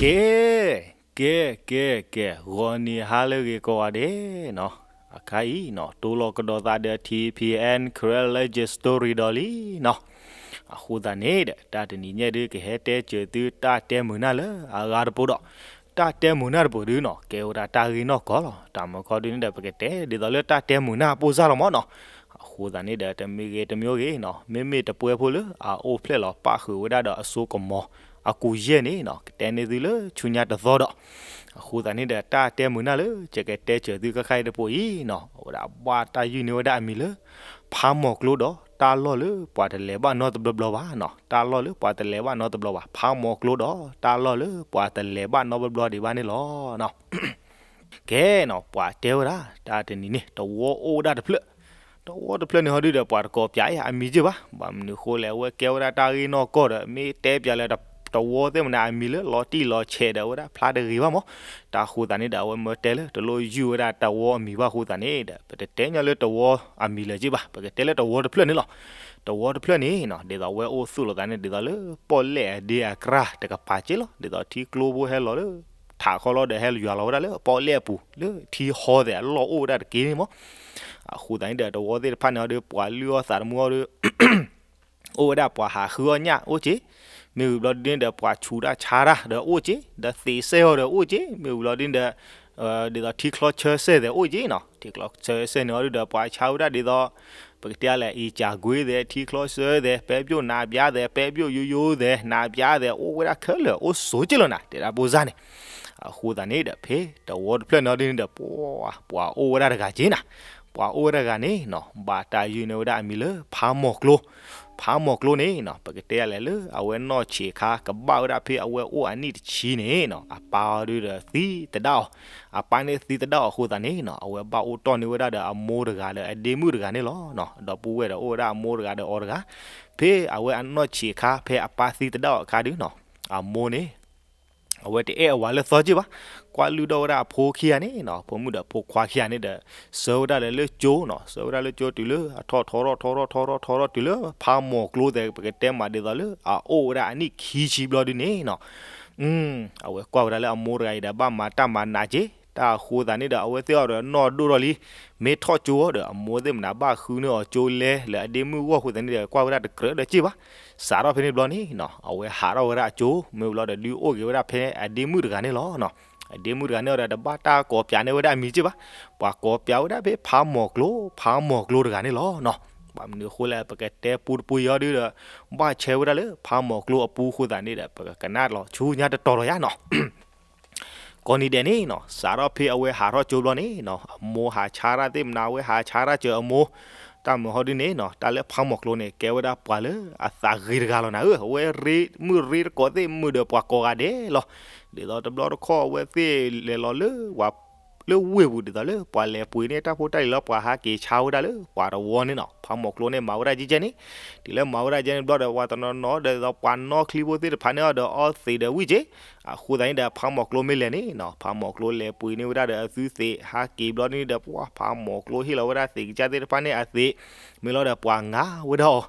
ကဲ, ကဲ, ကဲ, ကဲ, ဂီၤနံၤဟါလၢအဂ့ၤကိးဂၤဒဲးနီၤ, အခါအံၤနီၤ တိလီၤကဒီးသးဒီး ထံဖံအဲၣ် Karen Legend Story ဒီးလံနီၤ. အဃိသတးန့ၣ်ဒီး တၢ်တနံၤညါဒုး ကဟဲတဲစၢၤသုတၢ်တဲမုာ်နၢ်လၢအဂၤတပူၤဒီး တၢ်တဲမုာ်နၢ်တပူၤဒုးနီၤ ကဲဝဲဒၣ်တၢ်ဂ့ၢ်နီၢ်ကီၢ်လီၤ. တၢ်မုာ်ခီဒုးန့ၣ်ဒီး ပကတဲဒ်သိးလၢတၢ်တဲမုာ်နၢ်အပိၢ်စၢ်လီၤမးနီၤ. အဃိသတးန့ၣ်ဒီး တမ့ၢ်ဂ့ၤတမ့ၢ်ဂ့ၤနီၤ မ့မ့ၢ်တပှဲၤဖိလၢအအိၣ်ဖျဲၣ်လီၤပၣ်ဃုာ်ဝဲဒၣ်ဒီးအစိကမီၤ အကူယဲၢ်န့ၣ်နီၤ ကတဲန့ၢ်သုလၢဆူညါတသီဒီး အဃိသတးန့ၣ်ဒီး တၢ်တဲမုာ်နၢ်လၢယကတဲစၢၤသုခဲခါအံၤတပူၤအံၤနီၤ အဝဲဒၣ်ဘၣ်တၢ်ယုၢ်န့ၢ်ဝဲဒၣ်အမံၤလၢ ဖးမီၤကျိဒီးတၢ်လီၢ်လၢပှၤတလဲၤဘၣ်နီတဘျီဘျီဘၣ်နီၤ. တၢ်လီၢ်လၢပှၤတလဲၤဘၣ်နီတဘျီဘၣ် ဖးမီၤကျိဒီးတၢ်လီၢ်လၢပှၤတလဲၤဘၣ်နီတဘျီဘျီဒံးဘၣ်န့ၣ်လီၤ. ကဲနီၤ ပှၤတဲဝဲဒၣ် တၢ်တနံၤန့ၣ် တဝီအိၣ်ဝဲဒၣ်တဖျၢၣ်, တဝီတဖျၢၣ်န့ၣ်ဟီဒုးဒီး ပှၤတကိးပၠးအံၤအမံၤက့ၢ်ဘၣ်. ဘၣ်မနုၤအဃိလဲၣ် အဝဲကဲဝဲဒၣ်တၢ်ဂ့ၢ်နီၢ်ကီၢ်ဒီး မ့ၢ်တဲပၠးလၢတဝီသ့ၣ်မနုၤ အမံၤလၢလီၤတံၢ်လီၤဆဲးဒီး အဝဲဒၣ်ဖျါတဂ့ၤဘၣ်မး. တၢ်အဃိသတးန့ၣ်ဒီး အဝဲမၢတဲလၢတလိၣ်ယုၢ်ဝဲဒၣ်တဝီအမံၤဘၣ်အဃိသတးန့ၣ်ဒီး ပတတဲညီလၢတဝီအမံၤလၢၤက့ၢ်ဘၣ်. ပကတဲလၢတဝီတဖျၢၣ်န့ၣ်လီၤ. တဝီတဖျၢၣ်န့ၣ်နီၤ ဒ်သိးအဝဲအိၣ်သူၣ်လီၤသးန့ၣ် ဒ်သိးလၢပီၣ်လဲၣ်အဒ့အကြၢးတကပၤက့ၢ်လီၤ. ဒ်သိးထံကျိဖိဟဲလီၤလၢ ထးခီလီၤဒီးဟဲယွၤလီၤဝဲဒၣ်လၢပီၣ်လဲၣ်အပူၤ လၢထံဟီသဲးအလီၢ်အိၣ်ဝဲဒၣ်တက့ၢ်န့ၣ်မး. အဃိသတးန့ၣ်ဒီး တဝီသ့ၣ်တဖၣ်န့ၣ်ဟီဒုး ပှၤလုၢ်အီၣ်သးသမူအီၤဒုး အိၣ်ဝဲဒၣ်ပှၤဟးဃုအီၣ်ညၣ်အိၣ်က့ၢ်, မ့ၢ်ဝံၤဘျီဒုးန့ၣ်ဒီး ပှၤဆူးတၢ်ဆါတၢ်ဒီးအိၣ်က့ၢ်, ဒီးသ့းစဲၣ်အီၤဒီးအိၣ်က့ၢ်, မ့ၢ်ဝံၤဘျီဒုးန့ၣ်ဒီး ဒ်သိးထံချီဆၢစဲၣ်သဲးအိၣ်က့ၢ်နီၤ. ထံချီဆၢစဲၣ်န့ၣ်အီၤဒုးဒီး ပှၤဆါဝဲဒၣ်ဒ်သိး ပကတဲလဲၣ် အံၤကၠၤကွ့သဲး ထံချီဆၢသဲး ပဲဘျိၣ်နးဘျါသဲး ပဲဘျိၣ်ယိယိသဲး နးဘျါသဲး အိၣ်ဝဲဒၣ်ခဲလၢာ် အိၣ်ဆိးက့ၢ်လီၤနၤ တဲဒၣ်ဘိၣ်စၢ်န့ၣ်. အဃိသတးန့ၣ်ဒီး ဖဲတဝီတဖျၢၣ်န့ၣ်အီၤဒုးန့ၣ်ဒီး ပှၤ ပှၤအိၣ်ဝဲဒၣ်တဂၤက့ၢ်နၤ. ပှၤအိၣ်ဝဲဒၣ်တဂၤန့ၣ်နီၤ ဘၣ်တၢ်ယုၢ်န့ၢ်ဝဲဒၣ်အမံၤလၢ ဖးမီၤကျိ ဖးမီၤကျိန့ၣ်နီၤ ပကတဲလဲၣ်လၢအဝဲနီၢ်ဆံးအခါ ကဘၣ်ဝဲဒၣ်ဖဲအဝဲအိၣ်အနံၣ်တဆံန့ၣ်နီၤ အပၢ်အီၤဒုးဒီးသံသဒၣ်အီၤ, အပၢ်န့ၣ်သံသဒၣ်အီၤအဃိသတးန့ၣ်နီၤ အဝဲဘၣ်အိၣ်တီၢ်န့ၢ်ဝဲဒၣ်ဒီးအမိၢ်တဂၤဒီးအဒ့မုၣ်တဂၤန့ၣ်လီၤ. ဒီပုၢ်ဝဲၢ်ဒီးအိၣ်ဝဲဒၣ်အမိၢ်တဂၤဒီးအီၤတဂၤ, ဖဲအဝဲအနီၢ်ဆံးအခါ ဖဲအပၢ်သံသဒၣ်အီၤအခါဒုးနီၤ အမိၢ်န့ၣ် အဝဲတအဲၣ်အဝၤလၢသီက့ၢ်ဘၣ်, ကွၢ်လုၢ်ဒီးဝဲဒၣ်အဖိခံဂၤန့ၣ်နီၤ ဖိမုၣ်ဒီးဖိခွါခံဂၤန့ၣ်ဒီး ဆှၢဝဲဒၣ်လၢကၠိနီၤ ဆှၢဝဲဒၣ်လၢကၠိတုၤလၢအထီၣ်ထီထီၣ်ထီထီၣ်ထီထီၣ်ထီထီၣ်တုၤလၢဖးမီၤကျိသဲး ပကတဲမးဒ်သိးလၢအအိၣ်ဝဲဒၣ်အနံၣ်ခံဆံဘျီဒုးန့ၣ်နီၤ အဝဲကွၢ်ဝဲဒၣ်လၢအမိၢ်တဂၤအံၤဒီး ဘၣ်မၤတၢ်မၤနးက့ၢ်, တၢ်အဃိသတးန့ၣ်ဒီး အဝဲသ့ၣ်အီၤဒီးနီၢ်ဒိၣ်ထီၣ်လံ, မ့ၢ်ထီၣ်ကၠိအီၤဒီး အမိၢ်သ့ၣ်မနၤဘၣ်ဃုန့ၢ်အီၤကၠိလဲလၢအဒ့မုၣ်ဂီၢ်အဃိသတးန့ၣ်ဒီး ကွၢ်ဝဲဒၣ်တကြၢးဒီးက့ၢ်ဘၣ်. စးထီၣ်ဖဲန့ၣ်ဘျီန့ၣ်နီၤ အဝဲဟးထီၣ်ဝဲဒၣ်အကၠိ မ့ၢ်ဝံၤလီၤဒီး ဒုးအိၣ်က့ၤဝဲဒၣ်ဖဲအဒ့မုၣ်တဂၤန့ၣ်လီၤ. အဒ့မုၣ်တဂၤန့ၣ်အီၤဒီး တဘၣ်တၢ်ကိးပၠးန့ၢ်ဝဲဒၣ်အမံၤက့ၢ်ဘၣ်, ပှၤကိးပၠးဝဲဒၣ်ဖဲဖးမီၤကျိ ဖးမီၤကျိတဂၤန့ၣ်လီၤ. ဘၣ်မနုၤအဃိလဲၣ် ပကတဲပူတပူအံၤအီၤဒုးဒီး ဘၣ်ဆၢဝဲဒၣ်လၢဖးမီၤကျိအပူအဃိသတးန့ၣ်ဒီး ပကကနၣ်လီၤဆူညါတတီၤလီၤယါနီၤ ကိးနံၤဒဲးန့ၣ်နီၤ စးထီၣ်ဖဲအဝဲဟးထီၣ်ကၠိဘျီန့ၣ်နီၤ အမိၢ်ဟးဆါတၢ်သ့ၣ်မနၤ အဝဲဟးဆါတၢ်စၢၤအမိၢ်, တၢ်မုာ်ဟီဒုန့ၣ်နီၤ တၢ်လၢဖးမီၤကျိန့ၣ် ကဲဝဲဒၣ်ပှၤလၢအသးဂ့ၤတဂၤလီၤနၤဧၢ, အဝဲရ့မုၣ်ရ့တကိးသ့ၣ်မုာ်ဒီးပှၤကိးဂၤဒဲးလီၤ. ဒ်သိးတဘျီတခီၣ်အဝဲသ့ၣ်လဲၤလီၤလၢ လၢဝ့ၢ်ပူၤဒ်သိးလၢ ပှၤလဲၤပှ့ၤန့ၢ်တၢ်ဖိတၢ်လံၤလီၤ ပှၤဟးက့ၤဆါဝဲဒၣ်လၢပှၤတဝီန့ၣ်နီၤ ဖးမီၤကျိန့ၣ် မၤဝဲဒၣ်ကဲကဲန့ၣ်, တုၤလၢမၤဝဲဒၣ်ကဲန့ၣ်ဘျီဒီး ပှၤတနီၤနီၤဒီး ပှၤနီၣ်ချံဖိသ့ၣ်တဖၣ်န့ၣ်အီၤဒီးအီသံးဒီးဝံၣ်က့ၢ်, အဃိသတးန့ၣ်ဒီး ဖးမီၤကျိမ့ၢ်လဲၤန့ၣ်နီၤ ဖးမီၤကျိလဲၤပှ့ၤန့ၢ်ဝဲဒၣ်ဒီးအသုသံး ဟးက့ၤဘျီန့ၣ်ဒီး ပှၤဖးမီၤကျိဟ့ၣ်လီၤဝဲဒၣ်သံးကစၢ်သ့ၣ်တဖၣ်န့ၣ်အသံး, မ့ၢ်လီၤဒီးပှၤငါဝဲဒၣ်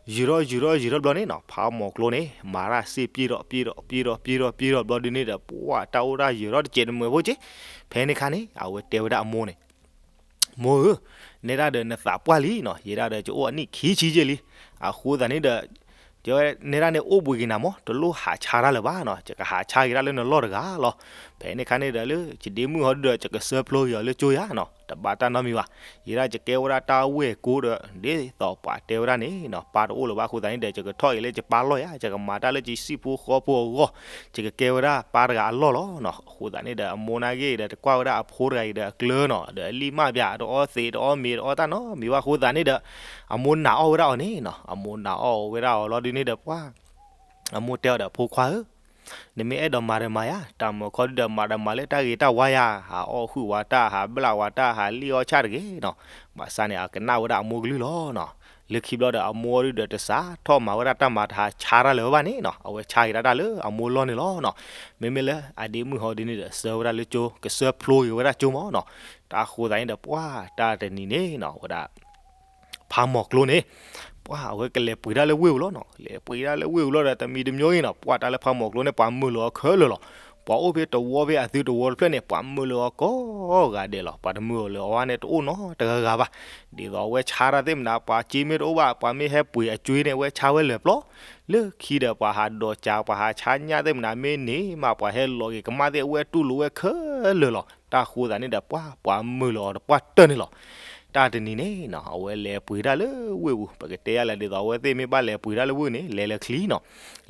အီၤ, ယုာ်ထီၣ်ယုာ်ထီၣ်ယုာ်ထီၣ်ဘျီန့ၣ်နီၤ ဖးမီၤကျိန့ၣ် မၤတၢ်စ့ၢ်ပျံၤဒီးပျံၤဒီးပျံၤဒီးပျံၤဒီးပျံၤဒီးဘျီဒုန့ၣ်ဒီး ပှၤတၢ်အိၣ်တၢ်ယုာ်ထီၣ်တစဲးတမှဲၤဖိက့ၢ်, ဖဲန့ၣ်ခါန့ၣ် အဝဲတဲဝဲဒၣ်အမိၢ်န့ၣ် မိၢ်ဧၢ, နဲဒၣ်ဒီးနသးပှၢ်လံနီၤ ယဲဒၣ်ဒီးယအိၣ်အနံၣ်ခံဆံက့ၢ်လံ, အဃိသတးန့ၣ်ဒီး တဲဝဲ နဲဒၣ်န့ၣ်အိၣ်ဘှံးက့ၤနၤမး တလိၣ်ဟးဆါတၢ်လၢၤဘၣ်နီၤ ယကဟးဆါက့ၤဒၣ်လၢနလီၢ်တဂၤလီၤ. ဖဲန့ၣ်ခါန့ၣ်ဒီးလၢယဒ့မုၣ်ဟီဒုဒီး ယကဆှၢဖျိက့ၤအီၤလၢကၠိယါနီၤ တဘၣ်တၢ်နီတမံၤဘၣ်. ယဲဒၣ်ယကဲဝဲဒၣ်တၢ်ဝဲၢ်ကိဒီး ဒ်သိးပှၤတဲဝဲဒၣ်န့ၣ်နီၤ ပၢ်တအိၣ်လၢၤဘၣ်အဃိသတးန့ၣ်ဒီး ယကထီၣ်က့ၤလၢယပၢ်လီၢ်ယါ ယကမၤတၢ်လၢယစံၣ်ဖိဃီဖိအဂီၢ် ယကကဲဝဲဒၣ်ပၢ်တဂၤအလီၢ်လီၤနီၤ. အဃိသတးန့ၣ်ဒီး အမိၢ်နာ်က့ၤဒီး တကွၢ်ဝဲဒၣ်အဖိတဂၤအံၤဒီးအကျၢၤနီၤ ဒီးအလံၣ်မၣ်ဘၣ် တအီသံး တအီမ့ၤ တအီတၢ်နီတမံၤဘၣ်အဃိသတးန့ၣ်ဒီး အမိၢ်နာ်အီၣ်ဝဲဒၣ်အီၤန့ၣ်နီၤ အမိၢ်နာ်အီၣ်ဝဲဒၣ်အီၤလီၤဒုန့ၣ်ဒီးပှၤ အမိၢ်တဲအီၤဒီး ဖိခွါဧၢ, နမ့ၢ်အဲၣ်ဒိးမၤဒီးမၤယါ တၢ်မုာ်ခီဒုဒီးမၤဒီးမၤလၢတၢ်ဂ့ၤတၢ်ဝါယါ ဟးအီၣ်ဟုၣ်ဝးတၢ် ဟးဘျၣ်ဝးတၢ် ဟးလံၣ်အီၣ်ဆၣ်တဂ့ၤနီၤ. ဘၣ်ဆၣ်န့ၣ် အကနၣ်ဝဲဒၣ်အမိၢ်ကလုၢ်လီၤနီၤ. လၢခံဘျီဒီး အမိၢ်ဒုဒီးတစးထီၣ်မၤဝဲဒၣ်တၢ်မၤတဟးဆါတၢ်လၢၤဘၣ်န့ၣ်နီၤ အဝဲဆါက့ၤဒၣ်တၢ်လၢအမိၢ်လီၢ်န့ၣ်လီၤနီၤ. မ့မ့ၢ်လၢအဒ့မုၣ်ဟီဒုန့ၣ်ဒီး ဆှၢဝဲဒၣ်လၢကၠိ ကဆှၢဖျိက့ၤဝဲဒၣ်ကၠိမးနီၤ. တၢ်ဃိသတးန့ၣ်ဒီး ပှၤတၢ်တနံၤန့ၣ်နီၤ ဝဲဒၣ် ဖးမီၤကျိန့ၣ် ပှၤအဝဲကလဲၤပှ့ၤဒၣ်လၢဝ့ၢ်ပူၤလီၤနီၤ. လဲၤပှ့ၤဒၣ်လၢဝ့ၢ်ပူၤလီၤဒီး တမံၤတမံၤဂ့ၤနီၤ ပှၤတၢ်လၢဖးမီၤကျိန့ၣ် ပှၤမုာ်လီၤအီၤခဲလၢာ်လီၤ. ပှၤအိၣ်ဖဲတဝီဖဲအသုတဝီတဖျၢၣ်န့ၣ် ပှၤမုာ်လၢအီၤကိးဂၤဒဲးလီၤ. ပှၤတမုာ်လၢအီၤဘၣ်န့ၣ် တအိၣ်နီတဂၤဂၤဘၣ်. ဒ်သိးအဝဲဆါတၢ်သ့ၣ်မနုၤ ပှၤစ့မ့ၢ်တအိၣ်ဘၣ် ပှၤမ့ၢ်ဟဲပှ့ၤအစ့န့ၣ် အဝဲဆါဝဲလၢာ်ပျီ, လၢခံဒီးပှၤဟးဒိးကး ပှၤဟးဆါညၣ်သ့ၣ်မနုၤမ့ၢ်န့ၣ်မး ပှၤဟဲလီၤက့ၤကမၣ်သ့ၣ် အဝဲတူၢ်လိာ်ဝဲခဲလၢာ်လီၤ. တၢ်ဃိသးန့ၣ်ဒီး ပှၤ ပှၤမုာ်လၢအီၤတပှၢ်တၢၢ်န့ၣ်လီၤ. တၢ်တနံၤန့ၣ်နီၤ အဝဲလဲၤပှ့ၤတၢ်လၢဝ့ၢ်ပူၤ ပကတဲယါလဲၣ် ဒ်သိးအဝဲသ့ၣ်မ့ၢ်ဘၣ်လဲၤပှ့ၤတၢ်လၢဝ့ၢ်န့ၣ် လဲၤလၢချံနီၤ.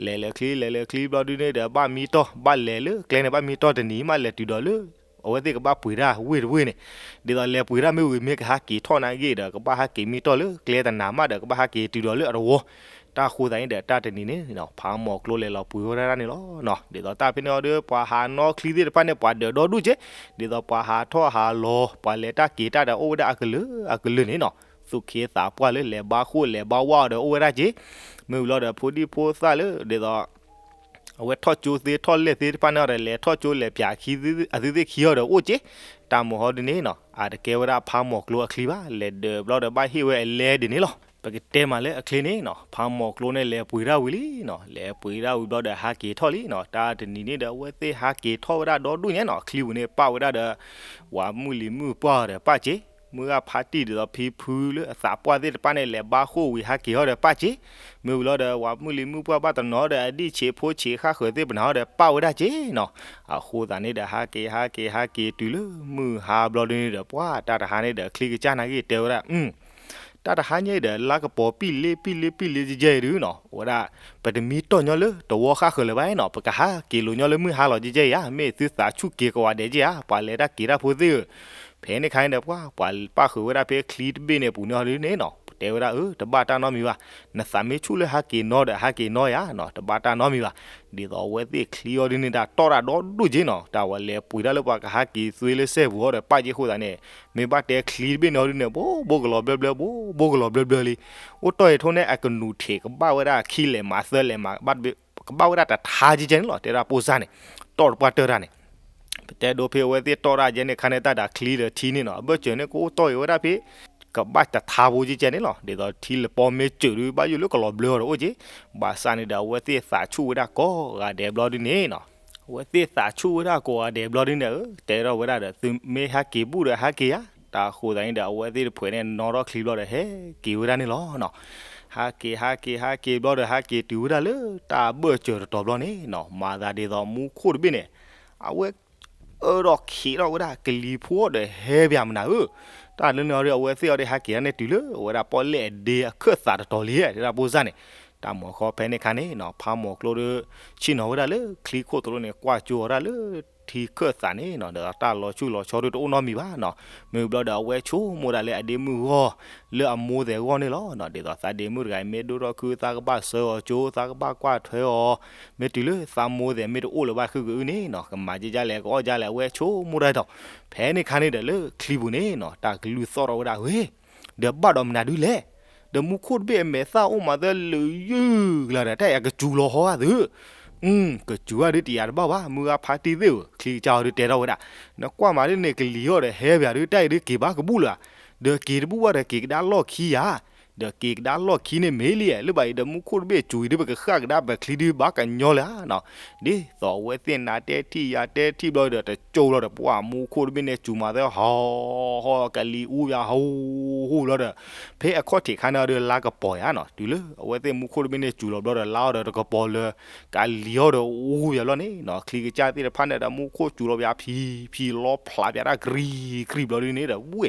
လဲၤလၢချံ လဲၤလၢချံဘျီဒုန့ၣ်ဒီး ဘၣ်မံတီၢ် ဘၣ်လဲၤလၢကျဲန့ၣ် ဘၣ်မံတီၢ်တနံၤမး လဲၤတုၤဒီးလၢ အဝဲသ့ၣ်ကဘၣ်ပှ့ၤတၢ်ဝ့ၢ်တဝ့ၢ်န့ၣ်, ဒ်သိးလဲၤပှ့ၤတၢ်မ့ၢ်ဝံၤ မ့ၢ်ကဟးက့ၤထီၣ်နာ်က့ဒီး ကဘၣ်ဟးက့ၤမံတီၢ်လၢကျဲတနၤမးဒီး ကဘၣ်ဟးက့ၤတုၤဒီးလၢအတဝီ. တၢ်ဃိသးန့ၣ်ဒီး တၢ်တနံၤန့ၣ်နီၤ ဖးမီၤကျိလဲၤလီၤပှ့ၤဝဲဒၣ်န့ၣ်လီၤ. ဒ်သိးတၢ်ဖဲန့ၣ်အီၤဒီး ပှၤဟးနီၣ်ချံသ့ၣ်တဖၣ်န့ၣ် ပှၤဒၢးဒီဒူၣ်က့, ဒ်သိးပှၤဟးထီၣ်ဟးလီၤ ပှၤလဲၤတၢ်က့ၤတၢ်ဒီး အိၣ်ဝဲဒၣ်အကလုာ်အကလုာ်န့ၣ်နီၤ, သူၣ်က့သးပှၢ်လၢလဲၤဘါဃိၣ်လဲၤဘါဝါအီၤဒီး အိၣ်ဝဲဒၣ်က့, မ့ၢ်ဝံၤလီၤဒီး ဖိဒံဖိသၣ်လၢ ဒ်သိး အဝဲထီၣ်ကၠိသ့ထီၣ်လဲၢ်သ့ၣ်တဖၣ်န့ၣ်အီၤဒီး လဲၤထီၣ်ကၠိလဲၤပၠးခံ အသုသ့ၣ်ခံအီၤဒီးအိၣ်က့, တၢ်မုာ်ဟီဒ်န့ၣ်နီၤ အတကဲဝဲဒၣ်ဖးမီၤကျိအချံဘၣ် လဲၤဒၢးဘျီဒီးဘၣ်ဟ့ၣ်ဝဲအလဲဒ်န့ၣ်လီၤ. ပကတဲမးလၢအချံန့ၣ်နီၤ ဖးမီၤကျိန့ၣ် လဲၤပှ့ၤတၢ်ဝံၤလံနီၤ, လဲၤပှ့ၤတၢ်ဝံၤဘျီဒီး ဟးက့ၤထီၣ်လံနီၤ. တၢ်တနံၤန့ၣ်ဒီး အဝဲသ့ၣ်ဟးက့ၤထီၣ်ဝဲဒၣ်ဒီဒူၣ်ညါနီၤ, ချံပူၤန့ၣ် ပၣ်ဝဲဒၣ်ဒီး ဝၤမုၢ်လံၤမုၢ်ပှၢ်အီၤဒီးပၣ်က့, မုၢ်ဂၢ်ဖါတံၢ်ဒ်သိးဖံဖုလၢအသးပှၢ်သ့ၣ်တဖၣ်န့ၣ် လဲၤဘါဃိၣ်ဝံၤဟးက့ၤအီၤဒီးပၣ်က့, မ့ၢ်ဝံၤလီၤဒီး ဝၤမုၢ်လံၤမုၢ်ပှၢ်ဘၣ်တနီၤဒီး အဒံၣ်ဆံးဖိဆံးဃၣ်ဃၢၤသ့ၣ်ပနၤအီၤဒီး ပၣ်ဝဲဒၣ်က့နီၤ. အဃိသတးန့ၣ်ဒီး ဟးက့ၤဟးက့ၤဟးက့ၤတုၤလၢမုၢ်ဟါဘျီဒ်န့ၣ်ဒီး ပှၤတၢ်တဟါန့ၣ်ဒီး ချံကစၢ်နာ်က့တဲဝဲဒၣ် တၢ်တဟါညါအံၤဒီး လါကပီၤပံၣ်လ့ပံၣ်လ့ပံၣ်လ့ကဲကဲအံၤဒုနီၤ, အဝဲဒၣ် ပတမံတီၢ်ညီလၢတဝီဃၣ်ဃၢၤလၢၤဘၣ်နီၤ, ပကဟးက့ၤလိာ်ညီလၢမုၢ်ဟါလီၤကဲကဲအံၤဧါ, မ့ၢ်သုသးဆူၣ်က့ၤကိးဂၤဒဲးကဲဧါ, ပှၤလဲၤတၢ်က့ၤတၢ်ဖိသ့ၣ်ဧၢ. ဖဲန့ၣ်ခါန့ၣ်ဒီး ပှၤ ပှၤပၣ်ဃုာ်ဝဲဒၣ်ဖဲချံတဘ့ၣ်န့ၣ်အပူၤန့ၣ်အီၤဒ်န့ၣ်နီၤ, ပတဲဝဲဒၣ်အၢ တဘၣ်တၢ်နီတမံၤဘၣ်, နသးမ့ၢ်ဆူၣ်လၢဟးက့ၤနီၤဒီးဟးက့ၤနီၤယၤနီၤ, တဘၣ်တၢ်နီတမံၤဘၣ်. ဒ်သိးအဝဲသ့ၣ်ချံအီၤဒ်န့ၣ်ဒီး တီၢ်တၢ်ဒီဒူၣ်က့နီၤ, တၢ်ဝဲလဲၤပှ့ၤတၢ်လၢပှၤကဟးက့ၤသွ့လၢစဲပူၤအီၤဒီးပၣ်က့အဃိသတးန့ၣ်, မ့ၢ်ဘၣ်တဲချံတဘ့ၣ်န့ၣ်အီၤဒ်န့ၣ် ဘိဘိကလီၤဘျၢဘျၢ ဘိဘိကလီၤဘျၢဘျၢလံ. အိၣ်တီၢ်အံၤထိၣ်န့ၣ် အကနူာ်ထံးကဘၣ်ဝဲဒၣ်ခံလဲးမးသၢလဲးမး ကဘၣ်ဝဲဒၣ်တထါကဲကဲန့ၣ်လီၤ, တဲဒၣ်ပိၢ်စၢ်န့ၣ် တီၢ်တပှၢ်တၢၢ်တၢ်န့ၣ် ပတဲဒိဖဲအဝဲသ့ၣ်တီၢ်တၢ်ကဲန့ၣ်ခါန့ၣ် တၢ်ဒၣ်ချံဒီးထံန့ၣ်နီၤ, အဘၢၣ်စၢၤန့ၣ် ကအိၣ်တီၢ်အံၤဝဲဒၣ်ဖဲ ကဘၣ်တထါဖိကဲကဲန့ၣ်လီၤ. ဒ်သိးထံလပီမ့ၢ်စၢၤဒု ဘၣ်ယိၣ်လၢကလီၤဘျၢအီၤဒီးအိၣ်က့, ဘၣ်ဆၣ်န့ၣ်ဒီး အဝဲသ့ၣ်သးဆူၣ်ဝဲဒၣ်ကိးဂၤဒဲးဘျီဒ်န့ၣ်နီၤ, အဝဲသ့ၣ်သးဆူၣ်ဝဲဒၣ်ကိးဂၤဒဲးဘျီဒ်န့ၣ် တဲထီၣ်ဝဲဒၣ်ဒီး သုမ့ၢ်ဟဲက့ၤဘူၣ်ဒီးဟဲက့ၤယၤ, တၢ်ဃိသတးန့ၣ်ဒီး အဝဲသ့ၣ်တဖုန့ၣ် နီၣ်ထီၣ်ချံဘျီဒီး ဟဲက့ၤဝဲဒၣ်န့ၣ်လီၤနီၤ. ဟးက့ၤဟးက့ၤဟးက့ၤဘျီဒီး ဟးက့ၤတုၤဝဲဒၣ်လၢတၢ်ဘၢၣ်စၢၤတတီၤဘျီန့ၣ်နီၤ, မၤသးဒ်သိးမူခိၣ်တဘ့ၣ်န့ၣ် အဝဲ အၢဒီးခံးထီၣ်ဝဲဒၣ်ကလံၤဖိဒီးဟဲပၠးမနုၤဧၢ, တၢ်လၢန့ၣ်အီၤဒီး အဝဲသ့ၣ်အီၤဒီး ဟဲက့ၤဒၣ်န့ၣ်တုၤလၢအဝဲဒၣ်ပီၣ်လဲၣ်အဒ့အခၢၣ်သးတတီၤလံ တဲဒၣ်ပိၢ်စၢ်န့ၣ်, တၢ်မုာ်ဃီဖဲန့ၣ်ခါန့ၣ်နီၤ ဖးမီၤကျိဒီး ဆ့ၣ်နီၤဝဲဒၣ်လၢချံခိၣ်သရိာ်န့ၣ် ကွၢ်ကၠိအီၤဒၣ်လၢထံခၢၣ်သးန့ၣ်နီၤ, ဒ်သိးတၢ်လီၤဆူၣ်လီၤဆီဒုတအိၣ်နီတမံၤဘၣ်နီၤ, မ့ၢ်ဘျီဒီးအဝဲဆိကမိၣ်ဒၣ်လၢအဒ့မုၣ်ဂီၢ် လၢအမိၢ်သဲးဂီၢ်န့ၣ်လီၤနီၤ, ဒ်သိးသးဒ့မုၣ်တဂၤအံၤ မ့ၢ်ဒိၣ်ထီၣ်ခု သးကဘၣ်ဆှၢအီၤကၠိ သးကဘၣ်ကွၢ်ထွဲအီၤ, မ့ၢ်တုၤလၢသးမိၢ်သဲးမ့ၢ်တအိၣ်လၢၤဘၣ် ဃုကအုၣ်န့ၣ်နီၤ ကမၤကဲကဲလဲၣ် ကအီၣ်ကဲလဲၣ် အဝဲဆိကမိၣ်ဒၣ်ဒီး, ဖဲန့ၣ်ခါန့ၣ်ဒီးလၢချံပူၤန့ၣ်နီၤ တၢ်ကလုၢ်သီၣ်ထီၣ်ဝဲဒၣ်ဝဲ ဒီးဘၣ်ဒီးမနုၤဒုလဲၣ်, ဒီးမူခိၣ်တဘ့ၣ်အမဲာ်သၣ်အိၣ်မးသၢလၢယုၢ်ကလၤဒီး တၢ်အံၤအကစူၤလီၤဟီဧါသု, ကစူၤဧါဒုတယာ်တဘၣ်ဘၣ် မုၢ်ဂၢ်ဖါတံၢ်သ့ၣ်ဧၢ, ချံကစၢ်အီၤဒုတဲထီၣ်ဝဲဒၣ်, နကွၢ်မးဒ်န့ၣ် ကလံၤအီၤဒီးဟဲပၠးဒု တၢ်အံၤဒုက့ၤဘၣ်ကဘူၣ်လၢၤဧါ, ဒီးက့ၤတဘူၣ်ဘၣ်ဒီးက့ၤကဒါလီၢ်ခံယၤ ဒီးက့ၤကဒါလီၢ်ခံန့ၣ်မ့ၢ်လံ, လၢဘၣ်အံၤဒီးမူခိၣ်တဘ့ၣ်စူၤအံၤဒု ပကဃၣ်ကဒါပချံဒုဘၣ်ကညီလၢၤဧါနီၤ, ဒ်သိးအဝဲသ့ၣ်နၤတဲထံၣ်ယၤတဲထံၣ်ဘျီဒီး တကၠိဘျီဒီး ပှၤမူခိၣ်တဘ့ၣ်န့ၣ် စူၤမးသၢဟီၣ်ဟီၣ် ကလံၤအူပၠးဟူဟူဘျီဒီး ဖဲအခီၣ်ထံးခါန့ၣ်အီၤဒီး လါကပီၤယၤနီၤ, တုၤလၢအဝဲသ့ၣ်မူခိၣ်တဘ့ၣ်န့ၣ် စူၤလီၤဘျီဒီး လါအီၤဒီးတကပီၤလၢ ကလံၤအီၤဒီးအူပၠးလီၤန့ၣ်နီၤ, ချံကစၢ်သ့ၣ်တဖၣ်န့ၣ်ဒီး မူခိၣ်စူၤလီၤပၠးဖံဖံ လီဖျးပၠးတၢ်ကြံကြံဘျီဒ်န့ၣ်ဒီး ဝဲ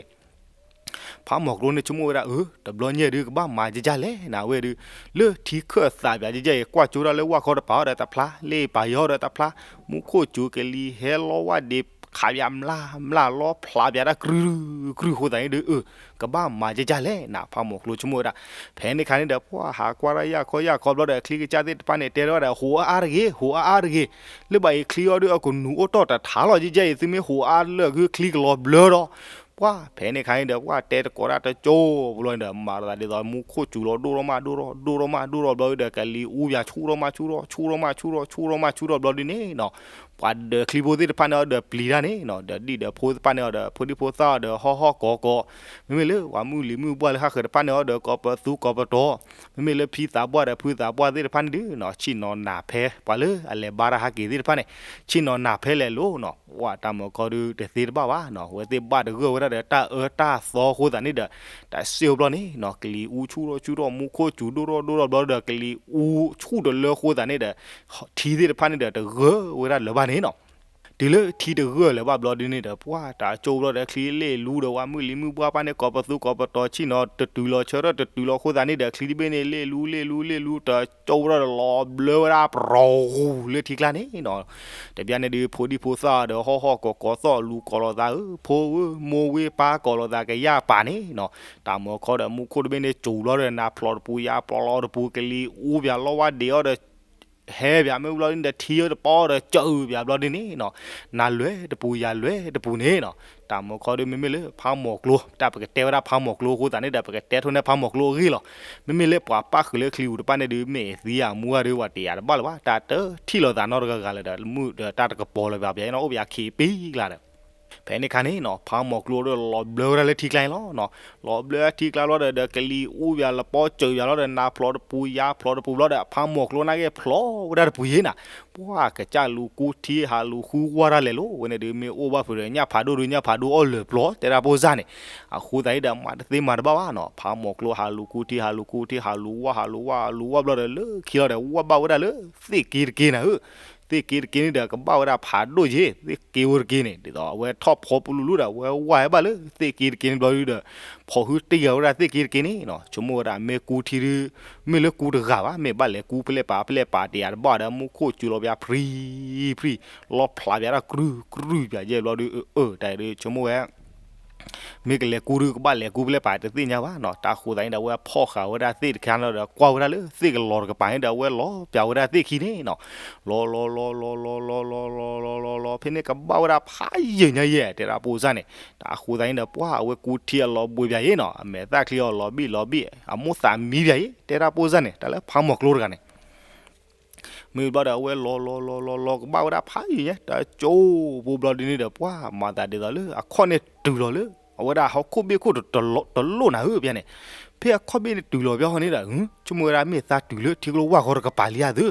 ဖးမီၤကျိန့ၣ်ဆိကမိၣ်ဝဲဒၣ် အၢ တဘျီညါဒု ကဘၣ်မၤကဲကဲလဲၣ်နၤဝဲဒု, လၢထံခၢၣ်သးပၠးကဲကဲအံၤ ကွၢ်ကၠိဒၣ်လၢဝၣ်ခီတပၤအီၤဒီးတဖျါ လ့ၣ်ပာ်ယီၤဒီးတဖျါ, မူခိၣ်စူၤကလံၤဟဲလီဝၣ်ဒ့ခးပၠး မျၢ်မျၢ်လီဖျးပၠးတၢ် ကြုကြုဃိသတးန့ၣ်ဒု အၢ ကဘၣ်မၤကဲကဲလဲၣ်နၤ ဖးမီၤကျိဆိကမိၣ်ဝဲဒၣ်. ဖဲန့ၣ်ခါန့ၣ်ဒီး ပှၤဟးကွၢ်တၢ်ယၢ်ခီယၢ်ခီဘျီဒီး ချံကစၢ်သ့ၣ်တဖၣ်န့ၣ် တဲထီၣ်ဝဲဒၣ် ဟူးအါအါတဂ့ၤ ဟူးအါအါတဂ့ၤ, လၢဘၣ်အံၤချံအီၤဒု အကနူၤအိၣ်တီၢ်တထးလီၤကဲကဲအံၤ သုမ့ၢ်ဟူးအါလၢာ်ဂုၢ် ချံကလီၤဘျၢဒီး ပှၤဖဲန့ၣ်ခါန့ၣ်ဒီး ပှၤတဲတကိးတၢ်တကၠိဘျီန့ၣ်ဒီး မၤသးဒ်သိးမူခိၣ်စူၤလီၤဒိၣ်ထီၣ်မးဒိၣ်ထီၣ် ဒိၣ်ထီၣ်မးဒိၣ်ထီၣ်ဘျီဒီး ကလံၤအူပၠးဆူၣ်ထီၣ်မးဆူၣ်ထီၣ် ဆူၣ်ထီၣ်မးဆူၣ်ထီၣ် ဆူၣ်ထီၣ်မးဆူၣ်ထီၣ် ဆူၣ်ထီၣ်မးဆူၣ်ထီၣ်ဘျီဒ်န့ၣ်နီၤ, ပှၤဒၢးချံဖိသ့ၣ်တဖၣ်န့ၣ်အီၤဒီးပျံၤတၢ်န့ၣ်နီၤ, ဒီးဒံၣ်ဒီးဖိသ့ၣ်တဖၣ်န့ၣ်အီၤဒီး ဖိဒံဖိသၣ်အီၤဒီးဟီၣ်ဟီၣ်ကီၤကီၤ, မ့မ့ၢ်လၢပှၤမုၢ်လံၤမုၢ်ဘှၢ်လၢဟးဃၢၤတဖၣ်န့ၣ်အီၤဒီး ကိးပသူကိးပတီၤ, မ့မ့ၢ်လၢဖံသးပှၢ်ဒီးဖုသးပှၢ်သ့ၣ်တဖၣ်န့ၣ်ဒုးနီၤ, ဆ့ၣ်နီၤနၢ်ဖဲ ပှၤလၢအလဲၤဘါတၢ်ဟးက့ၤသ့ၣ်တဖၣ်န့ၣ်, ဆ့ၣ်နီၤနၢ်ဖဲလဲၣ်လိၤနီၤ, ဝဲတၢ်မၤခီဒုးတသ့တဘၣ်ဘၣ်နီၤ, အဝဲသ့ၣ်ဘၣ်တဂၢၢ်ဝဲဒၣ်ဒီးတၢ်အၢတၢ်သီအဃိသတးန့ၣ်ဒီး တၢ်စ့ၢ်ဘျီန့ၣ်နီၤ, ကလံၤအူဆူၣ်ထီၣ်ဆူၣ်ထီၣ် မူခိၣ်စူၤဒိၣ်ထီၣ်ဒိၣ်ထီၣ်ဘျီဒီး ကလံၤအူဆူၣ်တလၢအဃိသတးန့ၣ်ဒီး ထံသ့ၣ်တဖၣ်န့ၣ်ဒီး တဂၢၢ်ဝဲဒၣ်လၢၤဘၣ်န့ၣ်နီၤ. တုၤလၢထံတဂၢၢ်လၢၤဘၣ်ဘျီဒုးန့ၣ်ဒီး ပှၤတၢ်ကၠိဘျီဒီး ချံလ့ၣ်လူဒီး ဝဲမုၢ်လံၤမုၢ်ဘှၢ်ပၢ်န့ၣ် ကိးပသူကိးပတီၤ ဆ့ၣ်နီၤတတုၤလီၤ ဆၢထၢၣ်တတုၤလီၤအဃိသတးန့ၣ်ဒီး ချံတဘ့ၣ်န့ၣ်လ့ၣ်လူလ့ၣ်လူလ့ၣ်လူ တၢ်ကၠိဘျီဒီး လီၤဘျၢဝဲဒၣ်ပြီၤဂူၤလၢထံကျါန့ၣ်နီၤ. တဘျီန့ၣ်ဒုး ဖိဒံဖိသၣ်ဒီး ဟီၣ်ဟီၣ်ကီၤကီၤသီၣ်လူၤကိးလိာ်သးဧၢ, ဖိဧၢ, မိၢ်ဝ့ၢ် ပၢ်ကိးလိာ်သး ကယၢ်ပာ်န့ၣ်နီၤ. တၢ်မၤခီဒီး မူခိၣ်တဘ့ၣ်န့ၣ် စူၤဘျီဒီး နးဖျိးတပူၤ ယါဖျိးလီၤတပူၤ ကလံၤအူပၠး လီဝါဒ့းအီၤဒီး ဟဲပၠး မ့ၢ်ဘျီဒုးန့ၣ်ဒီး ထံအၢတပီဒီး စၢၤပၠးဘျီဒုးန့ၣ်နီၤ. နးလွဲၢ်တပူၤ ယါလွဲၢ်တပူၤန့ၣ်နီၤ. တၢ်မၤခီဒုး မ့မ့ၢ်လၢဖးမီၤကျိၤ တၢ်ပကတဲဝဲဒၣ်ဖးမီၤကျိၤအဃိသတးန့ၣ်ဒီး ပကတဲထိၣ်န့ၢ်ဖးမီၤကျိၤအဂ့ၢ်လီၤ. မ့မ့ၢ်လၢပှၤပၣ်ဃုာ်လၢချံပူၤတဖၣ်န့ၣ်ဒုး မ့ၢ်သံအမူအါဒုး ပှၤတယာ်တဘၣ်လၢၤဘၣ်, တၢ်တထံၣ်လိာ်သးနီတဂၤဂၤလၢၤဒီး မုၢ်ဒီးတၢ်တကပီၤလၢၤဘၣ် ပၠးနီၤ အိၣ်ပၠးခံပံကျါဒီး ဖဲန့ၣ်ခါန့ၣ်နီၤ ဖးမီၤကျိၤဒီးလီၤဘျၢဝဲဒၣ်လၢထံကျါန့ၣ်လီၤနီၤ. လီၤဘျၢထံကျါဘျီဒီး ဒီးကလံၤအူပၠး လီၤပီစၢၤပၠးလီၤဒီး နးဖျိးတပူၤ ယါဖျိးတပူၤဘျီဒီး ဖးမီၤကျိၤန့ၣ်က့ၤဖျိးဝဲဒၣ်တပူၤယဲနီၤ. ပှၤကစၢ်လူၤကူထံ ဟးလူၤဃုဝၢ်တၢ်လဲၤလိၤ ဝဲန့ၣ်ဒုး မ့ၢ်အိၣ်ဘၣ်ဖုးဒီး ညၣ်ဖးဒိၣ်ဒုး ညၣ်ဖးဒိၣ်အီၣ်လၢာ်ပျီ တဲဒၣ်ဖိစၢ်န့ၣ်. အဃိသတးန့ၣ်ဒီး မၤတသ့မၤတဘၣ်ဘၣ်နီၤ, ဖးမီၤကျိၤဟးလူၤကူထံ ဟးလူၤကူထံ ဟးလူၤဝၢ် ဟးလူၤဝၢ် ဟးလူၤဝၢ်ဘျီဒီး လၢခံလီၤဒီး ဝၢ်ဘၣ်ဝဲဒၣ်လၢ သ့ၣ်က့တက့နၤဧၢ. သ့ၣ်က့တက့န့ၣ်ဒီး ကဘၣ်ဝဲဒၣ်ဖးဒိၣ်ယဲ သ့ၣ်က့ဝဲတက့န့ၣ် ဒ်သိးအဝဲထီၣ်ဖီပလူၤလူၤဒီး အဝဲဝၢ်ဝဲဘၣ်လၢသ့ၣ်က့တက့န့ၣ်ဘျီဒုးဒီး ဖီၣ်ဟုတ့ၢ်ဂၤဝဲဒၣ်သ့ၣ်က့တက့န့ၣ်နီၤ. ဆိကမိၣ်ဝဲဒၣ် မ့ၢ်ကူထံဒုး မ့ၢ်လၢကူတဂၤဘၣ်, မ့ၢ်ဘၣ်လဲၤကူဖဲလဲၣ်ပာ်ဖဲလဲၣ်ပာ် တယာ်တဘၣ်ဒီး မူခိၣ်စူၤလီၤပၠးဖံဖံ လီၤဖျးပၠးဒၣ် ကြုၢ်ကြုၢ်ပၠးယဲၢ်ဘျီဒုး အၢ တၢ်အံၤဒုး ဆိကမိၣ်ဝဲ မ့ၢ်ကလဲၤကူဒုး ကဘၣ်လဲၤကူဖဲလဲၣ်ပာ် တသ့ၣ်ညါဘၣ်နီၤ. တၢ်ဃိသတးန့ၣ်ဒီး အဝဲဖီၣ်ဃာ်ဝဲဒၣ်သ့ၣ်တခါန့ၣ်ဒီး ကွၢ်ဝဲဒၣ်လၢသ့ၣ်ကလီၤတကပၤန့ၣ်ဒီး အဝဲလီၤပၠးဝဲဒၣ်သ့ၣ်ခံန့ၣ်နီၤ. လီၤလီၤလီၤလီၤလီၤလီၤလီၤလီၤလီၤလီၤလီၤလီၤ ဖဲန့ၣ်ကဘၣ်ဝဲဒၣ်ဖးယံာ်ညါယဲၢ် တဲဒၣ်ဖိစၢ်န့ၣ်. တၢ်ဃိသတးန့ၣ်ဒီး ပှၤအဝဲကူထံအလီၤဘှံးပၠးယဲနီၤ, အမဲာ်သၣ်ချံအီၤလီၤဘံၣ်လီၤဘံၣ် အမိၢ်သးမံပၠးယဲ တဲဒၣ်ဖိစၢ်န့ၣ်. တၢ်လၢဖးမီၤကျိၤတဂၤန့ၣ် မ့ၢ်ဘျီဒီး အဝဲလီၤလီၤလီၤလီၤလီၤကဘၣ်ဝဲဒၣ်ဖးယံာ်ညါ တၢ်ကၠိဖိဘျီဒုးန့ၣ်ဒီး ပှၤမၤသးဒ်သိးလၢ အခီၣ်န့ၣ်တုၤလီၤလၢ အဝဲဒၣ်ဟီၣ်ခိၣ်ဘ့ၣ်ခိၣ်တလိၣ်နၤဧၢ ပၠးန့ၣ်. ဖဲအခီၣ်ဘ့ၣ်န့ၣ်တုၤလီၤပၠးဟီန့ၣ်ဒီး ဆိကမိၣ်ဝဲဒၣ်မ့ၢ်သးတုၤလၢထံကျိဝၢ်ဃီတကပၤလံဧါသု.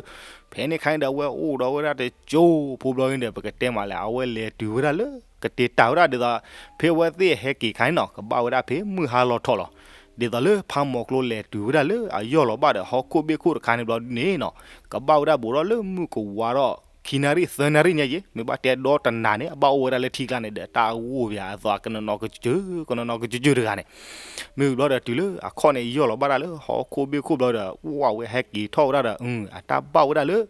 ဖဲန့ၣ်ခါန့ၣ်ဒီး အဝဲအိၣ်ဒီးဝဲဒၣ်တၢ်ကၠိဖိဘျီန့ၣ်ဒီး ပကတဲမးလဲၣ် အဝဲလဲၤတုၤဝဲဒၣ်လၢ ကတဲာ်တၢ်ဝဲဒၣ်ဒ်သိး ဖဲအဝဲသ့ၣ်ဟဲက့ၤခါန့ၣ်နီၤ ကဘၣ်ဝဲဒၣ်ဖဲမုၢ်ဟါလီၤထီၣ်လီၤ. ဒ်သိးလၢဖးမီၤကျိၤလဲၤတုၤဝဲဒၣ်လၢအယီၢ်လီၤဘၣ်ဒီး ဟီၣ်ခိၣ်ဘ့ၣ်ခိၣ်တခါန့ၣ်ဘျီဒုးန့ၣ်နီၤ ကဘၣ်ဝဲဒၣ်ဘူးထီၣ်လၢမုၢ်ကဝါထီၣ် ခံနၣ်ရံၣ်သၢနၣ်ရံၣ်ညါယဲၢ် မ့ၢ်ဘၣ်တဲဒီတနၤန့ၣ် အဘၣ်အိၣ်ဝဲဒၣ်လၢထံကျါန့ၣ်ဒီး တၢ်ဂိၢ်ပၠးအသိး ကနနီကစၢၢ် ကနနီကစၢၢ်တဂၤန့ၣ်. မ့ၢ်ဘျီဒီးတုၤလၢအခီၣ်န့ၣ် ယီၢ်လီၤဘၣ်ဒၣ်လၢဟီၣ်ခိၣ်ဘ့ၣ်ခိၣ်ဘျီဒီး ဝဲဟဲက့ၤထီၣ်ဝဲဒၣ်ဒီး အတၢ်ဘၣ်ဝဲဒၣ်လၢ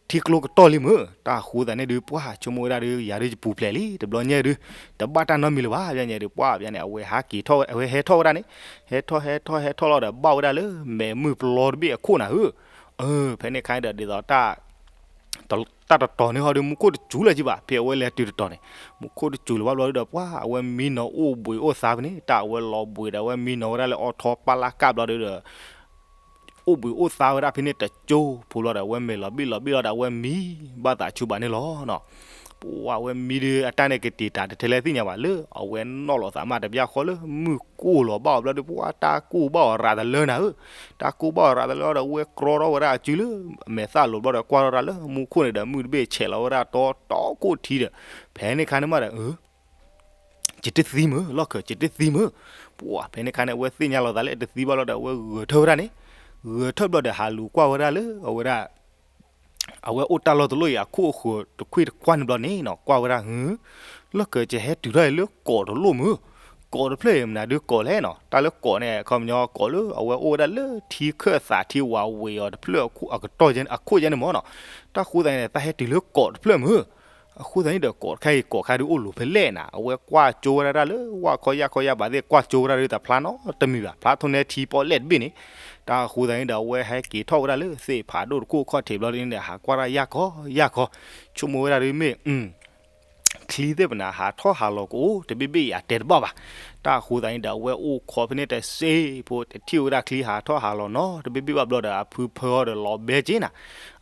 ထံကျိကတီၢ်လံမ့ၢ်. တၢ်ဃိသတးန့ၣ်ဒုး ပှၤဆိကမိၣ်ဝဲဒၣ်ဒုး ယၤဒုးယပူၤဖျဲးလံ တဘျီညါဒုး တဘၣ်တၢ်နီတမံၤလၢၤဘၣ် ပၠးညါဒုး ပှၤပၠးန့ၣ် အဝဲဟဲက့ၤထီၣ် အဝဲဟဲထီၣ်ဝဲဒၣ်န့ၣ် ဟဲထီၣ်ဟဲထီၣ်ဟဲထီၣ်လီၤဒီး ဘၣ်ဝဲဒၣ်လၢမဲာ်မုၢ်ပျီတဘ့ၣ်အခိၣ်နၤဧၢ. အၢ ဖဲန့ၣ်ခါန့ၣ်ဒီး ဒ်သိး တၢ်တတီၤန့ၣ်ဟီဒုး မူခိၣ်တစူၤလၢၤကံဘၣ် ဖဲအဝဲလဲၤတုၤတတီၤန့ၣ် မူခိၣ်တစူၤလၢၤဘၣ်ဘျီဒုးဒီး ပှၤအဝဲမံနီၤအိၣ်ဘှံးအိၣ်သါဖဲန့ၣ် တၢ်အဝဲလီၤဘှံးဒီး အဝဲမံနီၤဝဲဒၣ်လၢအီထီပၢ်လၢ်ကၢ်ဘျီဒုးဒီး အိၣ်ဘှံးအိၣ်သါဝဲဒၣ်ဖဲန့ၣ်တကၠိဖိလီၤဒီး အဝဲမဲာ်လီၤဘံၣ်လီၤဘံၣ်လီၤဒီး အဝဲမံဘၣ်သးဆူဘၣ်န့ၣ်လီၤနီၤ. ပှၤအဝဲမံဒုး အတၢ်န့ၣ်ကတ့ၤတၢ်တထဲလဲၣ်သ့ၣ်ညါဘၣ်လၢ အဝဲနီၣ်လီၤသးမးတဘျီဃီလၢ မုၢ်ကိၢ်လီၤဘၣ်အီၤဘျီဒုး ပှၤတၢ်ကိၢ်ဘၣ်အီၤရၤတလၢနၤဧၢ. တၢ်ကိၢ်ဘၣ်အီၤရၤတလၢဒီး အဝဲကြီထီၣ်ဝဲဒၣ်အစုလၢ အမဲာ်သၣ်လိၤဘျီဒီး ကွၢ်ထီၣ်တၢ်လၢမူခိၣ်န့ၣ်ဒီး မုၢ်တဘ့ၣ်ဆဲးလီၤဝဲဒၣ်တီတီခိၣ်ထံဒီး ဖဲန့ၣ်ခါန့ၣ်မးဒီး ယတသံမ့ၢ် လီၢ်ခၢၣ် ယတသံမ့ၢ်. ပှၤဖဲန့ၣ်ခါန့ၣ် အဝဲသ့ၣ်ညါလီၤသးလၢတသံဘၣ်လီၤဒီး အဝဲဂဲၤထၢၣ်ဝဲဒၣ်န့ၣ်, ဂဲၤထၢၣ်ဘျီဒီး ဟးလူၤကွၢ်ဝဲဒၣ်လၢ အဝဲဒၣ် အဝဲအိၣ်တၢ်လီၢ်တလီၢ်အံၤ အခိၣ်အဃၢၤတခွံၣ်တခွါန့ၣ်ဘျီန့ၣ်နီၤ ကွၢ်ဝဲဒၣ် ဟၢ လီၢ်ခၢၣ် ယဟဲတုၤထီၣ်အံၤလၢကီးတလီၢ်မ့ၢ်, ကီးတဖျၢၣ်အံၤ မနုၤဒုးကီးလဲၣ်နီၤ. တၢ်လၢကီးန့ၣ် အခီပညီကီးလၢအဝဲအိၣ်ဝဲဒၣ်လၢထံခၢၣ်သးထံဝးဝ့ၤအီၤတဖျၢၣ်အခိၣ်အကတီၢ်အခိၣ်ယဲန့ၣ်မ့ၢ်နီၤ. တၢ်ဃိသတးန့ၣ် တၢ်ဟဲတုၤလၢကီးတဖျၢၣ်မ့ၢ်. အဃိသတးန့ၣ်ဒီး ကီးတခါအံၤ ကီးခါဒုးအိၣ်လူၤဖဲလဲၣ်နၤ အဝဲကွၢ်ကၠိဝဲဒၣ်တၢ်လၢ ဝၣ်ခီယၣ်ခီယၣ်ဘၣ်သ့ၣ် ကွၢ်ကၠိဝဲဒၣ်ဒုးတဖျါနီတမံၤဘၣ် ဖျါထီၣ်န့ၢ်ထံပီၣ်လဲၣ်တဘ့ၣ်န့ၣ်. တၢ်ဃိသတးန့ၣ်ဒီး အဝဲဟဲက့ၤထီၣ်ဝဲဒၣ်လၢသ့ၣ်ဖးဒိၣ်တခိၣ်ခီၣ်ထံးဘျီဒုးန့ၣ်ဒီး ဟးကွၢ်တၢ်ယၣ်ခီယၣ်ခီ, ဆိကမိၣ်ဝဲဒၣ်ဒုးမ့ၢ် ချံသ့ၣ်ပနၢ်ဟးထီၣ်ဟးလီၤကအိၣ်တဘ့ၣ်ဘ့ၣ်အံၤ အတဲတဘၣ်ဘၣ်. တၢ်အဃိသတးန့ၣ်ဒီး အဝဲအိၣ်ခိးဖဲန့ၣ်တစ့ဖိ တထံၣ်ဝဲဒၣ်ချံဟးထီၣ်ဟးလီၤနီတဘ့ၣ်ဘ့ၣ်ဘၣ်ဘျီဒီး အဖုဖၢအီၤဒီးလီၤဘဲက့နၤ.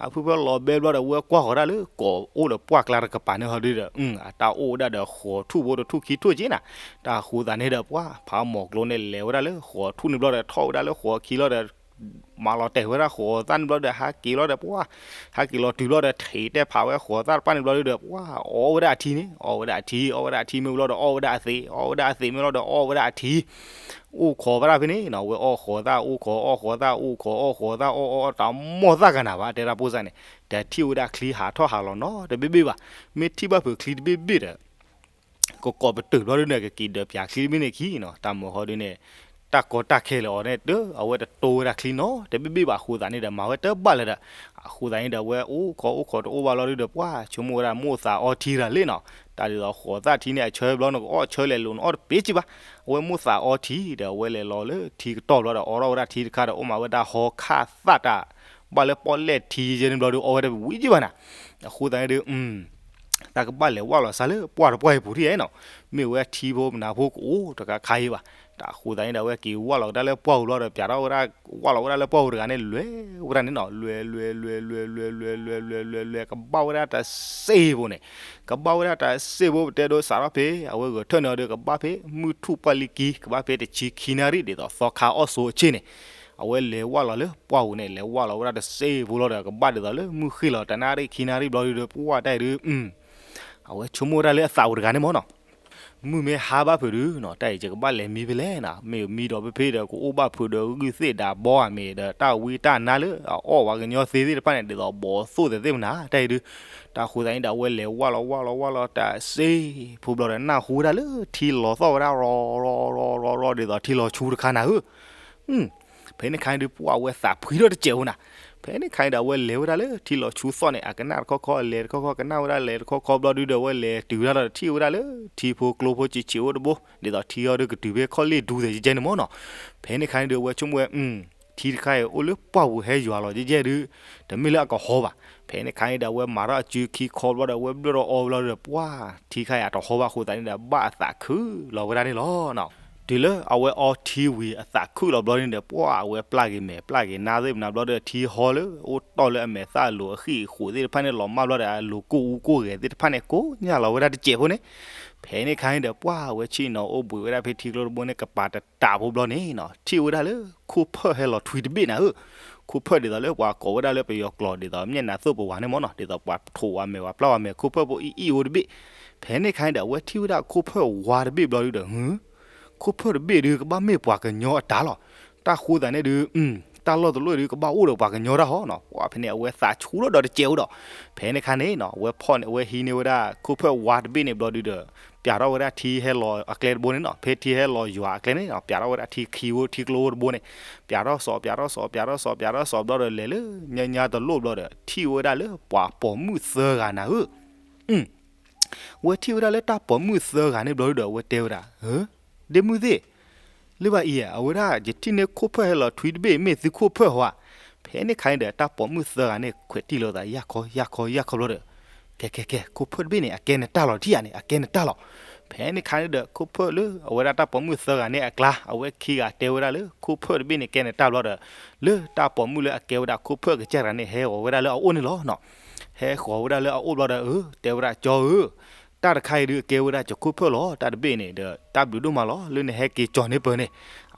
အဖုဖၢလီၤဘဲဘျီဒီး အဝဲကွၢ်ဃီၤဒၣ်လၢ ကိးအိၣ်ဒီးပှၢ်ကျါတကပၤန့ၣ်ဟီဒုဒီး အတၢ်အိၣ်ဝဲဒၣ်ဒီးဃိးထူၣ်ဖိတထူၣ်ခံထူၣ်က့နၤ. တၢ်အဃိသတးန့ၣ်ဒီး ပှၤဖးမီၢ်ကျိန့ၣ် လဲၤဝဲဒၣ်လၢဃိးထူၣ်န့ၣ်ဘျီဒီး ထီၣ်ဝဲဒၣ်လၢဃိးခံလီၤဒီး မၤလီၤတဲာ်ဝဲဒၣ်ဃိးသၣ်န့ၣ်ဘျီဒီး ဟးက့ၤလီၤဒီး ပှၢ် ဟဲက့ၤလီၤတုၤဘျီဒီး ထံၣ်တဲဖးဝဲဃိးသၣ်တဖၣ်န့ၣ်ဘျီဒုဒီး ပှၢ်အီဝဲဒၣ်အထံန့ၣ် အီဝဲဒၣ်အထံ အီဝဲဒၣ်အထံမ့ၢ်ဘျီဒီး အီဝဲဒၣ်အသံး အီဝဲဒၣ်အသံးမ့ၢ်ဘျီဒီး အီဝဲဒၣ်အထံ အိၣ်ခိးဝဲဒၣ်ဖဲန့ၣ်နီၤ. အဝဲအီၣ်ဃိးသၣ် အိၣ်ခိးအီၣ်ဃိးသၣ် အိၣ်ခိးအီၣ်ဃိးသၣ် အီၣ်အီၣ်အီၣ် တၢ်မီၢ်သၣ်ကနၣ်ဘၣ် တဲဒၣ်ဖိစၢ်န့ၣ် တထံၣ်ဝဲဒၣ်ချံဟးထီၣ်ဟးလီၤနီတဘ့ၣ်ဘ့ၣ်ဘၣ်. မ့ၢ်ထံၣ်ဘၣ်ဖုးချံတဘ့ၣ်ဘ့ၣ်ဒီး ကကိးပတုာ်ဘျီဒုန့ၣ် ကက့ၤဒၢးပၠးချံတဘ့ၣ်န့ၣ်ခံနီၤ. တၢ်မုၢ်ဟီဒုန့ၣ် တၢ်ကီတၢ်ခဲလၢာ်အီၤန့ၣ် တအဝဲတတိဝဲဒၣ်ချံနီတဘ့ၣ်ဘ့ၣ်ဘၣ်အဃိသတးန့ၣ်ဒီး မၤဝဲတဘၣ်လၢၤဒီး အဃိသတးန့ၣ်ဒီး အဝဲအိၣ်ခိးအိၣ်ခိးတအိၣ်ဘၣ်လီၤဒုဒီး ပှၢ် ဆိကမိၣ်ဝဲဒၣ်မိၣ်သးအီထံတဂၤလံနီၤ. တၢ်ဒ်သိးဃိးသၣ်ထံန့ၣ် အဆၢဘျီန့ၣ် ကအီၣ်ဆၢလဲၤလိၤန့ၣ် အီၣ်တပ့ၤကံဘၣ်. အဝဲမိၣ်သးအီထံဒီး အဝဲလဲၤလီၤလၢထံကတီၢ်ဘျီဒီး အိးထီၣ်ဝဲဒၣ်ထံတခါဒီး အိၣ်မးဝဲဒၣ်ဟီခၣ်သၣ်တၢ် ဘၣ်လၢပီၣ်လဲၣ်ထံယဲန့ၣ်ဘျီဒု အီဝဲတဝံၤကံဘၣ်နၤ. အဃိသတးန့ၣ်ဒု တၢ်ကဘၣ်လဲၤဝၣ်လီၤစၢ်လၢပှၢ်တပှၢ်အံၤပူၤထံၣ်နီၤ. မ့ၢ်ဝဲထံဖိပနၢ်ဖိကအိၣ်တခါခါအံၤဘၣ်. တၢ်အဃိသတးန့ၣ်ဒီး အဝဲက့ၤဝၣ်လီၤကဒါလၢပှၢ်ပူၤဘျီဒီး ပၠးထီၣ်ဝဲဒၣ် ဝၣ်လီၤဝဲဒၣ်လၢပှၢ်ပူၤတဂၤန့ၣ် လဲၤဝဲဒၣ်န့ၣ်နီၤ. လဲၤ လဲၤ လဲၤ လဲၤ လဲၤ လဲၤ လဲၤ လဲၤ လဲၤ လဲၤ ကဘၣ်ဝဲဒၣ်တစ့ဖိန့ၣ် ကဘၣ်ဝဲဒၣ်တစ့ဖိ ပတဲဒိစးထီၣ်ဖဲ အဝဲဂဲၤထၢၣ်န့ၢ်အီၤဒီး ကဘၣ်ဖဲမုၢ်ထူၣ်ပှၢ်လံကံ ကဘၣ်ဖဲတဆံခံနၣ်ရံၣ် ဒ်သိးသီခါအီၣ်ဆိအဆ့ၣ်န့ၣ် အဝဲလဲၤဝၣ်လီၤလၢပှၢ်ပူၤန့ၣ် လဲၤဝၣ်လီၤဝဲဒၣ်တစ့ဖိလီၤဒီး ကဘၣ်ဒ်သိးလၢမုၢ်ဃ့ၢ်လီၤတနၣ်ရံၣ်ခံနၣ်ရံၣ်ဘျီဒုဒီး ပှၢ်တၢ်အံၤဒု အဝဲဆိကမိၣ်ဝဲဒၣ်လၢအသးပူၤတဂၤန့ၣ်မ့ၢ်နီၤ. မုၢ်မ့ၢ်ဟါဘၣ်ဖုးဒုနီၤ တၢ်အံၤယကဘၣ်လဲၤမံဖဲလဲၣ်နီၤ. မ့ၢ်မံဒီးဖဲဖဲဒီး ကအိၣ်ဘၣ်ဖုးဒီးဂုၢ်သ့ၣ်ဒၣ်ဘီဧါ မ့ၢ်ဒီးတၢ်ဝံတၢ်နါလၢအအီၣ်ပှၤကညီသ့သ့ၣ်တဖၣ်န့ၣ် ဒ်သိးဘီသိၣ်သ့ၣ်မနၤ တၢ်အံၤဒု တၢ်အဃိသတးန့ၣ်ဒီး အဝဲလဲၤဝၣ်လီၤဝၣ်လီၤဝၣ်လီၤတစ့ဖိဘျီဒီး နၢ်ဟူဝဲဒၣ်လၢထံလီၤသီၣ်ဝဲဒၣ် ရီၤရီၤရီၤရီၤ ဒ်သိးထံလီၤဆူတခါနၤဧၢ ဖဲန့ၣ်ခါန့ၣ်ဒုး ပှၢ်ဝဲသးဖှံထီၣ်တစဲးဖိနၤ. ဖဲန့ၣ်ခါန့ၣ်ဒီး အဝဲလဲၤဝဲဒၣ်လၢထံလီၤဆူသီၣ်န့ၣ် အကနၣ်တခီခီ အလဲၤတခီခီ ကနၣ်ဝဲဒၣ်လဲၤတခီခီဘျီဒုးဒီး အဝဲလဲၤတုၤဝဲဒၣ်ဒီး ထံၣ်ဝဲဒၣ်လၢထံဖိကျိဖိဆံးဆံးအိၣ်တဘိ ဒ်သိးထံအီၤဒုးကတုၤဖဲခီၣ်လ့ၣ်ဒူသ့ၣ် ကဲကဲန့ၣ်မ့ၢ်နီၤ. ဖဲန့ၣ်ခါန့ၣ်ဒုး အဝဲဆိကမိၣ်ဝဲ ထံတခါအံၤအိၣ်လၢပှၢ်ပူၤဟဲယွၤလီၤကဲကဲဒုး တမ့ၢ်လၢအကဟီဘၣ်. ဖဲန့ၣ်ခါန့ၣ်ဒီး အဝဲမၤထီၣ်အစုခံခီဘျီဒီး အဝဲဘျၢၣ်ထီၣ်အီဘျီဒီး ပှၢ်ထံခါအံၤအတဟီဘၣ်အဃိသတးန့ၣ်ဒီး ဘၣ်အသးခုလီၤဝဲဒၣ်န့ၣ်လီၤ. တုၤလၢအဝဲအီထံဝံၤအသးခုလီၤဘျီန့ၣ်ဒီး ပှၢ်အဝဲပျၢ်က့ၤမဲာ်ပျၢ်က့ၤနါသ့ၣ်မနၤဘျီဒီး ထံဟီလၢအိၣ်တီၢ်လၢအမဲာ်သၣ်အလိၤအဃံၣ်အဃိးသ့ၣ်တဖၣ်န့ၣ် လီၤမၢ်ဘျီဒီး အလိၤကိၢ်အူကိၢ်ဂဲၤသ့ၣ်တဖၣ်န့ၣ် ကိးညၢ်လီၤဝဲဒၣ်တစဲးဖိန့ၣ်. ဖဲန့ၣ်ခါန့ၣ်ဒီး ပှၢ်ဝဲဆ့ၣ်နီၤအိၣ်ဘှံးဝဲဒၣ်ဖဲထံကျိတဘိန့ၣ် ကပၤတတးဖိဘျီန့ၣ်နီၤ ထံၣ်ဝဲဒၣ်လၢခိၣ်ဖၢၣ်ဟဲလီၤထွံတဘ့ၣ်နၤဧၢ. ခိၣ်ဖၢၣ်ဒ်သိးလၢပှၤကိးဝဲဒၣ်လၢပယီၤကျိာ်ဒ်သိး မျက်နှာသိပ်းပဝါန့ၣ်မ့ၢ်နီၤ ဒ်သိးပှၤထိးဝဲမဲာ်ဝဲပျၢ်ဝဲမဲာ် ခိၣ်ဖၢၣ်ဖိအံၣ်အံၣ်ဖိတဘ့ၣ်. ဖဲန့ၣ်ခါန့ၣ်ဒီး အဝဲထံၣ်ဝဲဒၣ်ခိၣ်ဖၢၣ်ဝါတဘ့ၣ်ဘျီဒုဒီး ဟ ခိၣ်ဖၢၣ်တဘ့ၣ်ဒုး ကဘၣ်မ့ၢ်ပှၤကညီအတၢ်လီၤ. တၢ်ဃိသတးန့ၣ်ဒုး တၢ်လီၢ်တလီၢ်အံၤဒုး ကဘၣ်အိၣ်ဒီးပှၤကညီတၢ်ဟီနီၤ. ပှၢ်ဖဲန့ၣ် အဝဲသးဆူၣ်ထီၣ်ဒီးတစဲးဖိဒီး ဖဲန့ၣ်ခါန့ၣ်နီၤ အဝဲဖီၣ်န့ၣ် အဝဲဟံးန့ၢ်ဝဲဒၣ်ခိၣ်ဖၢၣ်ဝါတဘ့ၣ်န့ၣ်ဘျီဒုဒီး ပၠးထီၣ်ဝဲဒၣ်ထံဟဲလီၤအကျဲတဘိန့ၣ်နီၤ. ဖဲထံဟဲလီၤယွၤအကျဲန့ၣ်နီၤ ပၠးထီၣ်ဝဲဒၣ်ထံခံဖိထံကျိဖိတဘိန့ၣ် ပၠးထီၣ်စီၤ ပၠးထီၣ်စီၤ ပၠးထီၣ်စီၤ ပၠးထီၣ်စီၤဘျီဒီး လဲၤလၢညါညါတလိၣ်ဘျီဒီး ထံၣ်ဝဲဒၣ်လၢပှၤပိာ်မုၣ်သၢဂၤနၤဧၢ. ဝဲထံၣ်ဝဲဒၣ်လၢတၢ်ပိာ်မုၣ်သၢဂၤန့ၣ်ဘျီဒုဒီး အဝဲတဲဝဲဒၣ် ဒ့မုၣ်သ့ၣ် လၢဘၣ်အံၤ အဝဲဒၣ်ယထံၣ်န့ၢ်ခိၣ်ဖၢၣ်ဟဲလီၤထွံတဘ့ၣ် မ့ၢ်သုခိၣ်ဖၢၣ်ဧါ. ဖဲန့ၣ်ခါန့ၣ်ဒီး တၢ်ပိာ်မုၣ်သၢဂၤန့ၣ် ခွဲးတံၢ်လိာ်သး ယၢ်ခီ ယၢ်ခီ ယၢ်ခီဘျီဒီး ကဲ ကဲ ကဲ ခိၣ်ဖၢၣ်တဘ့ၣ်န့ၣ် အကဲနတၢ်လီၤ ထံၣ်ဧါန့ၣ် အကဲနတၢ်လီၤ. ဖဲန့ၣ်ခါန့ၣ်ဒီး ခိၣ်ဖၢၣ်လၢအဝဲဒၣ်တၢ်ပိာ်မုၣ်သၢဂၤန့ၣ်အကျါ အဝဲခံဂၤတဲဝဲဒၣ်လၢ ခိၣ်ဖၢၣ်တဘ့ၣ်န့ၣ် ကဲနတၢ်ဘျီဒီး လၢတၢ်ပိာ်မုၣ်လၢအကဲဝဲဒၣ်ခိၣ်ဖၢၣ်ကစၢ်တဂၤန့ၣ် ဟဲဃီၤဝဲဒၣ်လၢအအိၣ်န့ၣ်လီၤနီၤ. ဟဲဃီၤဝဲဒၣ်လၢအအိၣ်ဘျီဒီး အၢ တဲဝဲဒၣ် ကၠီဧၢ တၢ်တခါအံၤဒုး အကဲဝဲဒၣ်ကၠီခိၣ်ဖၢၣ်လီၤ. တၢ်တဘ့ၣ်န့ၣ်ဒီး တၢ်ဘျုးဒိၣ်မးလီၤ လၢနဟဲက့ၤကၠီန့ၢ်ပၢၤန့ၣ်.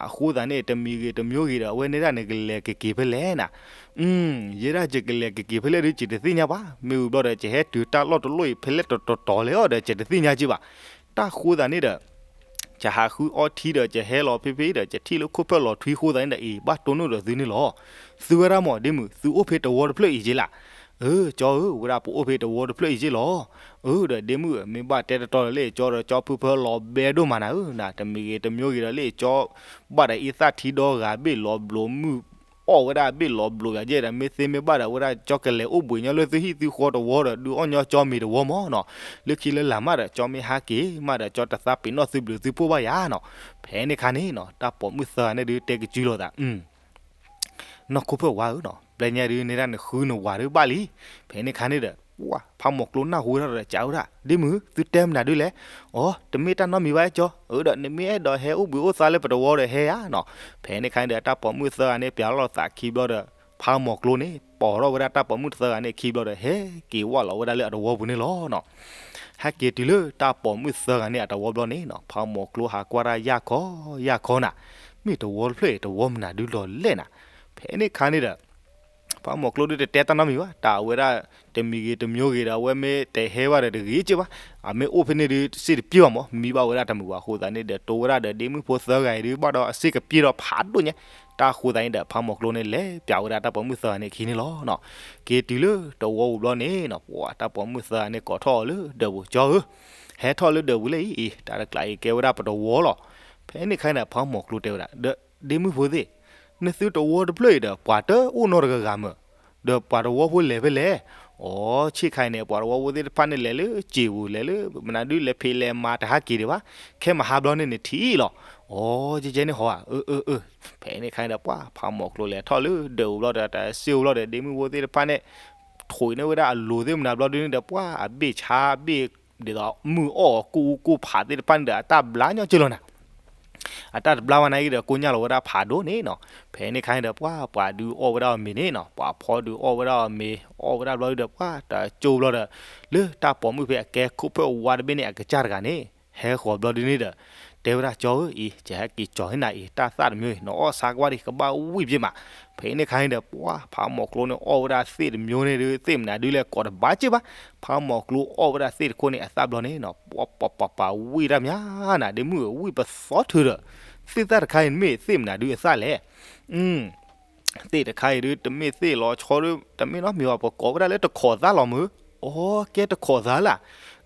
အဃိသတးန့ၣ် တမံၤဂ့ၤတမံၤဂ့ၤဒီး အဝဲန့ၣ်ဒၣ်နကလဲၤကက့ၤဖဲလဲၣ်နၤ. ယဲဒၣ်ယကလဲၤကက့ၤဖဲလဲၣ်ဒုး ယတသ့ၣ်ညါဘၣ်. မ့ၢ်ဝံၤဘျီဒီး ယဟဲတုၤတၢ်လီၢ်တလီၢ်အံၤ ဖဲလဲၣ်တတီၤတီၤလဲၣ်အီၤဒီး ယတသ့ၣ်ညါက့ဘၣ်. တၢ်ဃိသတးန့ၣ်ဒီး ယဟးဃုအီထံဒီး ယဟဲလီၤဖဲဖဲဒီး ယထံၣ်လၢခိၣ်ဖၢၣ်လီၤထွံဃိသတးန့ၣ်ဒီး အံၤ ဘၣ်တိၢ်နီၣ်ဒီးသုန့ၣ်လီၤ. သုဝဲဒၣ်မ့ၢ် ဒ့မုၣ် သုအိၣ်ဖဲတဝီတဖျၢၣ်အံၤက့လၢ်. အၢ ကၠီဧၢ ဝဲဒၣ်ပအိၣ်ဖဲတဝီတဖျၢၣ်အံၤက့လီၤ. အၢ ဒီးဒ့မုၣ်ဧၢ မ့ၢ်ဘၣ်တဲတတီၤဒီးလၢကၠီဒီး ကၠီဖုဖၢလီၤဘဲဒိၣ်မးနၤဧၢ နၤ တမံၤဂ့ၤတမံၤဂ့ၤဒီးလၢကၠီ ဘၣ်ဒီးအံသၣ်ထံဒီဂၤဘ့ၣ်လီၤဘျိးမုၢ် အီၣ်ဝဲဒၣ်ဘ့ၣ်လီၤဘျိးယၤယဲဒီး မ့ၢ်သ့မ့ၢ်ဘၣ်ဒီး ဝဲဒၣ်ကၠီကလဲၤအိၣ်ဘှံးညီလၢသုဟံၣ်သုဃီတဝီဒီး ဒုးအီၣ်ညီကၠီမ့ၤတဝီမးနီၤ. လၢခံလၢလာ်မးဒီး ကၠီမ့ၢ်ဟးက့ၤမးဒီး ကၠီတသးပ့ၤနီၣ်သုဘျုးသုဖှိၣ်ဘၣ်ယၤနီၤ. ဖဲန့ၣ်ခါန့ၣ်နီၤ တၢ်ပိာ်မုၣ်သၢဂၤန့ၣ်ဒုး တဲကစုလိာ်သး နီၢ်ခိၣ်ဖၢၣ်ဝါဧၢနီၤ, ပျဲညါဒုး နဲဒၣ်နဃုနဝၤဒုးဘၣ်လံ. ဖဲန့ၣ်ခါန့ၣ်ဒီး ပှၤဖးမီၢ်ကျိနၢ်ဟူဝဲဒၣ်ဒီး ကးဝဲဒၣ် ဒ့မုၣ် သုတဲမနုၤဒုလဲၣ်. အိ တမ့ၢ်တၢ်နီတမံၤဘၣ်ကၠီ, အၢ ဒီးနမ့ၢ်အဲၣ်ဒိးဟဲအိၣ်ဘှံးအိၣ်သါလၢပတဝီဒီးဟဲဧါနီၤ. ဖဲန့ၣ်အခါန့ၣ်ဒီး တၢ်ပိာ်မုၣ်သၢဂၤန့ၣ် ပျးလီၤသးခံဘျီဒီး ဖးမီၢ်ကျိန့ၣ် ပိာ်ထီၣ်ဝဲဒၣ်တၢ်ပိာ်မုၣ်သၢဂၤန့ၣ်ခံဘျီဒီး ဟဲက့ၤဝးလီၤဝဲဒၣ်လၢအတဝီပူၤန့ၣ်လီၤနီၤ. ဟဲက့ၤတုၤလၢတၢ်ပိာ်မုၣ်သၢဂၤန့ၣ်အတဝီဘျီန့ၣ်နီၤ, ဖးမီၢ်ကျိဟးကွၢ်တၢ်ယၢ်ခီယၢ်ခီနၤ, မ့ၢ်တဝီတဖျၢၣ်အံၤ တဝီမနုၤဒုလီၤလဲၣ်နၤ. ဖဲန့ၣ်အခါန့ၣ်ဒီး ဖးမီၢ်ကျိဒုတတဲတၢ်နီတမံၤဘၣ်, တၢ်အဝဲဒၣ် တမံၤဂ့ၤတမံၤဂ့ၤဒီး အဝဲမ့ၢ်တဟဲဘၣ်ဒီးတဂ့ၤက့ဘၣ်, အမ့ၢ်အိၣ်ဖဲန့ၣ်ဒု စ့ၣ်တပျ့ၤဘၣ်မး, မံဘၣ်ဝဲဒၣ်တမုာ်ဘၣ်အဃိသတးန့ၣ်ဒီး တိဝဲဒၣ်ဒီးဒ့မုၣ်ဖိသၢဂၤအံၤဒု ဘၣ်ဒီးအစ့ၣ်ကပျ့ၤဒီးဖးဒိၣ်ညါ, တၢ်အဃိသတးန့ၣ်ဒီး ဖးမီၢ်ကျိန့ၣ် လဲၤပျးဝဲဒၣ်တၢ်ပိာ်မုၣ်သၢဂၤန့ၣ်အခံန့ၣ်လီၤနီၤ. က့ၤတုၤလၢတဝီပူၤဘျီန့ၣ်နီၤ, ပှၤတၢ်ပိာ်မုၣ်သၢဂၤန့ၣ် ကိးထီၣ်အီၤလၢဒၢးပူၤ, ကၠီဧၢ, ဟဲထီၣ်လၢဒၢးပူၤလၢအံၤ, တၢ်တကျးအံၤကဲဝဲဒၣ်ပတဝီလီၤ. ဖဲန့ၣ်အခါန့ၣ်ဒီး ဖးမီၢ်ကျိတဲဝဲဒၣ် ဒီး ဒ့မုၣ်ဖိသ့ၣ်, နသုတဝီတဖျၢၣ်အံၤဒီး ပှၤတအိၣ်နီတဂၤဂၤမၢ်, ဒီးပှၤတဝီဖိလဲၤဖဲလဲၣ်. အိ ဆ့ၣ်ခါအံၤန့ၣ် ပှၤတဝီဖိသ့ၣ်တဖၣ်န့ၣ်လဲၤလၢစ့ၣ်ပူၤ လဲၤလၢမနုၤဒု လဲၤဖံးလဲၤမၤတဟးက့ၤဒံးဘၣ်, ခဲမဟါဘျီန့ၣ်နထံၣ်လီၤ. အိ ကဲကဲန့ၣ်ဟီဧါ, အၢ အၢ အၢ. ဖဲန့ၣ်အခါန့ၣ်ဒီး ပှၤဖးမီၢ်ကျိလဲၤထီၣ်လၢဒၢးပူၤဘျီဒီး တၢ်စ့ၣ်ပူၤဘျီဒီး ဒ့မုၣ်ဖိသ့ၣ်တဖၣ်န့ၣ် ထိးန့ၢ်ဝဲဒၣ်အလိၤသ့ၣ်မနုၤဘျီဒုန့ၣ်ဒီး ပှၤအဘ့ၣ်ဆါဘ့ၣ် ဒ်သိးမုၢ်အီၣ်အီၤကူၣ်အူကူၣ်ဖးသ့ၣ်တဖၣ်န့ၣ်ဒီး အတၢ်ဘျါညီကၠိလီၤနၤ. အတၢ်တဘျါဝဲနၤအံၤဒီး ကိညၢ်လီၤဝဲဒၣ်ဖးဒိၣ်န့ၣ်နီၤ. ဖဲန့ၣ်အခါန့ၣ်ဒီး ပှၤပှၤဒုးအီၣ်ဝဲဒၣ်အီၤမ့ၤန့ၣ်နီၤ, ပှၤဖီဒုးအီၣ်ဝဲဒၣ်အီၤမ့ၤ, အီၣ်ဝဲဒၣ်ဘျီဒုဒီး ပှၤတၢ်ကၠိဘျီဒီး လၢတၢ်ပိာ်မုၣ်ဖဲအကဲခိၣ်ဖၢၣ်ဝါတဘ့ၣ်န့ၣ် အကစၢ်တဂၤန့ၣ် ဟဲဃီၤဘျီဒုန့ၣ်ဒီး တဲဝဲဒၣ် ကၠီဧၢအံၤ ယဟဲက့ၤကၠီၤဟ့ၣ်နၤအံၤ တၢ်သၣ်တမံၤအံၤ နအီၣ်ဆါကွၢ်ဒံး ကဘၣ်ဝံၣ်ပ့မး. ဖဲန့ၣ်အခါန့ၣ်ဒီး ပှၤဖးမီၢ်ကျိန့ၣ် အီၣ်ဝဲဒၣ်သ့ၣ်တမံၤန့ၣ်ဒု သ့ၣ်မနုၤဒုလဲၣ် ကိးတဘၣ်က့ဘၣ်. ဖးမီၢ်ကျိအီၣ်ဝဲဒၣ်သ့ၣ်တခိၣ်န့ၣ် အသၣ်ဘျီန့ၣ်နီၤ, ပှၤပှၤပှၤပှၤဝံၣ်တၢ်မးနၤ ဒ့မုၣ်ဧၢ, ဝံၣ်ပသီထုးဒီး သ့ၣ်သၣ်တခါအံၤ မ့ၢ်သ့ၣ်မနုၤဒုအသၣ်လဲၣ်. သ့ၣ်တခါအံၤဒု တမ့ၢ်သ့ၣ်လီၤဆီဒု တမ့ၢ်နီတမံၤဘၣ်, ပကိးဝဲဒၣ်လၢတခိးသၣ်လီၤမၢ်. အိ ကဲတခိးသၣ်လၢ်,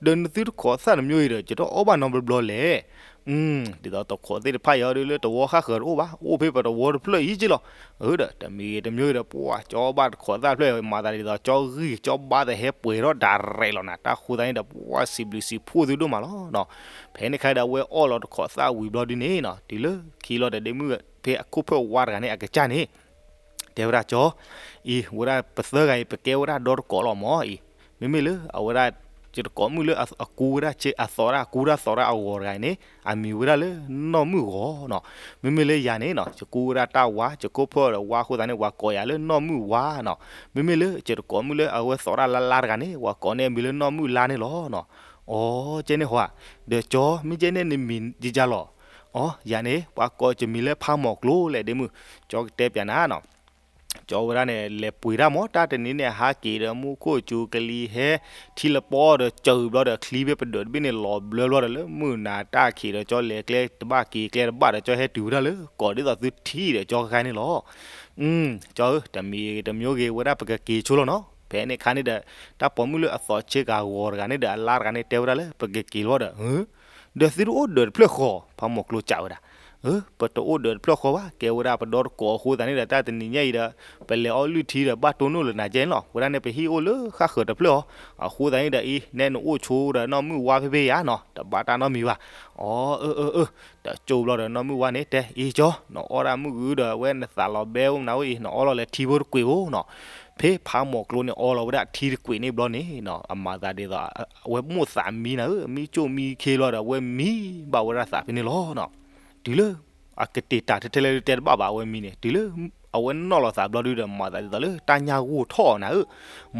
ဒီးနသုတခိးသၣ်တမံၤအံၤဒီး ယတအီၣ်ဘၣ်နီတဘျီဘျီလဲၣ်. ဒ်သိးတခိးသ့ၣ်တဖၣ်အံၤဒုလၢတဝီဃၣ်ဃၢၤတအိၣ်ဘၣ်, အိၣ်ဖဲပတဝီတဖျၢၣ်အံၤက့လီၤ. အၢ ဒီးတမံၤဂ့ၤတမံၤဂ့ၤဒီး ပှၤကၠီဘၣ်တခိးသၣ်တဖျၢၣ် မၤသးဒ်သိးကၠီဂံၢ်ကၠီဘါသဟဲပှဲၤထီၣ်ဒၣ်ရဲၣ်လီၤနၤ, တၢ်ဃိသတးန့ၣ်ဒီး ပှၤစံးဘျုးစံးဖှိၣ်သုဒိၣ်မးလီၤနီၤ. ဖဲန့ၣ်အခါဒီး အဝဲအီၣ်လီၤတခိးသၣ်ဝံၤဘျီဒုန့ၣ်နီၤ, တုၤလၢခံလီၤဒီး ဒ့မုၣ်ဖဲအခိၣ်ဖၢၣ်ဝါတဂၤန့ၣ် အကစၢ်န့ၣ် တဲဝဲဒၣ် ကၠီ အံၤ ဝဲဒၣ်ပသၢဂၤအံၤ ပကဲဝဲဒၣ်ဒီတကိးလီၤမၢ်အံၤ, မ့မ့ၢ်လၢအဝဲဒၣ် ယတကိးမုၣ်လၢအကူဝဲဒၣ် အသီဒၣ် အကူတၢ်သီဒၣ်အဂီၤတဂၤအံၤန့ၣ် အမံၤဝဲဒၣ်လၢနီၢ်မုၣ်ဂီၤနီၤ. မ့မ့ၢ်လၢယၤန့ၣ်နီၤ ယကူဝဲဒၣ်တၢ်ဝါ ယခိၣ်ဖၢၣ်ဒီးဝါအဃိသတးန့ၣ် ပှၤကိးယၤလၢနီၢ်မုၣ်ဝါနီၤ. မ့မ့ၢ်လၢယတကိးမုၣ်လၢအဝဲသီဒၣ်လါလါတဂၤန့ၣ် ပှၤကိးန့ၢ်အမံၤလၢနီၢ်မုၣ်လါန့ၣ်လီၤနီၤ. အိ ကဲန့ၣ်ဟီဧါ, ဒီးကၠီ မ့ၢ်ကဲန့ၣ်နမံၤယကလီၤ. အိ ယၤန့ၣ် ပှၤကိးယမံၤလၢဖးမီၢ်ကျိလဲၣ် ဒ့မုၣ်, ကၠီကတဲပျးနၤနီၤ. ကၠီဝဲဒၣ်န့ၣ် လဲၤပှ့ၤတၢ်မၢ် တၢ်တနံၤန့ၣ် ဟးက့ၤဒီးမူခိၣ်စူၤကလံၤဟဲ ထံလပီဒီးစၢၤဘျီဒီး ချံဖဲပဒၢးတဘ့ၣ်န့ၣ် လီၤဘျၢဘျီဒီး လၢမုၢ်နၤတၢ်ခံးဒီး ကၠီလဲၤကျဲတဘၣ်က့ၤကျဲတဘၣ်ဒီး ကၠီဟဲတုၤဝဲဒၣ်လၢကိးဒ်သိးသုထံၣ်ဒီးကၠီခါန့ၣ်လီၤ. ကၠီဧၢ တမံၤတမံၤဂ့ၤ ဝဲဒၣ်ပကက့ၤဆိလီၤနီၤ. ဖဲန့ၣ်အခါန့ၣ်ဒီး တၢ်ပိာ်မုၣ်လၢအသီဆ့ကၤဂီၤတဂၤန့ၣ်ဒီး အလါတဂၤန့ၣ် တဲဝဲဒၣ်လၢ ပကက့ၤလီၤဒီး ဒီးသုတအိၣ်ဒၢးတဖျၢၣ်ဃီ, ဖးမီၢ်ကျိကးဝဲဒၣ်. အၢ ပတအိၣ်ဒၢးတဖျၢၣ်ဃီဘၣ်, ကဲဝဲဒၣ်ပဒီတကိးအဃိသတးန့ၣ်ဒီး တၢ်တနံၤညါအံၤဒီး ပလဲၤအီၣ်လုၢ်ထံဒီး ဘၣ်တိၢ်နီၣ်လၢနၤကဲန့ၣ်လီၤ. ဝဲဒၣ်န့ၣ် ပဟံၣ်အိၣ်လၢဃၣ်ဃၢၤတဖျၢၣ်အီၤ, အဃိသတးန့ၣ်ဒီးအံၤ နဲနအိၣ်ဆိဒီးနီၢ်မုၣ်ဝါဖဲဖဲယၤနီၤ, တဘၣ်တၢ်နီတမံၤဘၣ်. အိ အၢ အၢ အၢ, တကၠိဘျီဒီးနီၢ်မုၣ်ဝါန့ၣ် တဲအံၤကၠီ, နအီၣ်ဒၣ်မုၢ်ဂုၢ်ဒီး အဝဲနသးလီၤဘဲအိၣ်မနုၤအိၣ်အံၤ နအီၣ်လီၤလၢထံဖိတကွံာ်ဖိနီၤ. ဖဲဖးမီၢ်ကျိန့ၣ် အီလီၤဝဲဒၣ်ထံတကွံာ်န့ၣ်ဘျီန့ၣ်နီၤ, အမၤသးဒ်သိး အဝဲမိၣ်သးမံနၤဧၢ, မံကၠိၣ်မံခ့လီၤဒီး အဝဲမံဘၣ်ဝဲဒၣ်သးဖဲန့ၣ်လီၤနီၤ. တုၤလၢ အကတ့ၢ်တၢ်ထဲထဲလၢတဲတဘၣ်ဘၣ် အဝဲမံန့ၣ် တုၤလၢ အဝဲနီၣ်လီၤသးဘျီဒုဒီး မၤသးဒ်သိးလၢတၢ်ညၣ်ဂိၢ်ထီၣ်နၤဧၢ,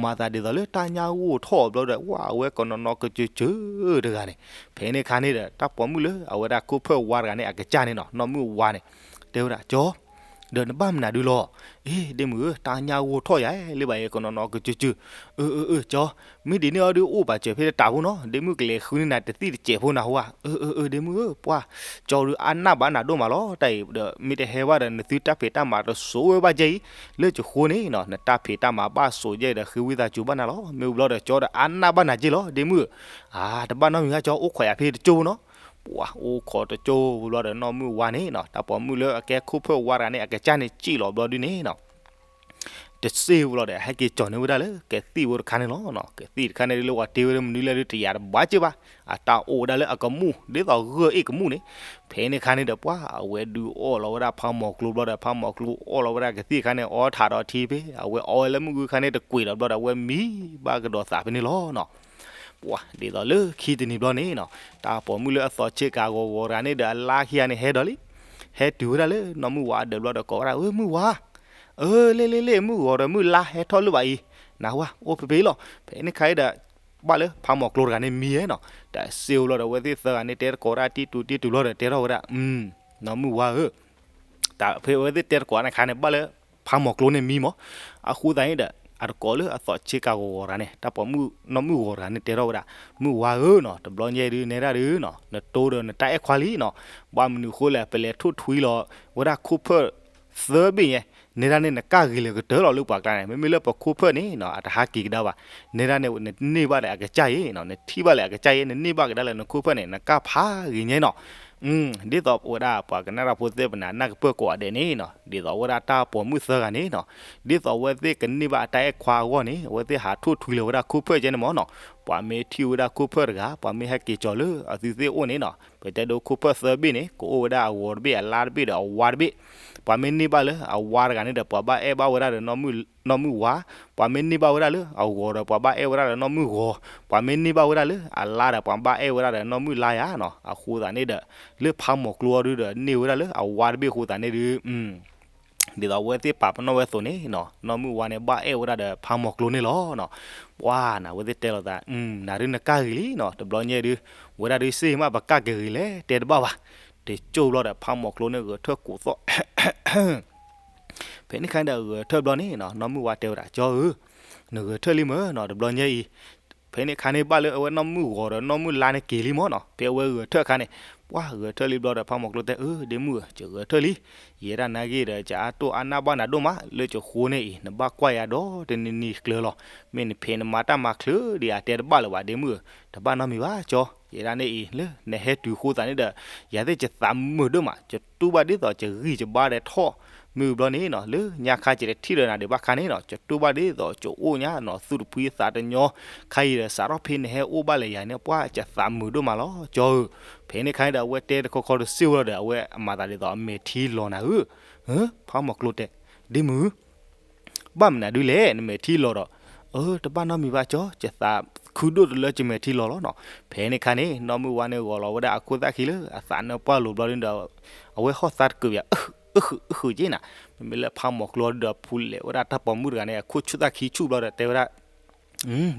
မၤသးဒ်သိးလၢတၢ်ညၣ်ဂိၢ်ထီၣ်ဘျီဒီး ဝဲအဝဲကနီၤနီၤကစၢၢ်ကစၢၢ်တဂၤန့ၣ်. ဖဲန့ၣ်အခါန့ၣ်ဒီး တၢ်ပိာ်မုၣ်လၢအဝဲဒၣ်ခိၣ်ဖၢၣ်ဝါတဂၤန့ၣ် အကစၢ်န့ၣ်နီၤ, နီၢ်မုၣ်ဝါန့ၣ် တဲဝဲဒၣ် ကၠီ ဒီးနဘၣ်မနုၤဒုလီၤ. အ့ ဒ့မုၣ်ဧၢ, တၢ်ညၣ်ဂိၢ်ထီၣ်ယၤလၢဘၣ်အံၤ ကနီၤနီၤကစၢၢ်ကစၢၢ်. အၢ အၢ အၢ ကၠီ, မ့ၢ်ဒ်န့ၣ်အီၤဒု အိၣ်ပာ်စၢၤဖဲတၢ်ဖိနီၤ, ဒ့မုၣ်ကလဲၤဃုန့ၢ်နၤတသံၣ်တစဲးဖိနၤဟူဧါ. အၢ အၢ အၢ ဒ့မုၣ်ဧၢ, ပှၤ ကၠီဒုအါနၢ်ဘၣ်နၤဒိၣ်မးလီၤ. တၢ်အံၤဒီး မ့ၢ်တဟဲဘၣ်ဒီး နသုတၢ်ဖံးတၢ်မၤတစိၤဝဲဘၣ်ကဲအံၤ, လၢကဃိန့ၣ်နီၤ နတၢ်ဖံးတၢ်မၤဘၣ်စိၤကဲအံၤဒီး ဃ့ဝံသးစူၤဘၣ်နၤလီၤ. မ့ၢ်ဝံၤဘျီဒီး ကၠီဒီးအါနၢ်ဘၣ်နၤကဲလီၤ ဒ့မုၣ်ဧၢ. အါ တဘၣ်နီတမံၤဘၣ် ကၠီ အိၣ်ခိးယၤဖဲတကၠိဖိနီၤ. ပှၤအိၣ်ခိးတကၠိဖိဘျီဒီး နီၢ်မုၣ်ဝါန့ၣ်နီၤ တၢ်ပိာ်မုၣ်လၢအကဲခိၣ်ဖၢၣ်ဝါတဂၤန့ၣ် အကစၢ်န့ၣ်စံၣ်လီၤဘျီဒုန့ၣ်နီၤ. တစ့ဝဲလီၤဒီး ဟဲက့ၤကၠီၤန့ၢ်ဝဲဒၣ်လၢကသံၣ်ဖိတခါန့ၣ်လီၤ. ကသံၣ်တခါန့ၣ်ဒုး လၢပှၤတ့ဝဲဒၣ်မနုၤလဲၣ်ဒုး တယာ်တဘၣ်က့ၢ်ဘၣ်, အတၢ်အိၣ်ဝဲဒၣ်လၢအကမူၣ် ဒ်သိးဂၢၢ်အ့ၣ်ကမူၣ်န့ၣ်. ဖဲန့ၣ်အခါန့ၣ်ဒီး ပှၤအဝဲဒုးအီၣ်လီၤဝဲဒၣ်ဖးမိၤကျိဘျီဒီး ဖးမိၤကျိအီၣ်လီၤဝဲဒၣ်ကသံၣ်အခါန့ၣ် အီထးဒီးထံဖဲ အဝဲအီဝဲလၢမုၢ်ဂုၢ်ခါန့ၣ် တကွံာ်ဒီးဘျီဒီး အဝဲမံဘၣ်ကဒီးသးဖဲန့ၣ်လီၤနီၤ. ပှၤဒ်သိးလၢခံတနံၤဘျီန့ၣ်နီၤ, တၢ်ပိာ်မုၣ်လၢအသီဆ့ကၤဂီၤဂီၤတဂၤန့ၣ်ဒီး အလါခံဂၤန့ၣ်ဟဲဒီးလံ, ဟဲတုၤဝဲဒၣ်လၢနီၢ်မုၢ်ဝါအဒၢးဘျီဒီး ကိးဝဲဒၣ်, အၢ မုၢ်ဝါ, အၢ လ့ၣ်လ့ၣ်လ့ၣ် မုၢ်ဂီၤဒီးမုၢ်လါဟဲထီၣ်လၢၤဘၣ်အံၤ, နဝဲအိၣ်ဖဲဖဲအံၤလီၤ. ဖဲန့ၣ်ခါအံၤဒီး ဘၣ်လၢဖးမိၤကျိတဂၤန့ၣ်မံနီၤ, တၢ်စ့ဝဲလီၤဒီး အဝဲသ့ၣ်သၢဂၤန့ၣ် တဲတကိးဝဲဒၣ်တံၢ်တူတံၢ်တူဘျီဒီး တဲထီၣ်ဝဲဒၣ်, နီၢ်မုၢ်ဝါဧၢ, တၢ်ဖဲအဝဲသ့ၣ်တဲတကိးန့ၣ်ခါန့ၣ် ဘၣ်လၢဖးမိၤကျိန့ၣ်မံမး. အဃိသတးန့ၣ်ဒီး အတကိးလၢအသီဆ့ကၤဂီၤဂီၤတဂၤန့ၣ် တၢ်ပိာ်မုၣ်နီၢ်မုၢ်ဂီၤတဂၤန့ၣ် တဲထီၣ်ဝဲဒၣ်, မုၢ်ဝါဧၢနီၤ, တဘျီညါဒုးနဲဒၣ်ဒုးနီၤ, နတိဒီးနတၢ်အဲၣ်ခွါလံနီၤ, ဘၣ်မနုၤဃိလဲၣ် ပလဲၤထိၣ်ထွံလီၤဝဲဒၣ်ခိၣ်ဖၢၣ်သၢဘ့ၣ်ညါ, နဲဒၣ်န့ၣ် နကၢ်ဂ့ၤလၢကတၢၢ်လီၤလၢပှၤကျါန့ၣ်, မ့မ့ၢ်လၢပခိၣ်ဖၢၣ်န့ၣ်နီၤ အတဟးက့ၤကဒါဘၣ်, နဲဒၣ်န့ၣ် နန့ၢ်ဘၣ်လၢအကစၢ်အံၤနီၤ, နထံၣ်ဘၣ်လၢအကစၢ်အံၤ နန့ၢ်ဘၣ်ကဒါလၢနခိၣ်ဖၢၣ်န့ၣ် နကၢ်ဖးဂ့ၤညါနီၤ. ဒ်သိးဝဲဒၣ်ပှၤကနၣ်တၢ်ဖိသ့ၣ်ပနၤနၢ်ကပၢၢ်ကိးဂၤဒဲးန့ၣ်နီၤ, ဒ်သိးဝဲဒၣ်တၢ်ပိာ်မုၣ်သၢဂၤန့ၣ်နီၤ, ဒ်သိးအဝဲသ့ၣ်ကန့ၢ်ဘၣ်အတၢ်အဲၣ်ခွါအဂီၢ်န့ၣ် အဝဲသ့ၣ်ဟးထိၣ်ထွံလီၤဝဲဒၣ်ခိၣ်ဖၢၣ်ကဲန့ၣ်မးနီၤ, ပှၤမ့ၢ်ထံၣ်ဝဲဒၣ်ခိၣ်ဖၢၣ်တဂၤ ပှၤမ့ၢ်ဟဲက့ၤကၠီၤလၢအသုသ့ၣ်အိၣ်န့ၣ်နီၤ, ပတဲဒိခိၣ်ဖၢၣ်သၢဘ့ၣ်န့ၣ် ကအိၣ်ဝဲဒၣ်အဂီၤတဘ့ၣ် အလါတဘ့ၣ်ဒီးအဝါတဘ့ၣ်, ပှၤမ့ၢ်န့ၢ်ဘၣ်လၢအဝါတဂၤန့ၣ်ဒီး ပှၤဘၣ်အဲၣ်ဘၣ်ဝဲဒၣ်ဒီးနီၢ်မုၢ်ဝါ, ပှၤမ့ၢ်န့ၢ်ဘၣ်ဝဲဒၣ်လၢအဂီၤဒီး ပှၤဘၣ်အဲၣ်ဝဲဒၣ်ဒီးနီၢ်မုၢ်ဂီၤ, ပှၤမ့ၢ်န့ၢ်ဘၣ်ဝဲဒၣ်လၢအလါဒီး ပှၤဘၣ်အဲၣ်ဝဲဒၣ်ဒီးနီၢ်မုၢ်လါယါနီၤ. အဃိသတးန့ၣ်ဒီး လၢဖးမိၤကျိအီၤဒုဒီး န့ၢ်ဝဲဒၣ်လၢအဝါတဘ့ၣ်အဃိသတးန့ၣ်ဒုး ဒ်သိးအဝဲသ့ၣ်ပာ်ပနီၣ်ဝဲအသိးန့ၣ်နီၤ, နီၢ်မုၢ်ဝါန့ၣ် ဘၣ်အဲၣ်ဝဲဒၣ်ဒီးဖးမိၤကျိန့ၣ်လီၤနီၤ. ပှၤနၤ အဝဲသ့ၣ်တဲလိာ်သး, နၤဒုးနကၢ်ဂ့ၤလံနီၤ, တဘျီညါဒုး ဝဲဒၣ်ဒုးစ့မး ပကၢ်က့ၤဂ့ၤလဲၣ် တဲတဘၣ်ဘၣ်. တကၠိၢ်ဘျီဒီး ဖးမိၤကျိန့ၣ်ဂဲၤထၢၣ်ကိးသီၣ် ဖဲန့ၣ်ခါန့ၣ်ဒီးဂဲၤထၢၣ်ဘျီန့ၣ်နီၤ, နီၢ်မုၢ်ဝါတဲဝဲဒၣ်, ကၠီဧၢ, နဂဲၤထၢၣ်လံမ့ၢ်နီၤ, တဘျီညါအံၤ ဖဲန့ၣ်ခါန့ၣ် ဘၣ်လၢအဝဲနီၢ်မုၢ်ဂီၤဒီးနီၢ်မုၢ်လါန့ၣ်က့ၤလံမ့ၢ်နီၤ, ဖဲအဝဲဂဲၤထၢၣ်အခါန့ၣ်, ပှၤဂဲၤထၢၣ်လံဘျီဒီး ဖးမိၤကျိတဲ, အၢ ဒ့မုၣ်ဧၢ, ယဂဲၤထၢၣ်လံ, ယဲဒၣ်နာ်က့ဒီး ကအါတိၢ်အါနၢ်ဘၣ်နၤဒိၣ်မး လၢကဃိန့ၣ်အံၤ နဘၣ်ကွၢ်ယၤဒီးတနံၤနံၤကျၢၤလီၤ, မ့ၢ်နဖံးနမၤတၢ်မၤချုးဒံးဧါ တဲတဘၣ်လၢၤဘၣ် ဒ့မုၣ်ဧၢ, တဘၣ်နီတမံၤဘၣ် ကၠီ, ယဲဒၣ်န့ၣ်အံၤ လၢနဟဲတုၤအဃိသတးန့ၣ်ဒီး ယၤသ့ၣ်ယသးမုာ်ဒိၣ်မး, ယတူၢ်ဘၣ်ဒ်သိးယဂံၢ်ယဘါဒီးထီၣ်, မုၢ်ဘျီန့ၣ်နီၤ လၢညါခါယတထံၣ်ဒီးနၤဒံးဘၣ်ခါန့ၣ်နီၤ, ယတူၢ်ဘၣ်ဒ်သိးယအိၣ်ညါနီၤ သူၣ်တဖှံသးတညီ, ခါအံၤဒီးစးထီၣ်ဖဲနဟဲအိၣ်ဘၣ်လၢယၤန့ၣ် ပှၤယသးမုာ်ဒိၣ်မးလီၤ ကၠီဧၢ. ဖဲန့ၣ်ခါန့ၣ်ဒီး အဝဲတဲတခီခီတစ့ၢ်ဝဲလီၤဒီး အဝဲအမၤသးဒ်သိးအမဲာ်ထံလီၤနၤဧၢ, ဖးမိၤကျိတဲ, ဒ့မုၣ် ဘၣ်မနုၤဒုးလဲၣ် နမဲာ်ထံလီၤဒီး, အၢ တဘၣ်နီတမံၤဘၣ် ကၠီ, ယသးခုဒိၣ်တလၢယမဲာ်ထံလီၤလီၤနီၤ. ဖဲန့ၣ်ခါန့ၣ် နီၢ်မုၢ်ဝါန့ၣ်ဂီၤလီၤဝဲဒၣ်အခိၣ်သၣ်ခံလၢအသးနၢပှၢ်လိၤဘျီဒုဒီး အဝဲဟီၣ်သါတကုးဘၣ်, အုၣ်ဃုာ် အုၣ်ဃုာ်က့နၤ, မ့မ့ၢ်လၢဖးမိၤကျိဒုဒီး ဖူလဲၤဝဲဒၣ်တၢ်ပိာ်မုၣ်တဂၤန့ၣ် အခိၣ်ဆူၣ်သၣ်ခံဆူၣ်ဘျီဒီး တဲဝဲဒၣ်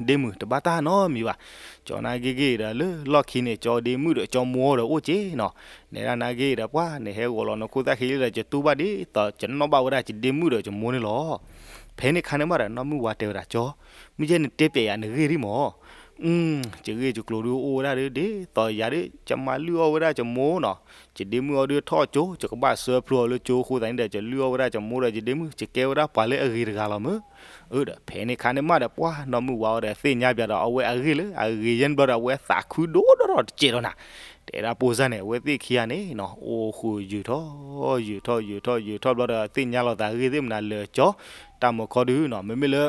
ဒ့မုၣ် တဘၣ်တၢ်နီတမံၤဘၣ်, ကၠီနာ်ဂ့ၤဂ့ၤဒီး လၢလီၢ်ခံန့ၣ် ကၠီဒ့မုၣ်ဒီးကၠီမိၢ်ဒီးအိၣ်က့နီၤ, နဲဒၣ်နာ်ဂ့ၤဒီး ပှၤနဟဲဂီၤလီၤနခိၣ်သၣ်ခံလံဒီး ယတူၢ်ဘၣ်ဒ်သိး ယနီၣ်ဘၣ်ဝဲဒၣ်ယဒ့မုၣ်ဒီးယမိၢ်န့ၣ်လီၤ. ဖဲန့ၣ်ခါန့ၣ်မးဒီး နီၢ်မုၢ်ဝါတဲဝဲဒၣ် ကၠီ, မ့ၢ်ယဲနတဲပျဲယၤနဂ့ၢ်ဒံးမး, ယဂ့ၢ်ယကျိၤဒုးအိၣ်ဝဲဒၣ်ဒ်သိးယၤဒ် ယမၤလုၢ်အီၣ်ဝဲဒၣ်ယမိၢ်နီၤ, ယဒ့မုၣ်အီၤဒုးထီၣ်ကၠိ ယကဘၣ်ဆှၢဖျိအီၤလၢကၠိအဃိသတးန့ၣ်ဒီး ယလုၢ်အီၣ်ဝဲဒၣ်ယမိၢ်ဒီးယဒ့မုၣ် ယကဲဝဲဒၣ်ပှၤလၢအဂ့ၤတဂၤလီၤမ့ၢ် အၢဒီး ဖဲန့ၣ်ခါန့ၣ်မးဒီး ပှၤနီၢ်မုၢ်ဝါဝဲဒီးသ့ၣ်ညါပျးဒီး အဝဲအဂ့ၢ်လၢအဂ့ၤယဲၢ်န့ၣ်ဘျီဒီး အဝဲသးခုဒိၣ်ထီၣ်တစဲးဒီးနၤ, တဲဒၣ်ပိစၢ်န့ၣ် အဝဲသ့ၣ်ခံဂၤန့ၣ်နီၤ အိၣ်ဃုာ်ယုာ်ထီၣ် ယုာ်ထီၣ် ယုာ်ထီၣ် ယုာ်ထီၣ်ဘျီဒီး သ့ၣ်ညါလိာ်သးအဂ့ၢ်သ့ၣ်မနုၤလၢာ်ကၠီ, တၢ်မုၢ်ခီဒုနီၤ မ့မ့ၢ်လၢ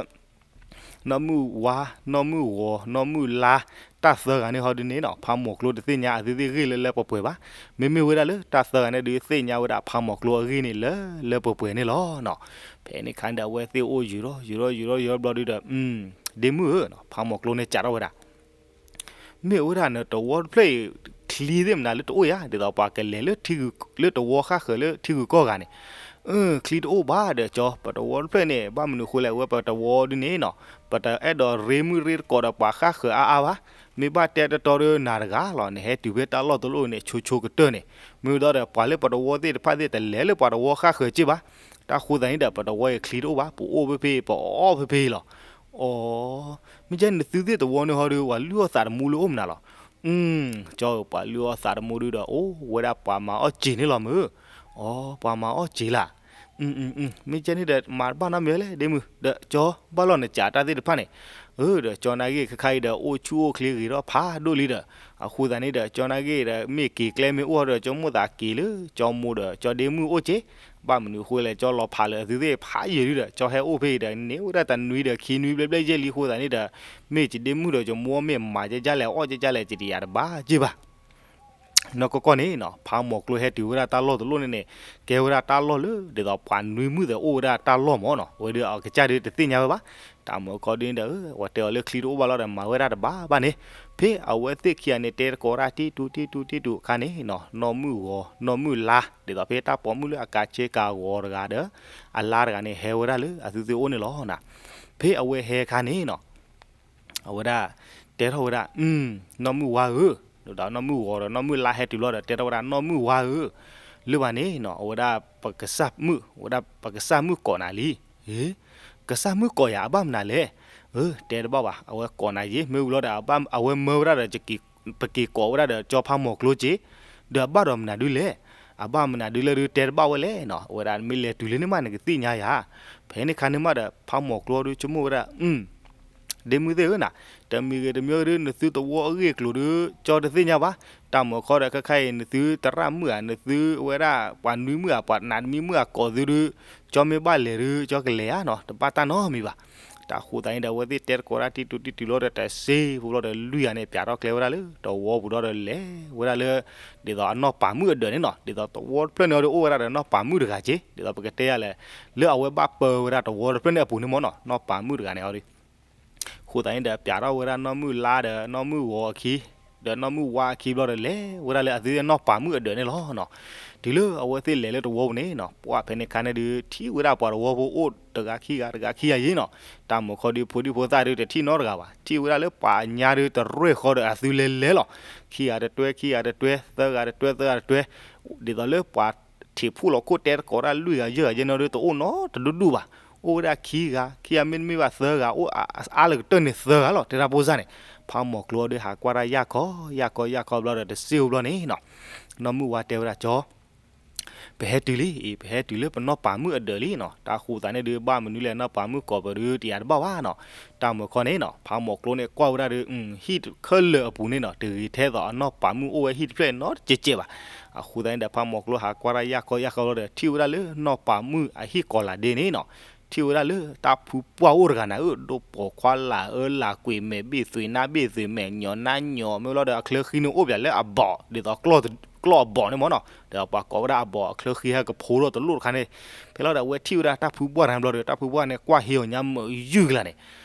နီၢ်မုၢ်ဝါ နီၢ်မုၢ်ဂီၤ နီၢ်မုၢ်လါ တၢ်သၢဂၤန့ၣ်ဟီဒုန့ၣ်နီၤ ဖးမိၤကျိတသ့ၣ်ညါအသုသ့ၣ်ဂ့ၢ်လၢလၢပှဲၤပှဲၤဘၣ်, မ့မ့ၢ်ဝဲဒၣ်လၢတၢ်သၢဂၤန့ၣ်ဒုးသ့ၣ်ညါဝဲဒၣ်ဖးမိၤကျိအဂ့ၢ်န့ၣ်လၢလၢပှဲၤပှဲၤန့ၣ်လီၤနီၤ. ဖဲန့ၣ်ခါန့ၣ်ဒီး အဝဲသ့ၣ်အိၣ်ယုာ်ထီၣ် ယုာ်ထီၣ် ယုာ်ထီၣ် ယုာ်ထီၣ်ဘျီဒုဒီး ဒ့မုၣ်ဧၢ, ဖးမိၤကျိန့ၣ်စးထီၣ်ဝဲဒၣ် မ့ၢ်ဝဲဒၣ်နတဝီတဖျၢၣ်အံၤ ချံသ့ၣ်မနုၤလၢတအိၣ်ဧါ, ဒ်သိးပှၤကလဲၤလၢ လၢတဝီဃၣ်ဃၢၤလၢထံဂုၤကီၢ်ဂၤန့ၣ်, ချံတအိၣ်ဘၣ်ဒီးကၠီ, ပတဝီတဖျၢၣ်န့ၣ် ဘၣ်မနုၤဃိလဲၣ် အဝဲပတဝီဒုန့ၣ်နီၤ ပတအဲၣ်ဒိးရ့မုၣ်ရ့တကိးဒီးပှၤဃၣ်ဃၢၤအါအါဘၣ်, မ့ၢ်ဘၣ်တဲတတီဒီးနၤတဂၤလီၤ နဟဲတုၤဖဲတၢ်လီၢ်တလီၢ်န့ၣ် ဆိဆိကတၢၢ်န့ၣ်, မ့ၢ်ဝဲဒီးပှၤလၢပတဝီသ့ၣ်တဖၣ်သ့ၣ် တလဲၤလၢပှၤတဝီဃၣ်ဃၢၤက့ၢ်ဘၣ်, တၢ်ဃိသတးန့ၣ်ဒီး ပတဝီအံၤချံတအိၣ်ဘၣ် ပအိၣ်ဖဲဖဲ ပအီၣ်ဖဲဖဲလီၤ. အိ, မ့ၢ်ကဲနသုသ့ၣ်တဝီန့ၣ်ဟီဒီး ပှၤလုၢ်အီၣ်သးတမူလၢအိၣ်မနုၤလီၤ. ကၠီဧၢ, ပှၤလုၢ်အီၣ်သးတမူဒုဒီး အိၣ်ဝဲဒၣ်ပှၤမၤအီၣ်စ့ၤန့ၣ်လီၤမ့ၢ်. အိ, ပှၤမၤအီၣ်စ့ၤလၢ်. မ့ၢ်ကဲန့ၣ်ဒီး မၤတဘၣ်နီတမံၤလဲၣ် ဒ့မုၣ်, ဒီးကၠီ ဘၣ်လီၤနစးတၢ်သ့ၣ်တဖၣ်န့ၣ်, အၢ ဒီးကၠီနာ်ဂ့ၢ်ခဲခါအံၤဒီး အိၣ်ဆူၣ်အိၣ်ချ့ဂ့ၤထီၣ်ဖးဒိၣ်လံဒီး အဃိသတးန့ၣ်ဒီး ကၠီနာ်ဂ့ၢ်ဒီး မ့ၢ်က့ၤကျဲမ့ၢ်အိၣ်ဒီး ကၠီမိၢ်သးက့ၤလၢ ကၠီမိၢ်ဒီးကၠီဒ့မုၣ်အိၣ်က့ၤ, ဘၣ်မနုၤအဃိလဲၣ် ကၠီလီၤဖးလၢအသုသ့ၣ်ဖးယံာ်လံဒီး ကၠီဟဲအိၣ်ဖဲအံၤဒီး န့ၢ်ဝဲဒၣ်တနွံဒီးခံနွံဘျဲၣ်ဘျဲၣ်ယဲၢ်လံအဃိသတးန့ၣ်ဒီး မ့ၢ်ကၠီဒ့မုၣ်ဒီးကၠီမိၢ်မ့ၢ်မၤကဲကၢ်လဲၣ် အီၣ်ကဲကၢ်လဲၣ် ကတယၤတဘၣ်က့ၤဘၣ် နီၢ်ကီၢ်ကီၢ်န့ၣ်နီၤ ဖးမီၤကျိဟဲတုၤဝဲဒၣ်တၢ်လီၢ်တလီၢ်န့ၣ်န့ၣ် ကဲဝဲဒၣ်တၢ်လီၢ်လၢ ဒ်သိးပှၤနွံမုၣ်သ့ၣ်အိၣ်ဝဲဒၣ်တၢ်လီၢ်မၢ်နီၤ အဝဲဒီးအကစၢ်ဒုးတသ့ၣ်ညါဝဲဘၣ်. တၢ်မုၢ်ခီဒုန့ၣ်ဒီး အဝဲတဲအီၤလၢချံတအိၣ်ဘၣ်လီၤဒီး မၤဝဲဒၣ်တဘၣ်ဘၣ်န့ၣ် ဖဲအဝဲသ့ၣ်ခံဂၤန့ၣ် တဲတကိးဒၣ်တံၢ်တူတံၢ်တူတံၢ်တူအခါန့ၣ်နီၤ နီၢ်မုၢ်ဂီၤ နီၢ်မုၢ်လါ ဒ်သိးဖဲတၢ်ပိာ်မုၣ်လၢအကၤဆ့ကၤဂီၤတဂၤဒီး အလါတဂၤန့ၣ် ဟဲဝဲဒၣ်လၢအသုသ့ၣ်အိၣ်န့ၣ်လီၤ. ဖဲအဝဲဟဲအခါန့ၣ်နီၤ အဝဲဒၣ် တဲထီၣ်ဝဲဒၣ် နီၢ်မုၢ်ဝါဧၢ, ဒီးနီၢ်မုၢ်ဂီၤဒီးနီၢ်မုၢ်လါဟဲတုၤလီၤဒီး တဲထီၣ်ဝဲဒၣ် နီၢ်မုၢ်ဝါဧၢ, လၢဘၣ်န့ၣ်နီၤ အဝဲဒၣ်ပကစၢ်မုၣ် အဝဲဒၣ်ပကစၢ်မုၣ်ကိးနၤလံ. ကစၢ်မုၣ်ကိးယၤအဘၣ်မနုၤလဲၣ်. အၢ တဲတဘၣ်ဘၣ် အဝဲကိးနၤယ့ မ့ၢ်ဝံၤလီၤဒီး အဝဲမၢဝဲဒၣ်ဒီး ပက့ၤကိးဝဲဒၣ်ဒီးကၠီဖးမီၤကျိက့ၤ, ဒီးအဘၣ်ဒီးမနုၤဒုလဲၣ်. အဘၣ်မနုၤဒုလၢဒုတဲတဘၣ်ဝဲလဲၣ်နီၤ အဝဲဒၣ်မ့ၢ်လဲၤတုၤလၢန့ၣ်မး နကသ့ၣ်ညါယၤ. ဖဲန့ၣ်ခါန့ၣ်မးဒီး ဖးမီၤကျိဒုဆိကမိၣ်ဝဲဒၣ် ဒ့မုၣ်သ့ၣ်ဧၢနၤ, တမံၤဂ့ၤတမံၤဂ့ၤဒု နသုသဝီအဂ့ၢ်အကျိၤဒု ကၠီတသ့ၣ်ညါဘၣ်. တၢ်မုၢ်ခီဒီးခဲခါအံၤ နသုသရၣ်မုၣ်ဧါ နသုဝဲဒၣ်ပှၤနွံမုၣ်ဧါ ပှၤနးတမံၤမုၣ်ဧါ ကိးသုဒု ကၠီမ့ၢ်ဘၣ်လဲၤဒု ကၠီကလဲၤဧါနီၤ တဘၣ်တၢ်နီတမံၤဘၣ်. တၢ်ဃိသတးန့ၣ်ဒီး အဝဲသ့ၣ်တဲတကိးဒၣ်တံၢ်တူတံၢ်တုၤလီၤဒီး တစ့ဖိဘျီဒီး လွံၢ်ဂၤန့ၣ် ပၠးထီၣ်ကျဲဝဲဒၣ်လၢတဝီပူၤဒီး လဲၤဝဲဒၣ်လၢ ဒ်သိးအနီၢ်ပၤမုၣ်အဒၢးန့ၣ်နီၤ, ဒ်သိးသဝီတဖျၢၣ်န့ၣ်အီၤဒီး အိၣ်ဝဲဒၣ်ဒီးနီၢ်ပၤမုၣ်တဂၤက့ၤ, ဒ်သိးပကတဲယၤလဲၣ်, လၢအဝဲဘၣ်ပၢဝဲဒၣ်တဝီတဖျၢၣ်န့ၣ်အပူၤန့ၣ်မၢ်နီၤ နီၢ်ပၤမုၣ်တဂၤန့ၣ်အီၤဒီး ဃိသတးန့ၣ်ဒီး ပၠးထီၣ်ဝဲဒၣ်နီၢ်မုၢ်လါဒီးနီၢ်မုၢ်ဂီၤအခံ, ဒီးနီၢ်မုၢ်ဝါအခံဘျီဒီး လဲၤဝဲဒၣ်လၢအသုနီၢ်ပၤမုၣ်အဒၢးန့ၣ်လီၤနီၤ. တုၤလၢအဝဲသ့ၣ်လဲၤလၢတဝီပူၤန့ၣ်နီၤ ပှၢ်ဖဲန့ၣ်ခါန့ၣ်ဒုး ထံၣ်ဝဲဒၣ်ပှၤတဝီဖိအိၣ်တဂၤခံဂၤတဂၤခံဂၤယ့နီၤ. တၢ်မုၢ်ခီဒုးဖိဒံဖိသၣ်ဒုးတထံၣ်နီတဂၤဘၣ်, ထံၣ်ဝဲဒၣ်လၢပှၤညါဒုးတရဲၣ်ဃီဒီးအသုလဲၤလဲၤလီၤ. ခံဂၤတတွဲ ခံဂၤတတွဲ သၢဂၤတတွဲ သၢဂၤတတွဲ ဒ်သိးလၢပှၤထံးဖှိၣ်လီၤခိၣ်တဲတကိးဒၣ် လွံၢ်ဂၤယဲၢ်ဂၤယဲၢ်နီၤဒုး တအိၣ်နီတဒူၣ်ဒူၣ်ဘၣ်. အိၣ်ဝဲဒၣ်ခံဂၤ, ခံဂၤမ့တမ့ၢ်ဘၣ်သၢဂၤ, အိၣ်အါလၢကတၢၢ်န့ၣ်သၢဂၤလီၤ တဲဒၣ်ဖိစၢ်န့ၣ်. ဖးမီၤကျိဒုးဟးကွၢ်တၢ်ယၢ်ခီ ယၢ်ခီ ယၢ်ခီဘျီဒီး တစ့ၢ်ဖိဘျီန့ၣ်နီၤ နီၢ်မုၢ်ဝါတဲဝဲဒၣ် ကၠီ ပဟဲတုၤလံအံၤ, ပဟဲတုၤလၢပနီၢ်ပၤမုၣ်အဒၢးလံနီၤ. တၢ်ဃိသတးန့ၣ်ဒုး ဘၣ်မနုၤလဲၣ် နီၢ်ပၤမုၣ်ကိးပဒုးတယၤတဘၣ်ဘၣ်နီၤ. တၢ်မုၢ်ခီန့ၣ်နီၤ ဖးမီၤကျိန့ၣ်ကွၢ်ဝဲဒၣ်ဒီး ဟံၣ်ခဲလၢာ်အပူၤန့ၣ်နီၤ တဂ့ၤထဲသိးအနီၢ်ပၤမုၣ်အိၣ်ဝဲဟံၣ်တဖျၢၣ်နီတစဲးစဲးဘၣ်. အဃိသတးန့ၣ်ဒီး ဖးမီၤကျိဟးကွၢ်တၢ်ယၢ်ခီယၢ်ခီဘျီဒီး ထံၣ်ဝဲဒၣ်လၢနီၢ်ပၤမုၣ်အဟံၣ်ကိးလးဒ့န့ၣ်နီၤ ထံၣ်ဝဲဒၣ်လၢတၢ်ဖုပှၢ်အိၣ်တဂၤနၤဧၢ, ဒိၣ်ပိာ်ခွါလၢအၢလၢကွံာ် မဲာ်ဘ့ၣ်သွံးနါဘ့ၣ်သွံး မဲာ်ညီနါညီ မ့ၢ်လီၤဒီး အချၢဃံန့ၣ်အိၣ်ပၠးလၢအဘီၣ် ဒ်သိးကျီၢ်အဘီၣ်န့ၣ်မၢ်နီၤ. ဒီးပှၤကိးဝဲဒၣ်အဘီၣ်အချၢဃံဟဲကဖိထီၣ်တလိၣ်တခါန့ၣ်, ဖဲလီၤဒီးအဝဲထံၣ်ဝဲဒၣ်တၢ်ဖုပှၢ်တဂၤန့ၣ်ဘျီဒီး တၢ်ဖုပှၢ်န့ၣ်ကွၢ်ဟ့အီၤညါမုာ်ယုၢ်ကလာ်န့ၣ်.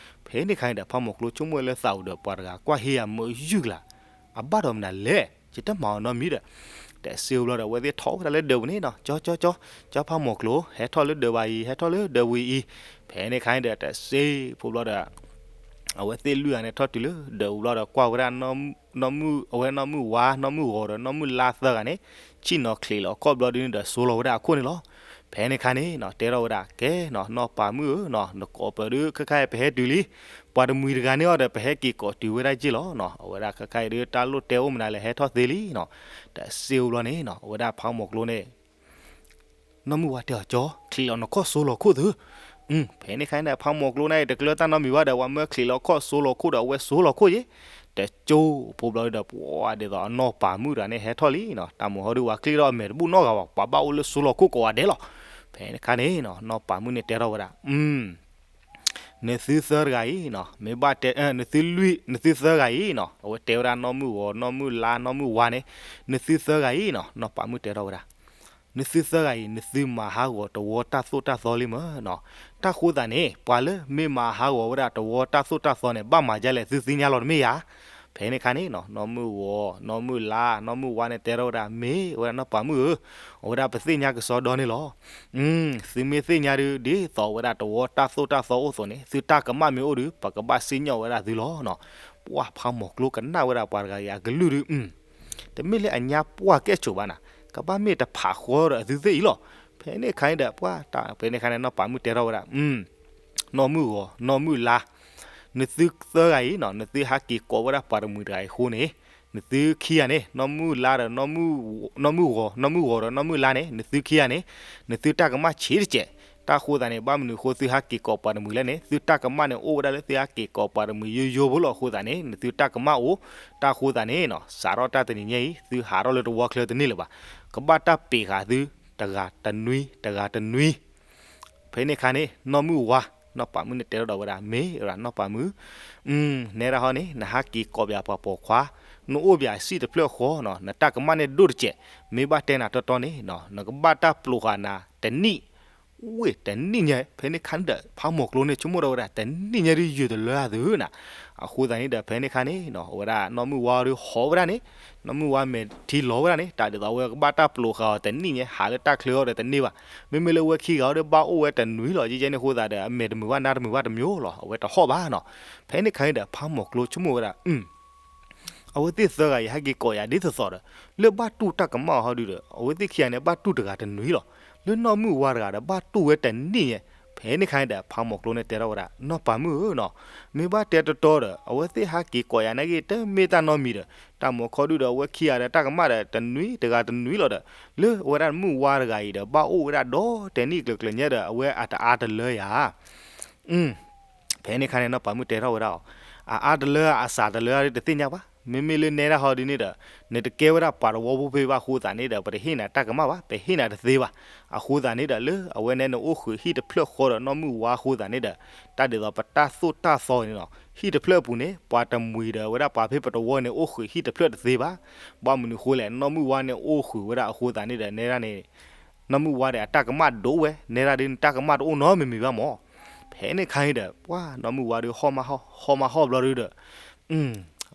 ဖဲန့ၣ်ခါန့ၣ်ဒီး ဖးမီၤကျိဆိကမိၣ်ဝဲလၢသးပူၤဒီး ပှၤတဂၤကွၢ်ဟ့ယၤမုာ်ယုၢ်ကလာ်, အဘၣ်ဒီးမနုၤလဲၣ်, ယတမၤအီၤနီတမံၤဒီး တစ့ၢ်ဖိဘျီဒီး အဝဲသ့ၣ်ထီၣ်ဝဲဒၣ်လၢဒၢးပူၤန့ၣ်နီၤ, ကၠီ ကၠီ ကၠီ ကၠီဖးမီၤကျိ ဟဲထီၣ်လၢဒၢးပူၤအံၤ ဟဲထီၣ်လၢဒၢးပူၤအံၤ. ဖဲန့ၣ်ခါန့ၣ်ဒီး တစ့ၢ်ဖိဘျီဒီး အဝဲသ့ၣ်လွံၢ်ဂၤန့ၣ်ထီၣ်တုၤလၢဒၢးပူၤဘျီဒီး ကွၢ်ဝဲဒၣ် အဝဲနီၢ်မုၢ်ဝါ နီၢ်မုၢ်ဂီၤဒီးနီၢ်မုၢ်လါသၢဂၤန့ၣ် ဆ့ၣ်နီၤချံးလီၤခီၣ်ဘျီဒုန့ၣ်ဒီး စိလီၤဝဲဒၣ်အခိၣ်န့ၣ်လီၤ. ဖဲန့ၣ်ခါန့ၣ်နီၤ တဲထီၣ်ဝဲဒၣ် ကဲနီၤ နီၢ်ပၤမုၣ်ဧၢနီၤ နကိးပဒုးခဲခါအံၤ ပဟဲတုၤလံ, ပှၤတမှံၤတဂၤန့ၣ်အီၤဒီး ပဟဲက့ၤကိးတုၤဝဲဒၣ်ယ့ၢ်လီၤနီၤ. အဝဲဒၣ်ခဲခါအံၤဒုး တၢ်လိၣ်တဲအိၣ်မနုၤလဲၣ် ဟဲထီၣ်သ့လံနီၤ. တစ့ၢ်ဖိဘျီန့ၣ်နီၤ အဝဲဒၣ်ဖးမီၤကျိန့ၣ် နီၢ်မုၢ်ဝါတဲအီၤ ကၠီ ချံးလီၤနခီၣ်စိလီၤခိၣ်သု. ဖဲန့ၣ်ခါန့ၣ် ဖးမီၤကျိန့ၣ် တကျၢတၢ်နီတမံၤဘၣ်ဒီး ပှၤမၢချံးလီၤခီၣ်စိလီၤခိၣ်ဒီး အဝဲစိလီၤခိၣ်ယ့ၢ်. တကၠိဖိဘျီဒီး ပှၤဒ်သိးအနီၢ်ပၤမုၣ်တဂၤန့ၣ် ဟဲထီၣ်လံနီၤ. တၢ်မုၢ်ဟီဒုး ပှၤချံးထီၣ်အမဲာ်တဘူၣ်နီတဂၤဘၣ်, ပှၤဘၣ်အိၣ်လၢစိလီၤခိၣ်ကိးဂၤဒဲးလီၤ. ဖဲန့ၣ်ခါန့ၣ်နီၤ နီၢ်ပၤမုၣ်န့ၣ်တဲထီၣ်ဝဲဒၣ် နသုသၢတဂၤအံၤနီၤ မ့ၢ်ဘၣ်တဲ နသုလွံၢ် နသုသၢဂၤအံၤနီၤ အဝဲတဲဝဲဒၣ် နီၢ်မုၢ်ဂီၤ နီၢ်မုၢ်လါ နီၢ်မုၢ်ဝါန့ၣ် နသုသၢဂၤအံၤနီၤ နီၢ်ပၤမုၣ်တဲထီၣ်ဝဲဒၣ် နသုသၢဂၤအံၤ နသုမၤဟးဂီၤတဝီတၢ်သိၣ်တၢ်သီလံမၢ်နီၤ. တၢ်ဃိသးန့ၣ် ပှၤလၢမ့ၢ်မၤဟးဂီၤဝဲဒၣ်တဝီတၢ်သိၣ်တၢ်သီန့ၣ် ဘၣ်မၤဒ်လဲၣ် သုသ့ၣ်ညါလီၤတမ့ၢ်ဧါ. ဖဲန့ၣ်ခါန့ၣ်နီၤ နီၢ်မုၢ်ဂီၤ နီၢ်မုၢ်လါ နီၢ်မုၢ်ဝါန့ၣ် တဲထီၣ်ဝဲဒၣ် မ့ၢ်ဝဲဒၣ်နီၢ်ပၤမုၣ်ဧၢ, အဝဲဒၣ်ပသ့ၣ်ညါကစီဒီန့ၣ်လီၤ. သုမ့ၢ်သ့ၣ်ညါဒုး ဒ်သိးဝဲဒၣ်တဝီတၢ်သိၣ်တၢ်သီအိၣ်အသိးန့ၣ် သုတၢ်ကမၣ်မ့ၢ်အိၣ်ဒုး ပကဘၣ်စံၣ်ညီၣ်ဝဲဒၣ်သုလီၤနီၤ. ပှၢ်ဖးမီၤကျိကနၣ်ဝဲဒၣ်ပှၤတဂၤအံၤအကလုၢ်ဒုး တမ့ၢ်လၢအညါပှၢ်ကဲၣ်ဆိးဘၣ်နၤ, ကဘၣ်မ့ၢ်တဖးဃီဒီးအသုသ့ၣ်အံၤလီၤ. ဖဲန့ၣ်ခါန့ၣ်ဒီး ပှၢ် ဖဲန့ၣ်ခါန့ၣ် နီၢ်ပၤမုၣ်တဲထီၣ်ဝဲဒၣ် နီၢ်မုၢ်ဂီၤ နီၢ်မုၢ်လါ, နသုသၢဂၤအံၤနီၤ နသုဟးက့ၤကိးဝဲဒၣ်ပှၤတမှံၤတဂၤအံၤအဃိန့ၣ် နသုခံဂၤန့ၣ် နီၢ်မုၢ်လါဒီး နီၢ်မုၢ်ဂီၤ နီၢ်မုၢ်ဂီၤဒီးနီၢ်မုၢ်လါန့ၣ် နသုခံဂၤန့ၣ် နသုတၢ်ကမၣ်ဆံးတစဲး တၢ်ဃိသးန့ၣ် ဘၣ်မနုၤဃိသုဟးက့ၤကိးပှၤတမှံၤလဲၣ်န့ၣ် သုတၢ်ကမၣ်န့ၣ်အိၣ်ဝဲဒၣ်လၢသုဟးက့ၤကိးပှၤတမှံၤယိယိဖိလီၤ. အဃိသးန့ၣ် နသုတၢ်ကမၣ်အိၣ်, တၢ်ဃိသးန့ၣ်နီၤ စးထီၣ်တၢ်တနံၤညါအံၤ သုဟးထီၣ်လၢတဝီချၢတန့ၢ်လၢၤဘၣ်. ကဘၣ်တၢ်ပ့ၤဃာ်သု တဂၤတနွံ တဂၤတနွံ ဖဲန့ၣ်ခါန့ၣ် နီၢ်မုၢ်ဝါ, နီၢ်ပၤမုၣ်န့ၣ်တဲထီၣ်ဒီးဝဲဒၣ် မ့ၢ်ဝဲဒၣ်နီၢ်ပၤမုၣ်, နဲဒၣ်ဟီန့ၣ် နဟးက့ၤကိးပှၤပိာ်ခွါ, နအိၣ်ပှၤစံၣ်တဖျၢၣ်ဃီနီၤ, နတၢ်ကမၣ်န့ၣ်ဒိၣ်တစဲး, မ့ၢ်ဘၣ်တဲနၤတီတီန့ၣ်နီၤ နကဘၣ်တၢ်ပျိာ်ဃာ်နၤတနံၣ်, ဝ့ၢ်တနံၣ်ညါ, ဖဲန့ၣ်ခါန့ၣ်ဒီး ဖးမိၢ်ကျိန့ၣ် ဆိကမိၣ်ဒီးဝဲဒၣ် တနံၣ်ညါဒုးယုာ်တလၢအသုနၤ, အဃိသတးန့ၣ်ဒီး ဖဲန့ၣ်ခါန့ၣ်နီၤ အဝဲဒၣ်နီၢ်မုၢ်ဝါဒုးဟီၣ်ဝဲဒၣ်န့ၣ်, နီၢ်မုၢ်ဝါမဲာ်ထံလီၤဝဲဒၣ်န့ၣ် တၢ်ဒ်သိးအဝဲကဘၣ်တၢ်ပျိာ်ဃာ်အီၤတနံၣ်ညါ ဟးလၢတၢ်ချၢအီၤဒီးတန့ၢ်ဘၣ်, မ့မ့ၢ်လၢအဝဲခံဂၤအီၤဒီးဘၣ်အိၣ်ဝဲတနွံလီၤ, ယဲယဲန့ၣ်အဃိသတးဒီး အမဲာ်တမုာ်ဘၣ်နါတမုာ်ဘၣ်တမံၤလီၤ, အဝဲတဟီၣ်ဘၣ်နီၤ, ဖဲန့ၣ်ခါန့ၣ်ဒီး ဖးမိၢ်ကျိဆိကမိၣ်ဝဲဒၣ် အဝဲသ့ၣ်သၢဂၤအံၤဟဲက့ၤကိးယၤဒ်သိးသိးဒီး လၢဘၣ်တူၢ်တၢ်ကမၣ်အီၤဟီဒုဒီး အဝဲသ့ၣ်ခံဂၤန့ၣ် ဘၣ်တူၢ်တဂၤတနွံလီၤ. လၢနီၢ်မုၢ်ဝါတဂၤဒီးဘၣ်တူၢ်ဝဲတနံၣ်ညါ, ဖဲန့ၣ်ခါန့ၣ်ဒီး ဖးမိၢ်ကျိန့ၣ်တဲထီၣ်ဝဲဒၣ် နီၢ်ပၤမုၣ်ဧၢနီၤ, မ့ၢ်ဘၣ်တဲတီတီဒီး အဝဲသ့ၣ်ဟးက့ၤကိးယၤနာ်က့ တမ့ၢ်တၢ်နီတမံၤဒီး တၢ်မုၢ်ခီဒုဒီးအဝဲခံဂၤဒီးတၢ်ကမၣ်ဒီး တနွံတဂၤတနွံလီၤဒီး လၢအဝဲဒၣ်မုၢ်ဝါတဂၤအံၤဒီး ဘၣ်အိၣ်ဝဲဒၣ်ဒီတနံၣ်ကျၢၤကျၢၤညါဒီး အဝဲအတအါတလၢယၤ ဖဲန့ၣ်ခါန့ၣ် နီၢ်ပၤမုၣ်တဲထီၣ်ဝဲဒၣ်အီၤ, အအါတလၢအစှၤတလၢတသ့ၣ်ညါဘၣ်, မ့မ့ၢ်လၢနဲဒၣ်ဟီဒုန့ၣ်ဒီး နတကဲဝဲဒၣ်ပှၤတဝီဖိဖဲဘၣ်အဃိသတးန့ၣ်ဒီး ပတဟ့ၣ်နၤတၢ်ကမၣ်ဘၣ်, ပဟ့ၣ်နၤတသ့ဘၣ်. အဃိသတးန့ၣ်ဒီး လၢအဝဲန့ၣ်နအိၣ်ဃုာ်ဟံၣ်တဖျၢၣ်ဃီဒီးနီၢ်မုၢ်ဝါအဃိသတးန့ၣ်ဒီး တၢ်ဒ်သိးပတၢ်သိၣ်တၢ်သီန့ၣ်နီၤ ဟံၣ်တဖျၢၣ်အပူၤန့ၣ် ပှၤတမှံၤဒီးဝဲဒၣ်ပှၤဖဲပတဝီန့ၣ် အိၣ်ဃုာ်ဟံၣ်တဖျၢၣ်တသ့ဘၣ်. ဘၣ်မနုၤဃိလဲၣ် နီၢ်မုၢ်ဝါန့ၣ်အိၣ်ဃုာ်ဝဲဒၣ်အဃိသတးန့ၣ်ဒီး နဲဒၣ်န့ၣ် နီၢ်မုၢ်ဝါဒီးအတၢ်ကမၣ်ဒိၣ်ဝဲ, နဲဒၣ်ဒုးနတၢ်ကမၣ်တအိၣ်နီတမံၤမံၤဘၣ်မၢ်. ဖဲန့ၣ်ခါန့ၣ်ဒီး ပှၤနီၢ်မုၢ်ဝါဒုး ဟီၣ်မးဟီၣ်ဘျီဒုဒီး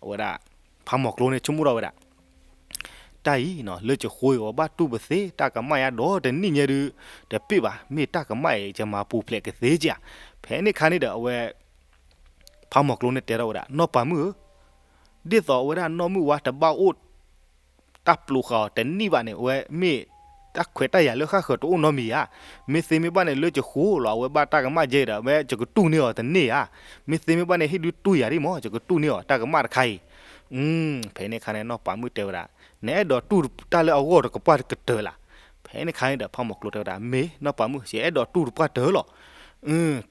အဝဲဒၣ် ဖးမိၢ်ကျိန့ၣ်ဆိကမိၣ်ထီၣ်ဝဲဒၣ် တၢ်အံၤနီၤ လၢကဃိအံၤ ပဘၣ်တူၢ်ပသ့ တၢ်ကမၣ်ယါဒီတနံၣ်ညါဒုး တပ့ၢ်ဘၣ်, မ့ၢ်တၢ်ကမၣ်အံၤ ယမၤပူၤဖျဲးကသ့ကဧါ. ဖဲန့ၣ်ခါန့ၣ်ဒီး အဝဲ ဖးမိၢ်ကျိန့ၣ်တဲထီၣ်ဝဲဒၣ် နီၢ်ပၤမုၣ်ဧၢ, ဒ်သိးအဝဲဒၣ်နီၢ်မုၢ်ဝါတဘၣ်အိၣ် တၢ်ပျိာ်ဃာ်အီၤတနံၣ်ဘၣ်န့ၣ် အဝဲမ့ၢ်တၢ်ခွဲးတၢ်ယာ်လၢဃၣ်ဃၢၤတအိၣ်နီတမံၤဧါ. မ့ၢ်သ့မ့ၢ်ဘၣ်န့ၣ် လၢကဃိလီၤ အဝဲဘၣ်တၢ်ကမၣ်ယဲဒီး အဝဲယကတူၢ်န့ၢ်အီၤတန့ၢ်ဧါ. မ့ၢ်သ့မ့ၢ်ဘၣ်န့ၣ် ဟ့ၣ်ဒုးတူၢ်ယၤဒ်မၢ် ယကတူၢ်န့ၢ်အီၤ တၢ်ကမၣ်တခါအံၤ. ဖဲန့ၣ်ခါန့ၣ် နီၢ်ပၤမုၣ်တဲဝဲဒၣ် နအဲၣ်ဒိးတူၢ်တၢ်လၢအဂီၢ်တကပှၢ်ကတၢၢ်လၢ်. ဖဲန့ၣ်ခါန့ၣ်ဒီး ဖးမိၢ်ကျိတဲဝဲဒၣ် မ့ၢ်နီၢ်ပၤမုၣ် ယအဲၣ်ဒိးတူၢ်တပှၢ်တၢၢ်လီၤ.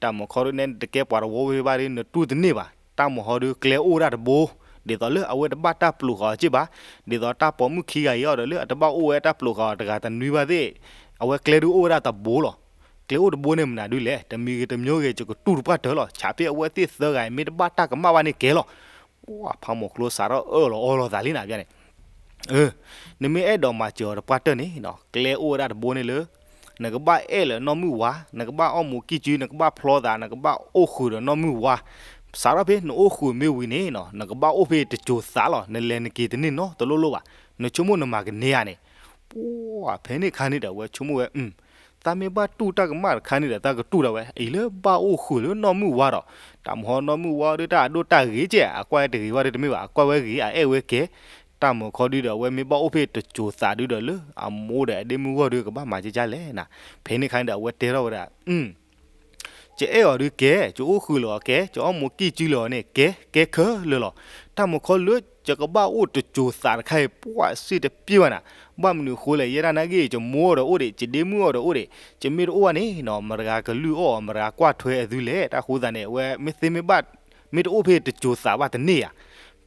တၢ်မုၢ်ခီဒုးနဲနတကဲပှၤတဝီဝဲဘၣ်ဒီး နတူၢ်တန့ၢ်ဘၣ်. တၢ်မုၢ်ဟီဒုးကျဲအိၣ်ဝဲဒၣ်တဘိ, ဒ်သိးလၢအဝဲတဘၣ်တၢ်ပျိာ်ဃာ်အီၤက့ၢ်ဘၣ်. ဒ်သိးတၢ်ပိာ်မုၣ်ခံဂၤအံၤအီၤဒီး လၢအတဘၣ်အိၣ်ဝဲတၢ်ပျိာ်ဃာ်အီၤတဂၤတနွံဘၣ်သ့ၣ်, အဝဲကျဲဒုးအိၣ်ဝဲဒၣ်တဘိလီၤ. ကျဲအိၣ်တဘိန့ၣ်မနုၤဒုးလဲၣ်, တမံၤဂ့ၤတမံၤဂ့ၤ ယကတူၢ်တပှၢ်တၢၢ်လီၤ. ဆးဖဲအဝဲသ့ၣ်သၢဂၤအံၤ မ့ၢ်တဘၣ်တၢ်ကမၣ်ဘၣ်န့ၣ်ကဲလီၤ. ပှၤဖးမိၢ်ကျိစးထီၣ်အၢၣ်လီၤအီလီၤသးလံနၤ ပျၢ်န့ၣ် နမ့ၢ်အဲၣ်ဒိးမၤစၢၤအီၤတပှၢ်တၢၢ်န့ၣ်နီၤ ကျဲအိၣ်ဝဲဒၣ်တဘိန့ၣ်လၢ နကဘၣ်အဲၣ်လၢၤနီၢ်မုၢ်ဝါ, နကဘၣ်အီၣ်မူးကံၢ်စု, နကဘၣ်ဖျီသး, နကဘၣ်အိၣ်ဃုာ်ဒီးနီၢ်မုၢ်ဝါ. စးထီၣ်ဖဲနအိၣ်ဃုာ်မ့ၢ်ဝံၤန့ၣ်နီၤ နကဘၣ်အိၣ်ဖဲတစိၤသးလီၤ. နလဲၤနက့ၤတန့ၢ်နီတလိၣ်လိၣ်ဘၣ်. နဆိကမိၣ်နမၤကန့ၢ်ဧါန့ၣ်. ပှၤဖဲန့ၣ်ခါန့ၣ်ဒီး အဝဲဆိကမိၣ်ဝဲ သးမ့ၢ်ဘၣ်တူၢ်တၢ်ကမၣ်တခါန့ၣ်ဒီး သးကတူၢ်ဒၣ်ဝဲ အံၤလၢဘၣ်အိၣ်ဃုာ်လၢနီၢ်မုၢ်ဝါဒီး တၢ်မုၢ်ဟီနီၢ်မုၢ်ဝါဒုးတၢ်အဒိၣ်တၢ်ဂ့ၤကဲ အကွၢ်ဝဲတဂ့ၤဝဲဒုးတမ့ၢ်ဘၣ် အကွၢ်ဝဲဂ့ၤ အအဲၣ်ဝဲကဲ. တၢ်မုၢ်ခီဒုးဒီး အဝဲမ့ၢ်ဘၣ်အိၣ်ဖဲတစိၤသးဒုးဒီး လၢအမိၢ်ဒီးအဒ့မုၢ်ဂီၢ်ဒုးကဘၣ်မၤကကလဲၣ်နၤ. ဖဲန့ၣ်ခါန့ၣ်ဒီး အဝဲတဲထီၣ်ဝဲဒၣ် ယအဲၣ်အီၤဒုးကဲ, ယအိၣ်ဃုာ်လၢအီၤကဲ, ယအီၣ်မူးကံၢ်စုလၢအီၤန့ၣ် ကဲ, ကဲခဲလၢာ်လီၤ. တၢ်မုၢ်ခီလၢယကဘၣ်အိၣ်တစိၤသးတခါအံၤ ပှၤစံၣ်တပျၢ်ဘၣ်နၤ. ဘၣ်မနုၤဃိလဲၣ် ယဲဒၣ်နာ်က့ ယမိၢ်အီၤဒီးအိၣ်ဒံး, ယဒ့မုၢ်အီၤဒီးအိၣ်ဒံး, ယမ့ၢ်တအိၣ်ဘၣ်န့ၣ်နီၤ မတဂၤကလုၢ်အီၣ်အီၤ မတဂၤကွၢ်ထွဲအသုလဲၣ်. တၢ်ဃိသတးန့ၣ် အဝဲမ့ၢ်သ့မ့ၢ်ဘၣ် မ့ၢ်တအိၣ်ဖဲတစိၤသးဘၣ်တန့ၢ်ဧါ.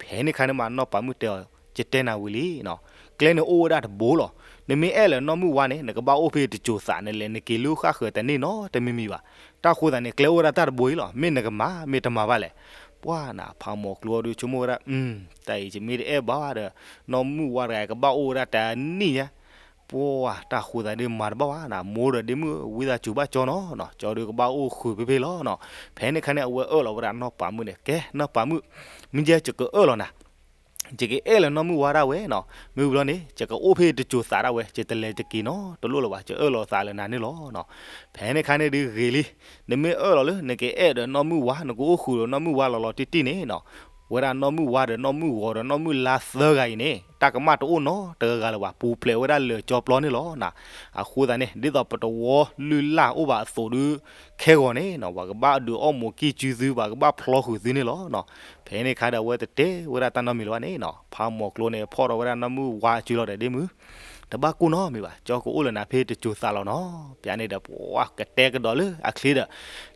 ဖဲန့ၣ်ခါန့ၣ်မး နီၢ်ပၤမုၣ်တဲအီၤ ယတဲနၤဝံၤလံနီၤ, ကျဲန့ၣ်အိၣ်ဝဲဒၣ်တဘိလီၤ. နမ့ၢ်အဲၣ်လၢၤနီၢ်မုၢ်ဝါန့ၣ် နကဘၣ်အိၣ်ဖဲတစိၤသး နလဲၤနက့ၤလၢဃၣ်ဃၢၤတန့ၢ်နီတမံၤမံၤဘၣ်. တၢ်ဃိသတးန့ၣ် ကျဲအိၣ်ဝဲဒၣ်တၢ်တဘိအံၤလီၤ. မ့ၢ်နကမၤ မ့ၢ်တမၤဘၣ်လဲၣ်. ပှၤနၤ ဖးမိၢ်ကျိအီၤဒုးဆိကမိၣ်ဝဲဒၣ် တၢ်အံၤယမ့ၢ်တအဲၣ်ဘၣ်ဒီး နီၢ်မုၢ်ဝါတဂၤကဘၣ်အိၣ်ဝဲဒၣ်တနံၣ်ညါ ပှၤတၢ်ဃိသတးဒုးမၤတဘၣ်ဘၣ်နၤ မိၢ်ဒီးဒ့မုၢ်ဝံသးစူၤဘၣ်ကၠီနီၤ ကၠီဒုးကဘၣ်အိၣ်ဃုာ်ဖဲဖဲလီၤနီၤ. ဖဲန့ၣ်ခါန့ၣ် အဝဲအၢၣ်လီၤဝဲဒၣ်နီၢ်ပၤမုၣ်န့ၣ် ကဲ နီၢ်ပၤမုၣ် မ့ၢ်ယဲယကအၢၣ်လီၤနၤ ယကအဲၣ်လၢၤနီၢ်မုၢ်ဝါဒၣ်ဝဲနီၤ မ့ၢ်ဝံၤလီၤန့ၣ် ယကအိၣ်ဖဲတစိၤသးဒၣ်ဝဲ ယတလဲၤတက့ၤနီတလိၣ်လၢၤဘၣ် ယအၢၣ်လီၤသးလၢနၤန့ၣ်လီၤနီၤ. ဖဲန့ၣ်ခါန့ၣ်ဒုးဂ့ၤလံ နမ့ၢ်အၢၣ်လီၤလၢနကအဲၣ်ဒီးနီၢ်မုၢ်ဝါ နကအိၣ်ဃုာ်ဒီးနီၢ်မုၢ်ဝါလီၤလီၤတံၢ်တံၢ်န့ၣ်နီၤ ဝဲဒၣ်နီၢ်မုၢ်ဝါဒီးနီၢ်မုၢ်ဂီၤဒီးနီၢ်မုၢ်လါသၢဂၤအံၤန့ၣ် တၢ်ကမၣ်တအိၣ်နီတဂၤဂၤလၢၤဘၣ် ပူၤဖျဲးဝဲဒၣ်လၢာ်ကၠီပျီန့ၣ်လီၤနီၤ. အဃိသတးန့ၣ် ဒ်သိးပတဝီလုၢ်လၢ်အိၣ်ဘၣ်အသိးဒုး ခဲဂီၤန့ၣ်နီၤ ပှၤကဘၣ်ဒုးအီၣ်မူးကံၢ်စုသု ပှၤကဘၣ်ဖျီဃုာ်သုန့ၣ်လီၤနီၤ. ဖဲန့ၣ်ခါဒီးအဝဲတတဲဝဲဒၣ်တၢ်နီတမံၤလၢၤဘၣ်န့ၣ်နီၤ ဖးမိၢ်ကျိန့ၣ် ဖီၣ်ထီၣ်ဝဲဒၣ်နီၢ်မုၢ်ဝါအစုလီၤဒီးဒ့မုၢ် တဘၣ်ကိၢ်နီတမံၤဘၣ်, ကၠီကအိၣ်လၢနၤဖဲတစိၤသးလီၤနီၤ. ဖဲန့ၣ်ဒီး ပှၤကတဲကဒီးလၢအချ့ဒီး,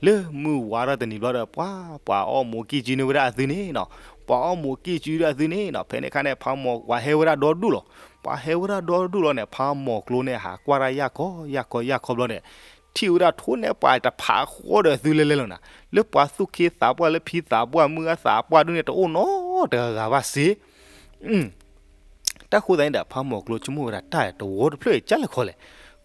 လၢမုၢ်ဝါထီၣ်တနံၤဘျီဒီး ပှၤ ပှၤအီၣ်မိၢ်ကံၢ်စုန့ၢ်ဝဲဒၣ်အသုန့ၣ်နီၤ, ပှၤအီၣ်မိၢ်ကံၢ်စုဒၣ်အသုန့ၣ်နီၤ. ဖဲန့ၣ်အခါန့ၣ် ဖးမီၢ် ပှၤဟဲဝဲဒၣ်ဒီဒူၣ်လီၤ. ပှၤဟဲဝဲဒၣ်ဒီဒူၣ်လီၤန့ၣ် ဖးမီၢ်ကျိန့ၣ် ဟးကွၢ်တၢ်ယၢ်ခီယၢ်ခီယၢ်ခီဘျီန့ၣ်, ထံၣ်ဝဲဒၣ်ထိန့ၢ်ပှၤတဖးဃီဒီးအသုလဲၤလဲၤလီၤနၤ, လၢပှၤသူၣ်က့သးပှၢ် လၢဖံသးပှၢ် မုၢ်ဂၢ်သးပှၢ်ဒ်န့ၣ် တအိၣ်နီတဂၤဂၤဘၣ်စ့ တၢ်ဃိသတးန့ၣ်ဒီး ဖးမီၢ်ကျိဆိကမိၣ်ဝဲဒၣ် တၢ်တဝီတဖျၢၣ်အံၤ ကၢ်လဲၣ်ခီလဲၣ်,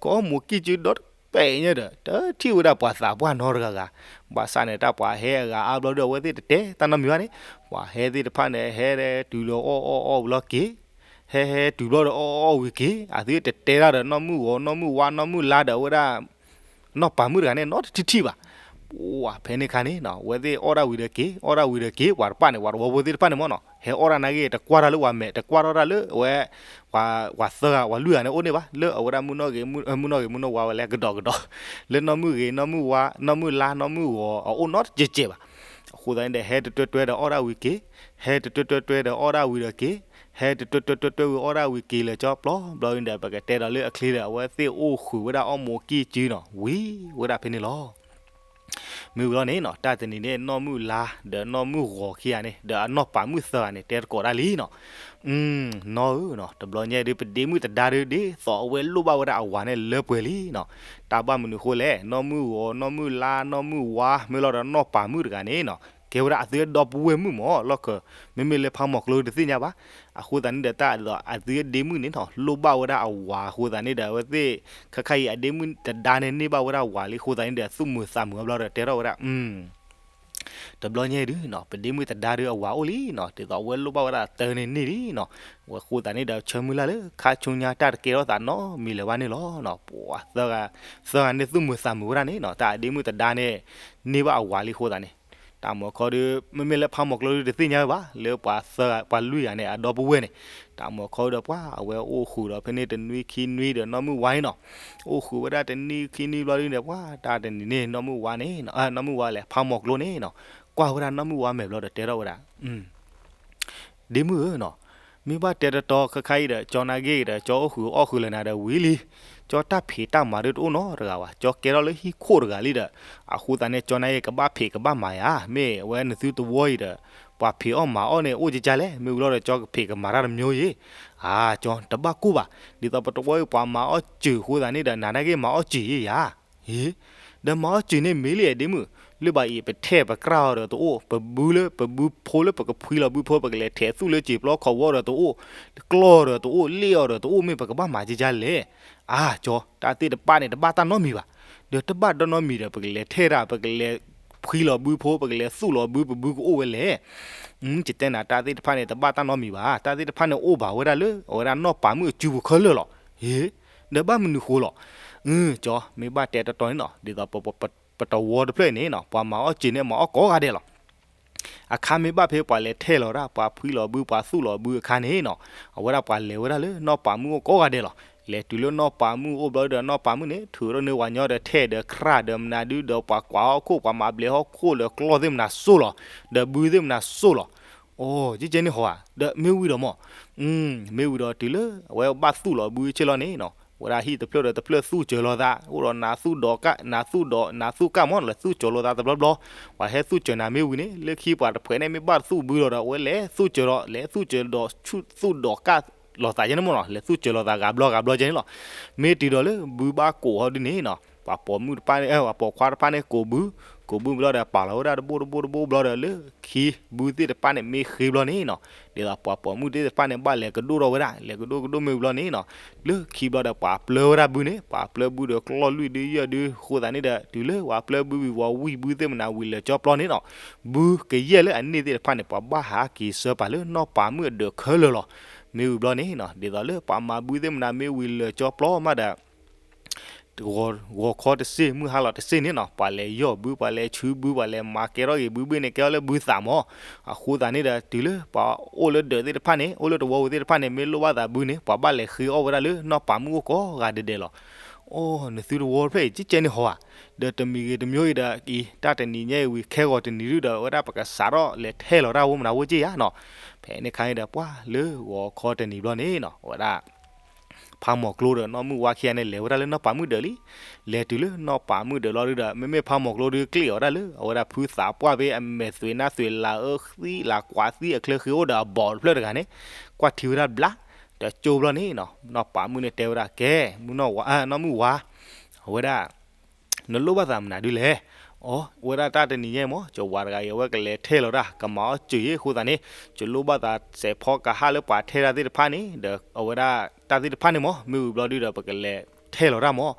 ကအီၣ်မိၢ်ကံၢ်စုဒီတပဲာ်ညါဒီး တထံၣ်ဝဲဒၣ်ပှၤသးပှၢ်နီတဂၤဂၤ. ဘၣ်ဆၣ်န့ၣ် တၢ်ပှၤဟဲအဂၤအါဘျီဒီး အဝဲသ့ၣ်တတဲတၢ်နီတမံၤဘၣ်န့ၣ်, ပှၤဟဲသ့ၣ်တဖၣ်န့ၣ် ဟဲတုၤလီၤအီၣ်အီၣ်အီၣ်ဝံၤလီၤက့ၤ, ဟဲဟဲတုၤဘျီဒီးအီၣ်အီၣ်ဝံၤက့ၤ, အသုတတဲတၢ်ဒီး နီၢ်မုၢ်ဂီၤ နီၢ်မုၢ်ဝါ နီၢ်မုၢ်လါဒီး အဝဲဒၣ် နီၢ်ပၤမုၣ်တဂၤန့ၣ် နီတထံၣ်ထံၣ်ဘၣ်. ပှၤဖဲန့ၣ်အခါန့ၣ်နီၤ အဝဲသ့ၣ်အီၣ်ဒၣ်ဝံၤဒီးက့ၤ အီၣ်ဒၣ်ဝံၤဒီးက့ၤ ပှၤတဖၣ်န့ၣ် ပှၤတဝီဖိသ့ၣ်တဖၣ်န့ၣ်မ့ၢ်နီၤ ဟဲအီၣ်ဒၣ်နာ်က့ တကွၢ်တၢ်လၢပှၤမဲာ် တကွၢ်ထီၣ်တၢ်လၢအဝဲ ပှၤသၢဂၤ ပှၤလွံၢ်ဂၤန့ၣ်အိၣ်န့ၣ်ဘၣ် လၢအဝဲဒၣ်မုၢ်နီၢ်ဂ့ၤ မုၢ်နီၢ်ဂ့ၤ မုၢ်နီၢ်ဝါဝဲလဲၣ် ကဒီးကဒီး လၢနီၢ်မုၢ်ဂ့ၤ နီၢ်မုၢ်ဝါ နီၢ်မုၢ်လါ နီၢ်မုၢ်ဂီၤ အအိၣ်နီတကဲးကဲးဘၣ်. အဃိသတးန့ၣ်ဒီး ဟဲတတွဲတွဲဒီးအီၣ်ဒၣ်ဝံၤက့ၤ, ဟဲတတွဲတွဲတွဲဒီးအီၣ်ဒၣ်ဝံၤဒီးက့ၤ, ဟဲတတွဲတွဲတွဲတွဲဝံၤအီၣ်ဒၣ်ဝံၤက့ၤလၢကၠီပျီဘျီန့ၣ်ဒီး ပကတဲဒီးလၢအချ့ဒီး အဝဲသ့ၣ်အိၣ်ဃုာ်ဝဲဒၣ်အီၣ်မိၢ်ကံၢ်စုနီၤ ဝံၤဝဲဒၣ်ဖဲန့ၣ်လီၤ. မ့ၢ်ဝံၤလီၤန့ၣ်နီၤ တၢ်တနံၤန့ၣ် နီၢ်မုၢ်လါ ဒီးနီၢ်မုၢ်ဂီၤခံဂၤန့ၣ် ဒီးအနီၢ်ပၤမုၣ်သၢဂၤန့ၣ် တဲသကိးဒၣ်လံနီၤ, နီၢ်ဧၢနီၤ တဘျီညါဒုး ပဒ့မုၣ်တဒါဒုး ဒ်သိးအဝဲလိၣ်ဘၣ်ဝဲဒၣ်အဝၤန့ၣ်လၢပှဲၤလံနီၤ. တၢ်ဘၣ်မနုၤအဃိလဲၣ် နီၢ်မုၢ်ဂီၤ နီၢ်မုၢ်လါ နီၢ်မုၢ်ဝါ မ့ၢ်လီၤဒီးနီၢ်ပၤမုၣ်တဂၤန့ၣ်နီၤ ကဲဝဲဒၣ်အသုဒီပုၢ်ဝဲၢ်မုၣ်မ့ၢ် လီၢ်ခၢၣ် မ့မ့ၢ်လၢဖးမီၢ်ကျိတသ့ၣ်ညါဘၣ်. အဃိသတးန့ၣ်ဒီး တၢ်အဒ့မုၣ်န့ၣ်နီၤ လိၣ်ဘၣ်ဝဲဒၣ်အဝၤအဃိသတးန့ၣ်ဒီး အဝဲသ့ၣ် ခဲခါအံၤအဒ့မုၣ်တဒါန့ၣ် န့ၢ်ဘၣ်ဝဲဒၣ်ဝၤလံအဃိသတးန့ၣ်ဒီး သူၣ်မုာ်သးမုာ်အဘျီဒီး တဲထီၣ်ဝဲဒၣ် တဘျီညါဒုးနီၤ ပဒ့မုၣ်တဒါဒုးအဝၤအိၣ်လံနီၤ ဒ်သိးအဝဲလိၣ်ဘၣ်ဝဲဒၣ်တၢ်န့ၣ်န့ၢ်လံနီၤ. အဃိသတးန့ၣ်ဒီး ဆၢမုၢ်လၢ်လၢ ခါဆူညါတၢ်တကဲထီၣ်သးနီတမံၤလၢၤဘၣ်န့ၣ်လီၤ. ပှၤသၢဂၤန့ၣ် သူၣ်မုာ်သးမုာ်ဝဲဒၣ်န့ၣ်နီၤ တၢ်အဒ့မုၣ်တဒါန့ၣ် န့ၢ်ဘၣ်အဝၤလံအဃိသတးန့ၣ် တၢ်မၤခီဒုး မ့မ့ၢ်လၢဖးမီၢ်ကျိဒုးတသ့ၣ်ညါဝဲဘၣ် လၢပှၤသၢဂၤ ပှၤလွံၢ်ဂၤန့ၣ် အဒီပုၢ်ဝဲၢ်န့ၣ် တၢ်မၤခီဒီး ပှၤအဝဲအိၣ်ဃုာ်ဒီးဖဲန့ၣ်တနွံခံနွံဒီးနီၢ်မုၢ်ဝါန့ၣ်နီၤ အိၣ်ဃုာ်ဝဲဒၣ်တနံၣ်ခံနွံဘျီဒုးန့ၣ် ပှၤ တၢ်တနံၤန့ၣ် နီၢ်မုၢ်ဝါန့ၣ် နီၢ်မုၢ်ဝါလဲၣ် ဖးမီၢ်ကျိန့ၣ်နီၤ ကွၢ်ဝဲဒၣ်နီၢ်မုၢ်ဝါမဲာ်ဘျီဒီးတဲထီၣ်ဝဲဒၣ် ဒ့မုၣ်ဧၢနီၤ မ့ၢ်ဘၣ်တဲတတီခဲခါအံၤဒီး ကၠီနာ်က့ဒီး ကၠီအိၣ်ဃုာ်အီၣ်ဃုာ်လၢနၤဒီးဝံၤလံ ကၠီတၢ်ဖံးတၢ်မၤဒုးတအိၣ်နီတဂၤဘၣ် ကၠီကဲထီၣ်လၢဟံၣ်ခိၣ်တဂၤလံဒီး အဃိသတးန့ၣ် ကၠီနာ်က့ကဘၣ်ဖံးကဘၣ်မၤယၤ မ့ၢ်အဝဲနသုတဝီအံၤဒီး ပှၤဖံးအီၣ်မၤအီၣ်န့ၣ် အိၣ်ကကလဲၣ် မ့ၢ်ဝံၤလီၤဒီး ကၠီကဖံးကမၤတၢ်တမျိုးယ့ၣ် အါ ကၠီတဘၣ်ကိၢ်ဘၣ် ဒ်သိးပတဝီအံၤပှၤမၤအီၣ်စၢၤအဃိသတးန့ၣ်ဒီး နၤနာ်က့မၤအီၣ်စၢၤယ့ၣ်ယၤ ဟ့ ဒီးမၤအီၣ်စၢၤန့ၣ်မ့ၢ်လံဒ့မုၣ် လၢဘၣ်အံၤ ပထဲၣ်ပကြၢ်အီၤဒီးတအိၣ် ပဘုလၢပဘုဖိလၢပကဖှံလီၤဘုဖိ ပကလဲၤထဲးသူၣ်လၢစံာ်ပျီခီၣ်ဝီဒီးတအိၣ် ကျီၢ်ဒီးတအိၣ် လ့ၣ်အီၤဒီးတအိၣ် မ့ၢ်ပကဘၣ်မၤကကလဲၣ် အါ ကၠီ တၢ်သ့ၣ်တဖၣ်န့ၣ် တဘၣ်တၢ်နီတမံၤဘၣ် ဒီးတဘၣ်တၢ်နီတမံၤဒီး ပကလဲၤထဲၣ်တၢ် ပကလဲၤဖှံလီၤဘုဖိ ပကလဲၤသူၣ်လီၤဘု ပဘုကအိၣ်ဝဲလဲၣ် ယတဲနၤတၢ်သ့ၣ်တဖၣ်န့ၣ် တဘၣ်တၢ်နီတမံၤဘၣ် တၢ်သ့ၣ်တဖၣ်န့ၣ်အိၣ်ဘၣ်ဝဲဒၣ်လၢ အဝဲဒၣ်နီၢ်ပၤမုၣ်အစုပူၤခဲလၢာ်လီၤ ဟ့ ဒီးဘၣ်မနုၤဃိလီၤ အၢ ကၠီ မ့ၢ်ဘၣ်တဲတတီန့ၣ်နီၤ ဒ်သိး ပတဝီတဖျၢၣ်အံၤန့ၣ်နီၤ ပှၤမၤအီၣ်စၢၤန့ၣ် မၤအီၣ်ကိးဂၤဒဲးလီၤ. အခါမ့ၢ်ဘၣ်ဖဲပှၤလဲၤထဲလီၤဒၣ် ပှၤဖှံလီၤဘု ပှၤသူၣ်လီၤဘုအခါန့ၣ်နီၤ အဝဲဒၣ်ပှၤလဲၤဝဲဒၣ်လၢနီၢ်ပၤမုၣ်အိၣ်ကိးဂၤဒဲးလီၤ. လဲၤတုၤလၢနီၢ်ပၤမုၣ်အိၣ်ဘျီဒီး နီၢ်ပၤမုၣ်န့ၣ် ထုးထီၣ်န့ၢ်ဝၤညီဒီးထဲဒီးကြၢးဒီးမနုၤဒုဒီး ပှၤကွၢ်ဟီၣ်ခိၣ် ပှၤမၤဘျဲးဟီၣ်ခိၣ်ဒီးကျီၢ်သ့ၣ်မနုၤစိၢ်လီၤ ဒီးဘုသ့ၣ်မနုၤစိၢ်လီၤ. အိ ကကဲန့ၣ်ဟီဧါ ဒီးမ့ၢ်ဝံၤဒီးမး မ့ၢ်ဝံၤဒီးတုၤလၢအဝဲဘၣ်သူၣ်လီၤဘုဆ့လီၤန့ၣ်နီၤ ဝဲဒၣ်ဟံၣ်တဖျၢၣ်ဒီးတဖျၢၣ်သူၣ်စၢၤလိာ်သး အိၣ်ဒီးနၤသူၣ်ဒီးကၣ် နၤသူၣ်ဒီး နၤသူၣ်ကၣ်မး လဲၤသူၣ်စၢၤလိာ်သးတဘျီဘျီ ပှၤဟဲသူၣ်စၢၤနၤမ့ၢ်ဝံၤန့ၣ် လၢခံပှၤတဖှဲးန့ၣ်မ့ၢ်ဘၣ်သူၣ်ဘုလီၤဒီး အဝဲလဲၤသူၣ်စၢၤဒီး လဲၤသူၣ်စၢၤဒီး သူၣ်ဒီးကၣ်လိာ်သးယဲန့ၣ်မးနီၤ လဲၤသူၣ်စၢၤလိာ်သးဂၤဘျီဂၤဘျီယဲန့ၣ်လီၤ. မ့ၢ်တုၤဒီးလၢဘုဘၣ်ကိးဟီဒုန့ၣ်နီၤ ပှၤပိာ်မုၣ်တဖၣ်န့ၣ် ပှၤပိာ်ခွါတဖၣ်န့ၣ်ကိးဘု ကိးဘုဘျီဒီး ပာ်လီၤဝဲဒၣ်တဘိတဘိတဘိဘျီဒီး လၢခံဘုသ့ၣ်တဖၣ်န့ၣ်မ့ၢ်ဃ့ဘျီန့ၣ်နီၤ ဒ်သိးပှၤပိာ်မုၣ်သ့ၣ်တဖၣ်န့ၣ် ဘၣ်လဲၤကဒိၣ်ထီၣ်ဝဲဒၣ် လဲၤကဒိၣ်ကဒိၣ်မ့ၢ်ဝံၤဘျီန့ၣ်နီၤ လၢခံဘျီဒီး ပှၤပျၢဝဲဒၣ်ဘုန့ၣ် ပှၤပျၢဘုဒီးကျီၢ်လွံၢ်ဒုယဲၢ်ဒု အဃိသတးန့ၣ်ဒီး တုၤလၢပှၤပျၢဘုဝံၤဝံၤ ဝံၤဘုသ့ၣ်မနုၤဝံၤလၢာ်ကၠီပျီန့ၣ်နီၤ ဘုကယဲၢ်လၢအန့ၢ်သ့ၣ်တဖၣ်န့ၣ် ပှၤဘၣ်ဟးက့ၤဆှၢပာ်လၢနီၢ်ပၤမုၣ်အဒၢးခဲလၢာ်လီၤ. မ့ၢ်ဝံၤဘျီန့ၣ်နီၤ ဒ်သိးလၢပှၤမၤဘုသ့ၣ်မနုၤမ့ၢ်ဝံၤလၢာ်ကၠီပျီမးဒီး ဂီၤခီတစ့ၢ် မုၢ်ဟါလီၤတစ့ၢ်န့ၣ်နီၤ ပှၤလဲၤယီၢ်ဘု ပှၤလဲၤဆူဘု ပှၤလဲၤမၤကဲထီၣ်ဂ့ၤဘုဘ့ၣ်န့ၣ် ကဲထီၣ်လၢဘုသးမး အဃိသတးန့ၣ်ဒီး တုၤလၢပှၤအိၣ်လၢဒၢးသ့ၣ်တဖၣ်န့ၣ် အိၣ်လၢတဝီပူၤသ့ၣ်တဖၣ်န့ၣ် မ့ၢ်လိၣ်ဘၣ်သးဘုန့ၣ် ပှၤဘၣ်လဲၤဃ့အီၣ်ဝဲဒၣ်လၢနီၢ်ပၤမုၣ်အိၣ်ကိးဂၤဒဲးဒဲးလီၤ. အိ နသုတဝီတဖျၢၣ်အံၤ ကကဲန့ၣ်ဟီဧါ ဒီးတမံၤဂ့ၤတမံၤဂ့ၤဒီးအံၤ တၢ်တနံၤညါအံၤဝံၤ ခဲဂီၤတနံၤဒုဒီး အဝဲဒၣ်ပကစးထီၣ်လဲၤထဲလီၤတၢ်ဝဲမနုၤဝဲက့ယါနီၤ. ဖဲန့ၣ်ခါန့ၣ်ဒီး ပှၤလၢဂီၤခီတနံၤဘျီန့ၣ်နီၤ အဝဲဒၣ် ဖးမီၢ်ကျိဒီးနီၢ်မုၢ်ဝါခံဂၤန့ၣ် လဲၤဝဲဒၣ်လၢနီၢ်ပၤမုၣ်ဒၢးလံ. လဲၤတုၤလၢနီၢ်ပၤမုၣ်ဒၢးလီၤဒုဒီး မ့မ့ၢ်ဖးမီၢ်ကျိဒု ကျ့ၣ်အီၤဒၣ်လၢ အဝဲဒၣ်ဖုသးပှၢ်ဖဲအမဲာ်သွံးနၢ်သွံး လၢအၢသံလၢကွၢ်သံအချၢဃ့အိၣ်ဒီးအဘီၣ်တဖျၢၣ်တဂၤန့ၣ် ကွၢ်ထံဝဲဒၣ်ဘျါ. တကၠိဘျီန့ၣ်နီၤ နီၢ်ပၤမုၣ်န့ၣ်တဲဝဲဒၣ် ကဲ မုၢ်နီၢ်ဝါ နီၢ်မုၢ်ဝါ အဝဲဒၣ် နလိၣ်ဘၣ်သးမနုၤဒုလဲၣ်. အိ အဝဲဒၣ်တၢ်တနံၤညါမး ကဝၤတဂၤအံၤ အဝဲကလဲၤထဲလီၤတၢ် ကမၤအီၣ်စၢၤယဲၢ်အဃိသတးန့ၣ် ကလိၣ်ဘၣ်သးစဲးဖီကဟၣ်လၢပှၤထဲတၢ်သ့ၣ်တဖၣ်န့ၣ် ဒီးအဝဲဒၣ်တၢ်သ့ၣ်တဖၣ်န့ၣ်မး မ့ၢ်ဝံၤဘျီဒုဒီး ပကလဲၤထဲလီၤတၢ်မး.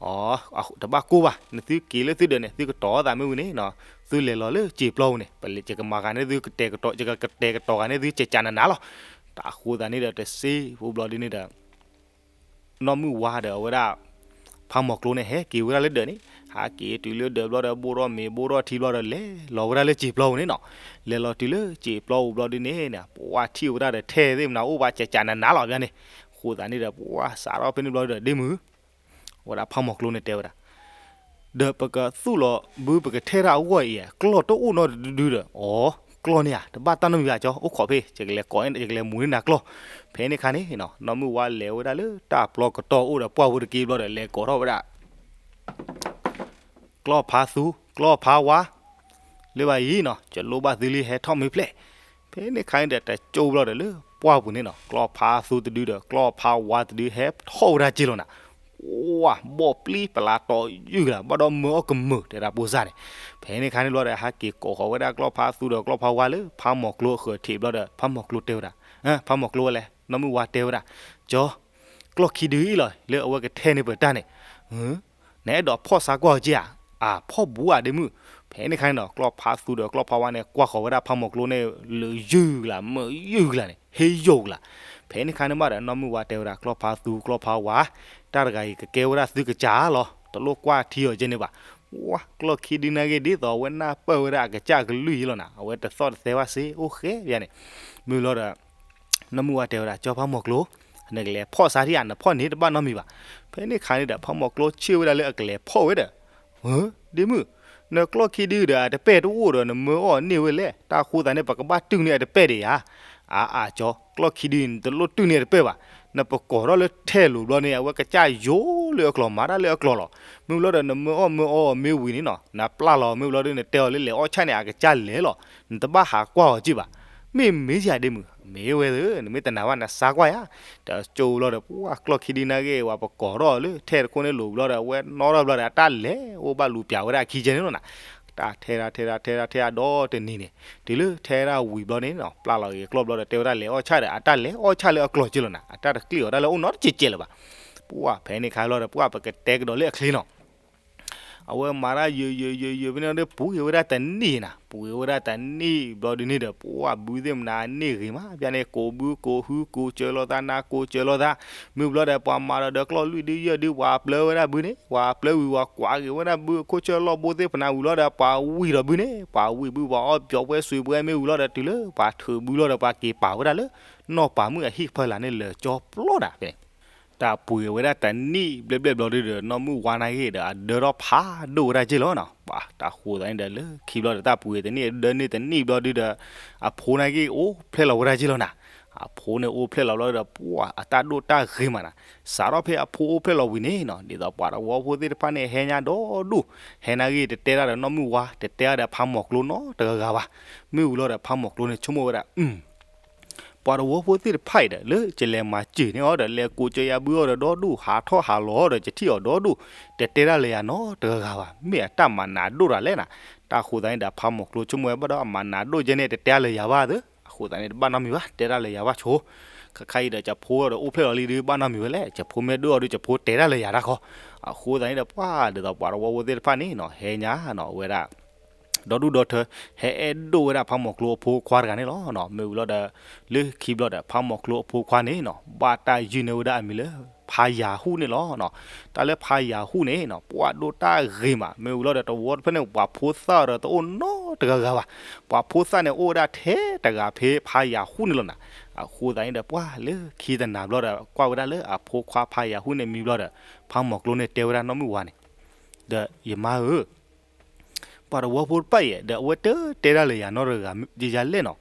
အ တဘၣ်ကိၢ်ဘၣ် နသုက့ၤလၢသုဒၢးန့ၣ် သုကတီၤသးမ့ၢ်ဝံၤန့ၣ်နီၤ သုလဲၤလီၤလၢစံာ်ပျီပူၤန့ၣ် ပလဲၤ ယကမၤဃာ်န့ၢ်သု ယကကတဲာ်ကတီၤဃာ်န့ၢ်သု ကကးနးနးလီၤ. တၢ်အဃိသတးန့ၣ်ဒီး တစ့ဖိဘျီဒုန့ၣ်ဒီး နီၢ်မုၢ်ဝါဒီးအဝဲဒၣ် ဖးမီၢ်ကျိန့ၣ် ဟဲက့ၤဝဲဒၣ်လၢဒၢးန့ၣ် ဟးက့ၤတုၤလၢဒၢးဘျီဒီး ဘိၣ်ထီၣ်မ့ၤဘိၣ်ထီၣ်ထံဘျီဒီး လဲၤလီၤဝဲဒၣ်လၢစံာ်ပျီပူၤန့ၣ်နီၤ. လဲၤလီၤတုၤလၢစံာ်ပျီပူၤဘျီဒုန့ၣ် ပှၢ်ထံၣ်ဝဲဒၣ်ဒီးထဲသ့ၣ်မနၤအိၣ်ဘၣ်ကးကးနးနးလီၤဘၣ်န့ၣ်. အဃိသတးန့ၣ်ဒီး ပှၢ်စးထီၣ်ဖဲန့ၣ်ဘျီဒီး ဒ့မုၢ် ဝဲဒၣ်ဖးမီၢ်ကျိန့ၣ်တဲဝဲဒၣ် ဒီးပကသူၣ်လီၤဘုပကထဲတၢ်အဂီၢ်အံၤ ကျီၢ်တအိၣ်နီတဒုဒီး အီ ကျီၢ်န့ၣ်ဧါ တဘၣ်တၢ်နီတမံၤဘၣ်ကၠီ အိၣ်ခိးဖဲ ယကလဲၤကိး ယကလဲၤမူၤန့ၢ်နၤကျီၢ်. ဖဲန့ၣ်ခါန့ၣ်နီၤ နီၢ်မုၢ်ဝါလဲၤဝဲဒၣ်လၢတၢ်ပျီကတီၢ်အိၣ်ဒီးပှၢ်ဖိတက့ၢ်ဘျီဒီး လဲၤကိးထီၣ်ဝဲဒၣ် ကျီၢ်ဖးသူ ကျီၢ်ဖးဝါ လၢဘၣ်အံၤနီၤ ကလိၣ်ဘၣ်သုလံ ဟဲထီၣ်မ့ၢ်ဖျဲၣ်. ဖဲန့ၣ်ခါန့ၣ်ဒီး တကၠိဘျီဒီးလၢပှၢ်ပူၤန့ၣ်နီၤ ကျီၢ်ဖးသူတဒုဒီး ကျီၢ်ဖးဝါတဒု ဟဲထီၣ်ဝဲဒၣ်က့ၢ်လီၤနၤ. ဝါ ဘီၣ်ပျံၤပလၤတီၤယုၢ်ကလၤ ဘၣ်ဒီးမၢအီၣ်ကမုာ်တဲဒၣ်ပိစၢ်န့ၣ်. ဖဲန့ၣ်ခါန့ၣ်ဘျီဒီး ဟဲက့ၤကိးဃီၤဝဲဒၣ်ကျီၢ်ဖးသူဒီးကျီၢ်ဖးဝါလၢ ဖးမီၢ်ကျိအဃၢၤထံးဘျီဒီး ဖးမီၢ်ကျိတဲဝဲဒၣ် ဖးမီၢ်ကျိဝဲလဲၣ် နီၢ်မုၢ်ဝါတဲဝဲဒၣ် ကၠီ ကျီၢ်ခံဒုအံၤလီၤ လၢအဝဲကထဲန့ၢ်ပတၢ်န့ၣ် နအဲၣ်ဒိးဖီၣ်ဆါကွၢ်အီၤက့ဧါ. အဖီၣ်ဘူးဧါဒ့မုၣ်. ဖဲန့ၣ်ခါန့ၣ်ဒီး ကျီၢ်ဖးသူဒီးကျီၢ်ဖးဝါန့ၣ် ကွၢ်ဃီၤဝဲဒၣ်ဖးမီၢ်ကျိန့ၣ် လၢယုၢ်ကလၤ မၢယုၢ်ကလၤန့ၣ် ဟ့ယိာ်ကလၤ. ဖဲန့ၣ်ခါန့ၣ်ဘၣ်ဒီး နီၢ်မုၢ်ဝါတဲဝဲဒၣ် ကျီၢ်ဖးသူကျီၢ်ဖးဝါ တၢ်တဂၤအံၤကကဲဝဲဒၣ်သုကစၢ်လီၤ တလိၣ်ကွၢ်ထံအီၤကဲန့ၣ်ဘၣ်. ဝါ ကျီၢ်ခံဒုနာ်က့ ဒ်သိးအဝဲနၢ်ပၢၢ်ဝဲဒၣ်အကစၢ်ကလုၢ်ယံလီၤနၤ အဝဲတသီၣ်တသဲဘၣ်စ့ အိၣ်ဃဲယၤန့ၣ်. မ့ၢ်လီၤဒီး နီၢ်မုၢ်ဝါတဲဝဲဒၣ် ကၠီဖးမီၢ်ကျိ နကလဲၤဖီၣ်ဆါထံဧါ နဖီၣ်န့ၢ်တဘၣ်နီတမံၤဘၣ်. ဖဲန့ၣ်ခါန့ၣ်ဒီး ဖးမီၢ်ကျိဆ့ၣ်ဝဲဒၣ်လၢအကလဲၤဖီၣ်ဝဲဒီး ဒ့မုၣ် နကျီၢ်ခံဒုဒီးအတပဲၢ်တအိၣ်ဒီး နမၢအီၣ်န့ၢ်ဝဲလဲၣ်. တၢ်ဃိသးန့ၣ် ပကဘၣ်တုၢ်န့ၢ်အတပဲၢ်ဒံးဧါ. အါအါကၠီ ကျီၢ်ခံဒုန့ၣ် နတလိၣ်တုၢ်န့ၢ်အတပဲၢ်ဘၣ်. နပကိးထီၣ်လၢထဲလိာ်ဘျီန့ၣ် အဝဲကစၢ်ယိာ်လၢအကျိာ် မၤတၢ်လၢအကျိာ်လီၤ. မ့ၢ်ဘျီဒီး နမၢအီၣ်မၢအီအီၤမ့ၢ်ဝံၤန့ၣ်နီၤ နပျၢ်လီၤမ့ၢ်ဘျီဒီး နတဲအီၤလၢလဲၤအီၣ်ဆၣ်န့ၣ် အကစၢ်လဲၤလီၤ. နတဘၣ်ဟးကွၢ်အီၤက့ၢ်ဘၣ်. မ့ၢ်မ့ၢ်ယၤဒ့မုၣ် မ့ၢ်ဝဲသ့ၣ် နမ့ၢ်တနာ်ဘၣ် နစါကွၢ်ယၤ. တကၠိဘျီဒီး ပှၢ်ကျီၢ်ခံဒုနာ်က့ ဝဲပကိးထီၣ်လၢထဲတခိၣ်န့ၣ်လိာ်ဘျီဒီး အဝဲနီၣ်ထီၣ်ဘျီဒီး အတၢ်လဲၤအိၣ်ဘၣ်လူၤပျၢ်ဝဲဒၣ်အခံကဲန့ၣ်လီၤနၤ. တၢ်ထဲဒၣ်ထဲဒၣ်ထဲဒၣ်ထဲဒၣ်ဒီတနံၤန့ၣ် တုၤလၢထဲဒၣ်ဝံၤဘျီန့ၣ်နီၤ ပျၢ်လီၤဂ့ၤကျီၢ်ဘျီဒီး တဲဝဲဒၣ်လဲၤအီၣ်ဆၣ်ဒီး အတၢ်လဲၤအီၣ်ဆၣ်လၢအကျိာ်ကဲလီၤနၤ အတၢ်တကျ့ၣ်အီၤတၢ်လၢအအိၣ်နီတကဲးကဲးလၢၤဘၣ်. ပှၢ်ဖဲန့ၣ်ခါဘျီဒီး ပှၢ်ပကတဲကဒီးလၢအချ့နီၤ အဝဲမၤတၢ်ယိာ်ယိာ်ယိာ်ယိာ်ဖဲန့ၣ်ဒီး ပှ့ၤဝဲဒၣ်တနံၣ်နၤ ပှ့ၤဝဲဒၣ်တနံၣ်ဘျီဒုန့ၣ်ဒီး ပှၢ်ဘုသ့ၣ်မနၤန့ၢ်ဂ့ၤမး ပျၢ်န့ၣ် ကိးဘုကိးဟုကိးစၢၤလိာ်သး နၤကိးစၢၤလိာ်သး. မ့ၢ်ဘျီဒီး ပှၤမၤဒီးဒီးကျီၢ်လွံၢ်ဒုယဲၢ်ဒု ပှၤပျၢဝဲဒၣ်ဘုန့ၣ် ပှၤပျၢဝံၤပှၤကွၢ်က့ၤဝဲဒၣ်ဘုအခိၣ်ဆၢလီၢ်ဘိသ့ၣ်ဖနၤဝံၤလီၤဒီး ပှၤဝံၤဒီးဘုန့ၣ် ပှၤဝံၤဘု ပှၤအီၣ်ပျီၤပွဲစွံးပွဲ မ့ၢ်ဝံၤလီၤဒီး တုၤလၢပှၤထုးဘုလီၤဒီး ပှၤက့ၤပာ်ဝဲဒၣ်လၢ နီၢ်ပၤမုၣ်အဟံၣ်ကဖၢလၢ်န့ၣ် လၢာ်ကၠီပျီဒၣ်ဖဲန့ၣ် တၢ်ပှ့ၤဝဲဒၣ်တနံၣ်ဘျဲၣ်ဘျဲၣ်ဘျီဒုဒီး နီၢ်မုၢ်ဝါနာ်က့ဒီး အဒၢထီၣ်ဖးဒိၣ်ဝဲဒၣ်က့ၢ်လီၤနီၤ. ပှၤတၢ်ဃိသးန့ၣ်ဒီး လၢခံဘျီဒီး တၢ်ပှ့ၤတနံၣ် ဒၢန့ၢ်တနံၣ်ဘျီဒုဒီး အဖိနာ်က့အိၣ်ဖျဲၣ်လီၤဝဲဒၣ်က့ၢ်လီၤနၤ. အဖိန့ၣ်အိၣ်ဖျဲၣ်လီၤဘျီဒီး ပှၤအတၢ်ဒိၣ်တၢ်ဂ့ၤမးနၤ. စးထီၣ်ဖဲအဖိအိၣ်ဖျဲၣ်လီၤဝံၤန့ၣ်နီၤ ဒ်သိးပှၤတဝီဖိသ့ၣ်တဖၣ်န့ၣ် ဟဲညါဒီဒူၣ် ဟဲနာ်က့ တတဲတၢ်ဒီးနီၢ်မုၢ်ဝါ တတဲတၢ်ဒီးဖးမီၢ်ကျိနီတဂၤဂၤဘၣ်. မ့ၢ်ဝံၤလီၤဒီး ဖးမီၢ်ကျိန့ၣ် ဆိကမိၣ်ဝဲဒၣ် ပှၤတဝီဖိသ့ၣ်တဖၣ်အံၤဒီး လၢကလဲၤမၤစၢၤန့ၢ်အီၤဒီး လဲၤကိးစၢၤယၤဘုအီၤဒီးဒီဒူၣ် ဟးထီၣ်ဟးလီၤအီၤဒီး ကထံၣ်အီၤဒီဒူၣ် တတဲတၢ်လၢယၤနီတဂၤဂၤဘၣ်. မ့ၢ်အတၢ်မၤနးဒိၣ်တၢ်လဲၣ်နၤ. တၢ်ဃိသးန့ၣ်ဒီး ဖးမီၢ်ကျိဆိကမိၣ်ဝဲဘၣ်ဒီး အမၤနးဒိၣ်ကဲန့ၣ် တတဲတၢ်လၢယၤဘၣ်သ့. အဃိသးန့ၣ်ဒီး ဘၣ်နီတမံၤဘၣ် တဲတၢ်လၢယၤဘၣ်ဆိ ခါခါအံၤဒီး ကဖိဒီးအိၣ်ဖျဲၣ်လီၤလံဒီး ဘၣ်နီတမံၤဝဲလဲၣ် ကဖိမ့ၢ်ဒိၣ်အီၤဒီး ကဖိတဲတၢ်လၢယၤတၢ်ခီ. အဃိသးန့ၣ်ဒီး ပှၤ ဒ်သိးပှၤတဝီဖိသ့ၣ်တဖၣ်န့ၣ်နီၤ ဟဲညါနီၤ ဝဲဒၣ် ဒီဒူၣ်ဒီထၢ ဟဲအဲၣ်ဒိၣ်ဝဲဒၣ်ဖးမီၢ်ကျိအဖိခွါတဂၤန့ၣ်လီၤ. မ့ၢ်ဝံၤလီၤဒီး လၢခံဘျီဒီး ဖးမီၢ်ကျိအဖိခွါန့ၣ်နီၤ ဘၣ်တၢ်ယုၢ်န့ၢ်ဝဲဒၣ်အမံၤလၢ ဖးယၤဟူၣ်န့ၣ်လီၤ. တၢ်လၢဖးယၤဟူၣ်န့ၣ်နီၤ ပှၤဒိၣ်တၢ်ဂ့ၤမး မ့ၢ်ဝံၤလီၤဒီး တဝီတဖျၢၣ်န့ၣ် ပှၤဖိသၣ်ဒီးတအိၣ်နီတဂၤဂၤဘၣ်. ပှၤဖိသၣ်န့ၣ်အိၣ်ဝဲဒၣ်ထဲတဂၤဖဲဖးယၤဟူၣ်န့ၣ်လီၤနၤ. အဃိသးန့ၣ်ဒီး ပှၤလၢခံတနၤဘျီဒီး ကွၢ်ဝဲဒၣ်လၢအဖိခွါဖးယၤဟူၣ်န့ၣ်မံၤဘျီဒီး ဖးမီၢ်ကျိန့ၣ်တဲဝဲဒၣ်နီၢ်မုၢ်ဝါန့ၣ် ဒီးယမါဧၢ ပှၤတဝီဖိတဖၣ်အံၤ ဒီးအဝဲတတဲတၢ်လၢယၤနီတဂၤယၤလဲၣ်နီၤ.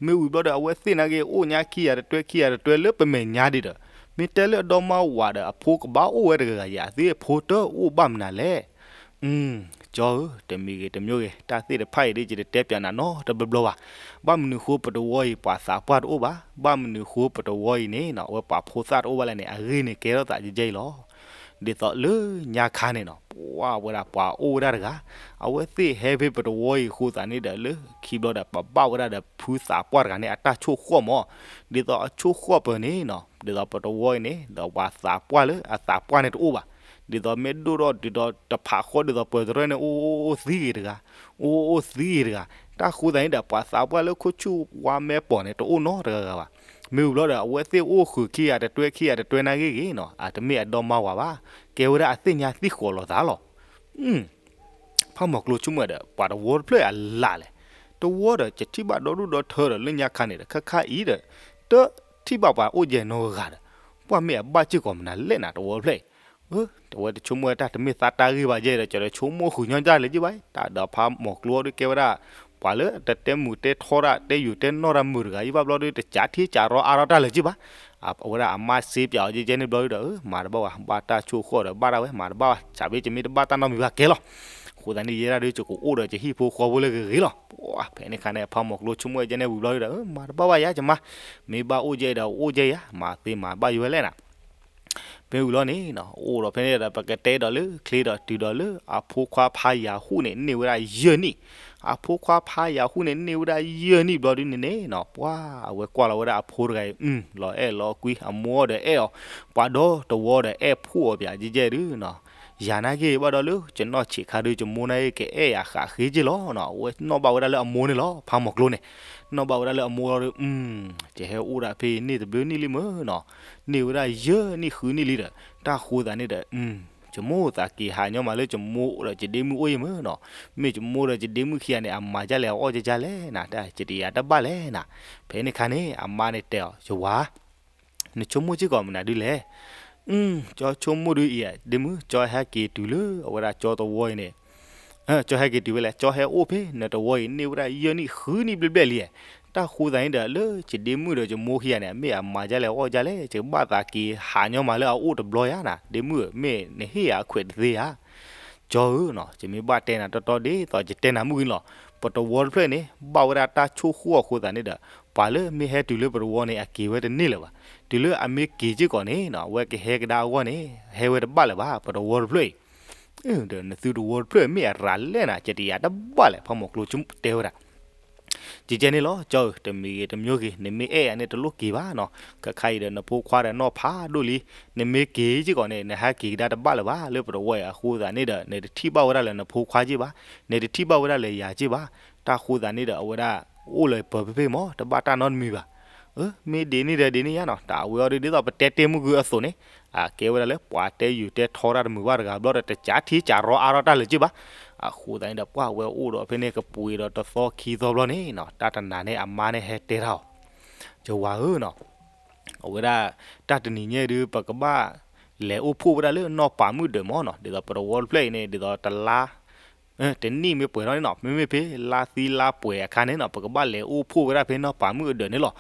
မ့ၢ်ဝံၤဘျီဒီး အဝဲသ့ၣ်နာ်က့ အိၣ်ညါခံဂၤတတွဲ ခံဂၤတတွဲလၢပမဲာ်ညါဒံးဒီး မ့ၢ်တဲလၢအဒီမါဝၤဒီးအဖိကဘၣ်အိၣ်ဝဲတဂၤဂၤယၤ အသ့ၣ်အဖိတအိၣ်ဘၣ်မနုၤလဲၣ်. ကၠီဧၢ, တမံၤဂ့ၤတမံၤဂ့ၤ တၢ်သ့ၣ်တဖၣ်အံၤဒ် ယတတဲပၠးနၤနီတဘျီဘျီဘၣ်. ဘၣ်မနုၤဃိပတဝီအံၤ ပှၤသးပှၢ်တအိၣ်ဘၣ်, ဘၣ်မနုၤဃိပတဝီအံၤန့ၣ်နီၤ အဝဲပှၤဖိသၣ်တအိၣ်ဘၣ်လဲၣ်န့ၣ် အဂ့ၢ်န့ၣ်ကဲထီၣ်သးယဲယဲအံၤလီၤ. ဒ်သိးလၢညါခါန့ၣ်နီၤ ပှၤဝဲဒၣ်ပှၤအိၣ်ဝဲဒၣ်တဂၤ, အဝဲသ့ၣ်ဟဲဖဲပတဝီအံၤအဃိသတးန့ၣ်ဒီး လၢခံဘျီဒီး ပဘၣ်ဝဲဒၣ်ဒီးဖုသးပှၢ်တဂၤန့ၣ် အတၢ်ဆိၣ်ဃီၣ်မး, ဒ်သိးအဆိၣ်ဃီၣ်ပၢၤန့ၣ်နီၤ ဒ်သိးပတဝီအံၤန့ၣ် ဒီးပှၤသးပှၢ်လၢအသးပှၢ်န့ၣ်တအိၣ်ဘၣ်. ဒ်သိးမ့ၢ်ဒိၣ်ထီၣ်ဒ်သိးတဖးဃီဒ်သိးပၢၤတရၢၢ်န့ၣ် အိၣ်အိၣ်အိၣ်သံဂ့ၤတဂၤ, အိၣ်အိၣ်သံဂ့ၤတဂၤ, တၢ်ဃိသတးန့ၣ်ဒီး ပှၤသးပှၢ်လၢခိၣ်ဆူၣ်ဝါမဲပီၤန့ၣ် တအိၣ်နီတဂၤဂၤဘၣ်. မ့ၢ်ဝံၤဘျီဒီး အဝဲသ့ၣ်အိၣ်ဃုာ်ခံဂၤတတွဲ ခံဂၤတတွဲနာ်ဂ့ၤဂ့ၤနီၤ အတမ့ၢ်အဒီမါဝၤဘၣ်. ကဲဝဲဒၣ်အသ့ၣ်ညါသံၣ်ဃီၤလီၤသးလီၤ. ဖးမီၤကျိဆိကမိၣ်ဒီး ပှၤတဝီတဖျၢၣ်အလၢ်လဲၣ်, တဝီဒီး ယထံၣ်ဘၣ်ဒီဒူၣ်ဒီထၢဒီး လၢညါခါန့ၣ်ဒီး ခဲခါအံၤဒီး တထံၣ်ဘၣ်ပှၤအိၣ်ယဲၢ်နီတဂၤဒီး ပှၢ်မ့ၢ်အဘၣ်စ့ၢ်ကီးမနုၤလဲၣ်နၤ တဝီတဖျၢၣ်အံၤ. အဝဲတဆိကမိၣ်ဝဲတၢ်တမ့ၢ်သးတၢ်ဂ့ၢ်ဘၣ်ယဲဒီး ကၠီဒီးဆိကမိၣ်ဃုာ်ညီတၢ်လၢၤက့ဘၣ်. တၢ်ဒီးဖးမီၤကျိအီၤဒုးကဲဝဲဒၣ် ပှၤလၢတတဲမုာ်တဲထီတၢ် တဲယုာ်တဲနီၢ်တၢ်မုာ်တဂၤအံၤဘၣ်ဘျီဒီး တကးထံကးရီအါထီၣ်တၢ်လၢၤက့ဘၣ်. အဝဲဒၣ်အမါစ့ပၠးအီၤယဲယဲန့ၣ်ဘျီဒီး မၤတဘၣ်ဝဲ ဘၣ်တၢ်ဆိၣ်ဃီၣ်ဒီးဘၣ်ဒၣ်ဝဲ မၤတဘၣ်ဝဲ ဆးဘ့ၣ်ကမ့ၢ်တဘၣ်တၢ်နီတမံၤဘၣ်ကဲလီၤ. အဃိသတးန့ၣ် ယဲဒၣ်ဒုး ယကအိၣ်ဒီးယဟံၣ်ဖိဃီဖိလၢဂ့ၤဂ့ၤလီၤ. ပှၤဖဲန့ၣ်ခါန့ၣ် ဖးမီၤကျိဆိကမိၣ်ယဲန့ၣ်ဝံၤဘျီဒီး မၤတဘၣ်ဘၣ်ယၤ ယမါ, မ့ၢ်ဘၣ်အိၣ်ယဲဒီးအိၣ်ယဲယၤ မၤသ့မၤဘၣ်ယိဝဲလဲၣ်နၤ မ့ၢ်ဝံၤလီၤန့ၣ်နီၤ အိၣ်ဒီးဖဲန့ၣ်ဒီး ပကတဲဒီးလၢချ့ဒီးတုၤဒီးလၢအဖိခွါဖးယၤဟူၣ်န့ၣ် န့ၢ်ဝဲဒၣ်ယဲၢ်နံၣ်, အဖိခွါဖးယၤဟူၣ်န့ၣ် န့ၢ်ဝဲဒၣ်ယဲၢ်နံၣ်ဘျီဒုန့ၣ်န့ၣ်နီၤ ပှၤအဝဲကွၢ်လီၤဝဲဒၣ်အဖိတဂၤအံၤ အလီၤအဲၣ်လီၤကွံ အမိၢ်ဒီးအဲၣ်အီၤ, ပှၤဒီတဝီဒီးအဲၣ်ဖှိၣ်အီၤပၠးကဲကဲဒုနီၤ, ယၤနာ်က့ဘၣ်ဒီးလၢ ယနီၢ်ဆံးခါဒု ယမိၢ်နာ်က့ကအဲၣ်ယၤဃးဃ့က့လီၤနီၤ, အဝဲနီၣ်ဘၣ်ဝဲဒၣ်လၢအမိၢ်န့ၣ်လီၤ ဖးမီၤကျိန့ၣ်, နီၣ်ဘၣ်ဝဲဒၣ်လၢအမိၢ်လီၤဒီး ယဟဲအိၣ်ဒၣ်ဖဲအံၤန့ၢ်တဘျုးနံၣ်လံမ့ၢ်နီၤ, န့ၢ်ဝဲဒၣ်ယဲၢ်နံၣ်ဃုနံၣ်လံဒီး တၢ်ဃိသးန့ၣ်ဒီး ယမိၢ်သးက့ၤဟးညီမးလၢယမိၢ်ဒီးယဒ့မုၣ်အိၣ်ယဲၢ်မ့ၢ်နီၤ, မ့ၢ်ယမိၢ်ဒီးယဒ့မုၣ်ခံဂၤန့ၣ် အမၤဒ်လဲၣ်အအီၣ်ဒ်လဲၣ်နၤ, တၢ်ယတယၤတဘၣ်လဲၣ်နၤ, ဖဲန့ၣ်ခါန့ၣ် အမါန့ၣ်တဲအီၤ ယဝၤ နဆိကမိၣ်စ့ၢ်ကီးမနုၤဒုလဲၣ်, ကၠီဆိကမိၣ်ဒုအံၤ ဒ့မုၣ် ကၠီဟဲက့ၤတုၤလၢအဝဲဒၣ်ကၠီတဝီအံၤန့ၣ် ကၠီဟဲက့ၤတုၤဝဲလဲၣ်, ကၠီဟဲအိၣ်ဖဲနတဝီအံၤ န့ၢ်ဝဲဒၣ်ယဲၢ်နံၣ်ဃုနံၣ်ဘျဲၣ်ဘျဲၣ်လံ, တၢ်ဃိသးန့ၣ်ဒီး လၢယဒ့မုၣ်ဒီးယမိၢ်ခံဂၤန့ၣ် အမ့ၢ်အမၤဒ်လဲၣ်အီၣ်ဒ်လဲၣ် ယကဘၣ်သးက့ၤဟးညီမးလၢအအိၣ်တဘျီယၤနၤ, ဒ့မုၣ်ဧၢ မ့ၢ်နဟ့ၣ်ယၤအခွဲးတသ့ဧါ, ကၠီဧၢနီၤ ယမ့ၢ်ဘၣ်တဲနၤတီတီဒ်သိးယတဲနၤမုၢ်ဂံၢ်လီၤ, ပတဝီတဖျၢၣ်န့ၣ် ဘၣ်ဝဲဒၣ်တၢ်ဆိၣ်ဃိၣ်အဃိသးန့ၣ်ဒီး ပှၤလၢမ့ၢ်ဟဲတုၤလၢပတဝီန့ၣ် အက့ၤဝဲတန့ၢ်လၢၤဘၣ်, တုၤလၢအမ့ၢ်က့ၤစ့ၢ်ကီးန့ၣ်နီၤ အဝဲကဟဲကဒါအဂီၢ်န့ၣ် ဟဲဝဲတဘၣ်လၢၤဘၣ် ပတဝီတဖျၢၣ်အံၤ ဒီးနသုတဝီတဖျၢၣ်မ့ၢ်အရၤလဲၣ်နၤ ယတယၤတဘၣ်လဲၣ် ဖးမီၤကျိတဲဝဲဒၣ် ကဲကဲန့ၣ်လီၤ ကၠီဧၢ တမံၤဂ့ၤတမံၤဂ့ၤ နမ့ၢ်အဲၣ်ယၤန့ၣ် တလိၣ်က့ၤဘၣ်နီၤ, ခဲခါအံၤဒီးနဖိခွါဒီးနီၢ်ဖးဒိၣ်လံ, နမ့ၢ်က့ၤစ့ၢ်ကီးန့ၣ် နဟဲက့ၤကဒါတဘၣ်လၢၤဘၣ် လၢပတဝီအံၤအဃိသးန့ၣ်ဒီး နတထံၣ်ဘၣ်ဝဲဒၣ်လၢနဖိခွါက့ၤဘၣ်, နတထံၣ်ဘၣ်ဝဲဒၣ်လၢယၤက့ၤဘၣ်, တၢ်ဃိသးန့ၣ်ဒီး အဝဲဒၣ် အိၣ်လၢပၢၤဖဲဖဲမး တဘၣ်တၢ်နီတမံၤဘၣ် မ့ၢ်ဒ်န့ၣ်ဒီးဒ်န့ၣ်ယါနီၤ, တၢ်အဝဲအီၤဒ်သိးပတဲတ့ၢ်မုၢ်ဂုၢ်အသိးန့ၣ်, အကဲဝဲဒၣ်လၢပှၤတဲယုာ်တဲထီတၢ်တမုာ်ဘၣ်တဂၤဘျီဒီး တကးထံကးရီအါထီၣ်တၢ်လၢၤက့ၤဘၣ်, အဃိသတးန့ၣ်ဒီး ပှၢ်ဝဲအိၣ်ဒီးဖဲန့ၣ်ကပှ့ၤဒီးတသီခံသီဘျီန့ၣ်နီၤ, တၢ်တနၤန့ၣ်အမါန့ၣ်ဟဲတဲတၢ်အီၤ, ယဝၤဧၢနီၤ အဝဲဒၣ် တၢ်တနံၤညါဒုး ပကဘၣ်လဲၤအိၣ်ဖှိၣ်ဝဲဒၣ်လၢနီၢ်ပၤမုၣ်ဒၢးမးနီၤ, ဒ်သိးပတဝီတဖျၢၣ်အံၤန့ၣ် ဒ်သိးတလါ တနံၣ်မ့ၢ်ပှဲၤထီၣ်န့ၣ်နီၤ, မ့မ့ၢ်ဖဲလါသံလါပှဲၤအခါန့ၣ်နီၤ ပကဘၣ်လဲၤအိၣ်ဖှိၣ်ဝဲဒၣ်ဖဲနီၢ်ပၤမုၣ်အဒၢးန့ၣ်လီၤ.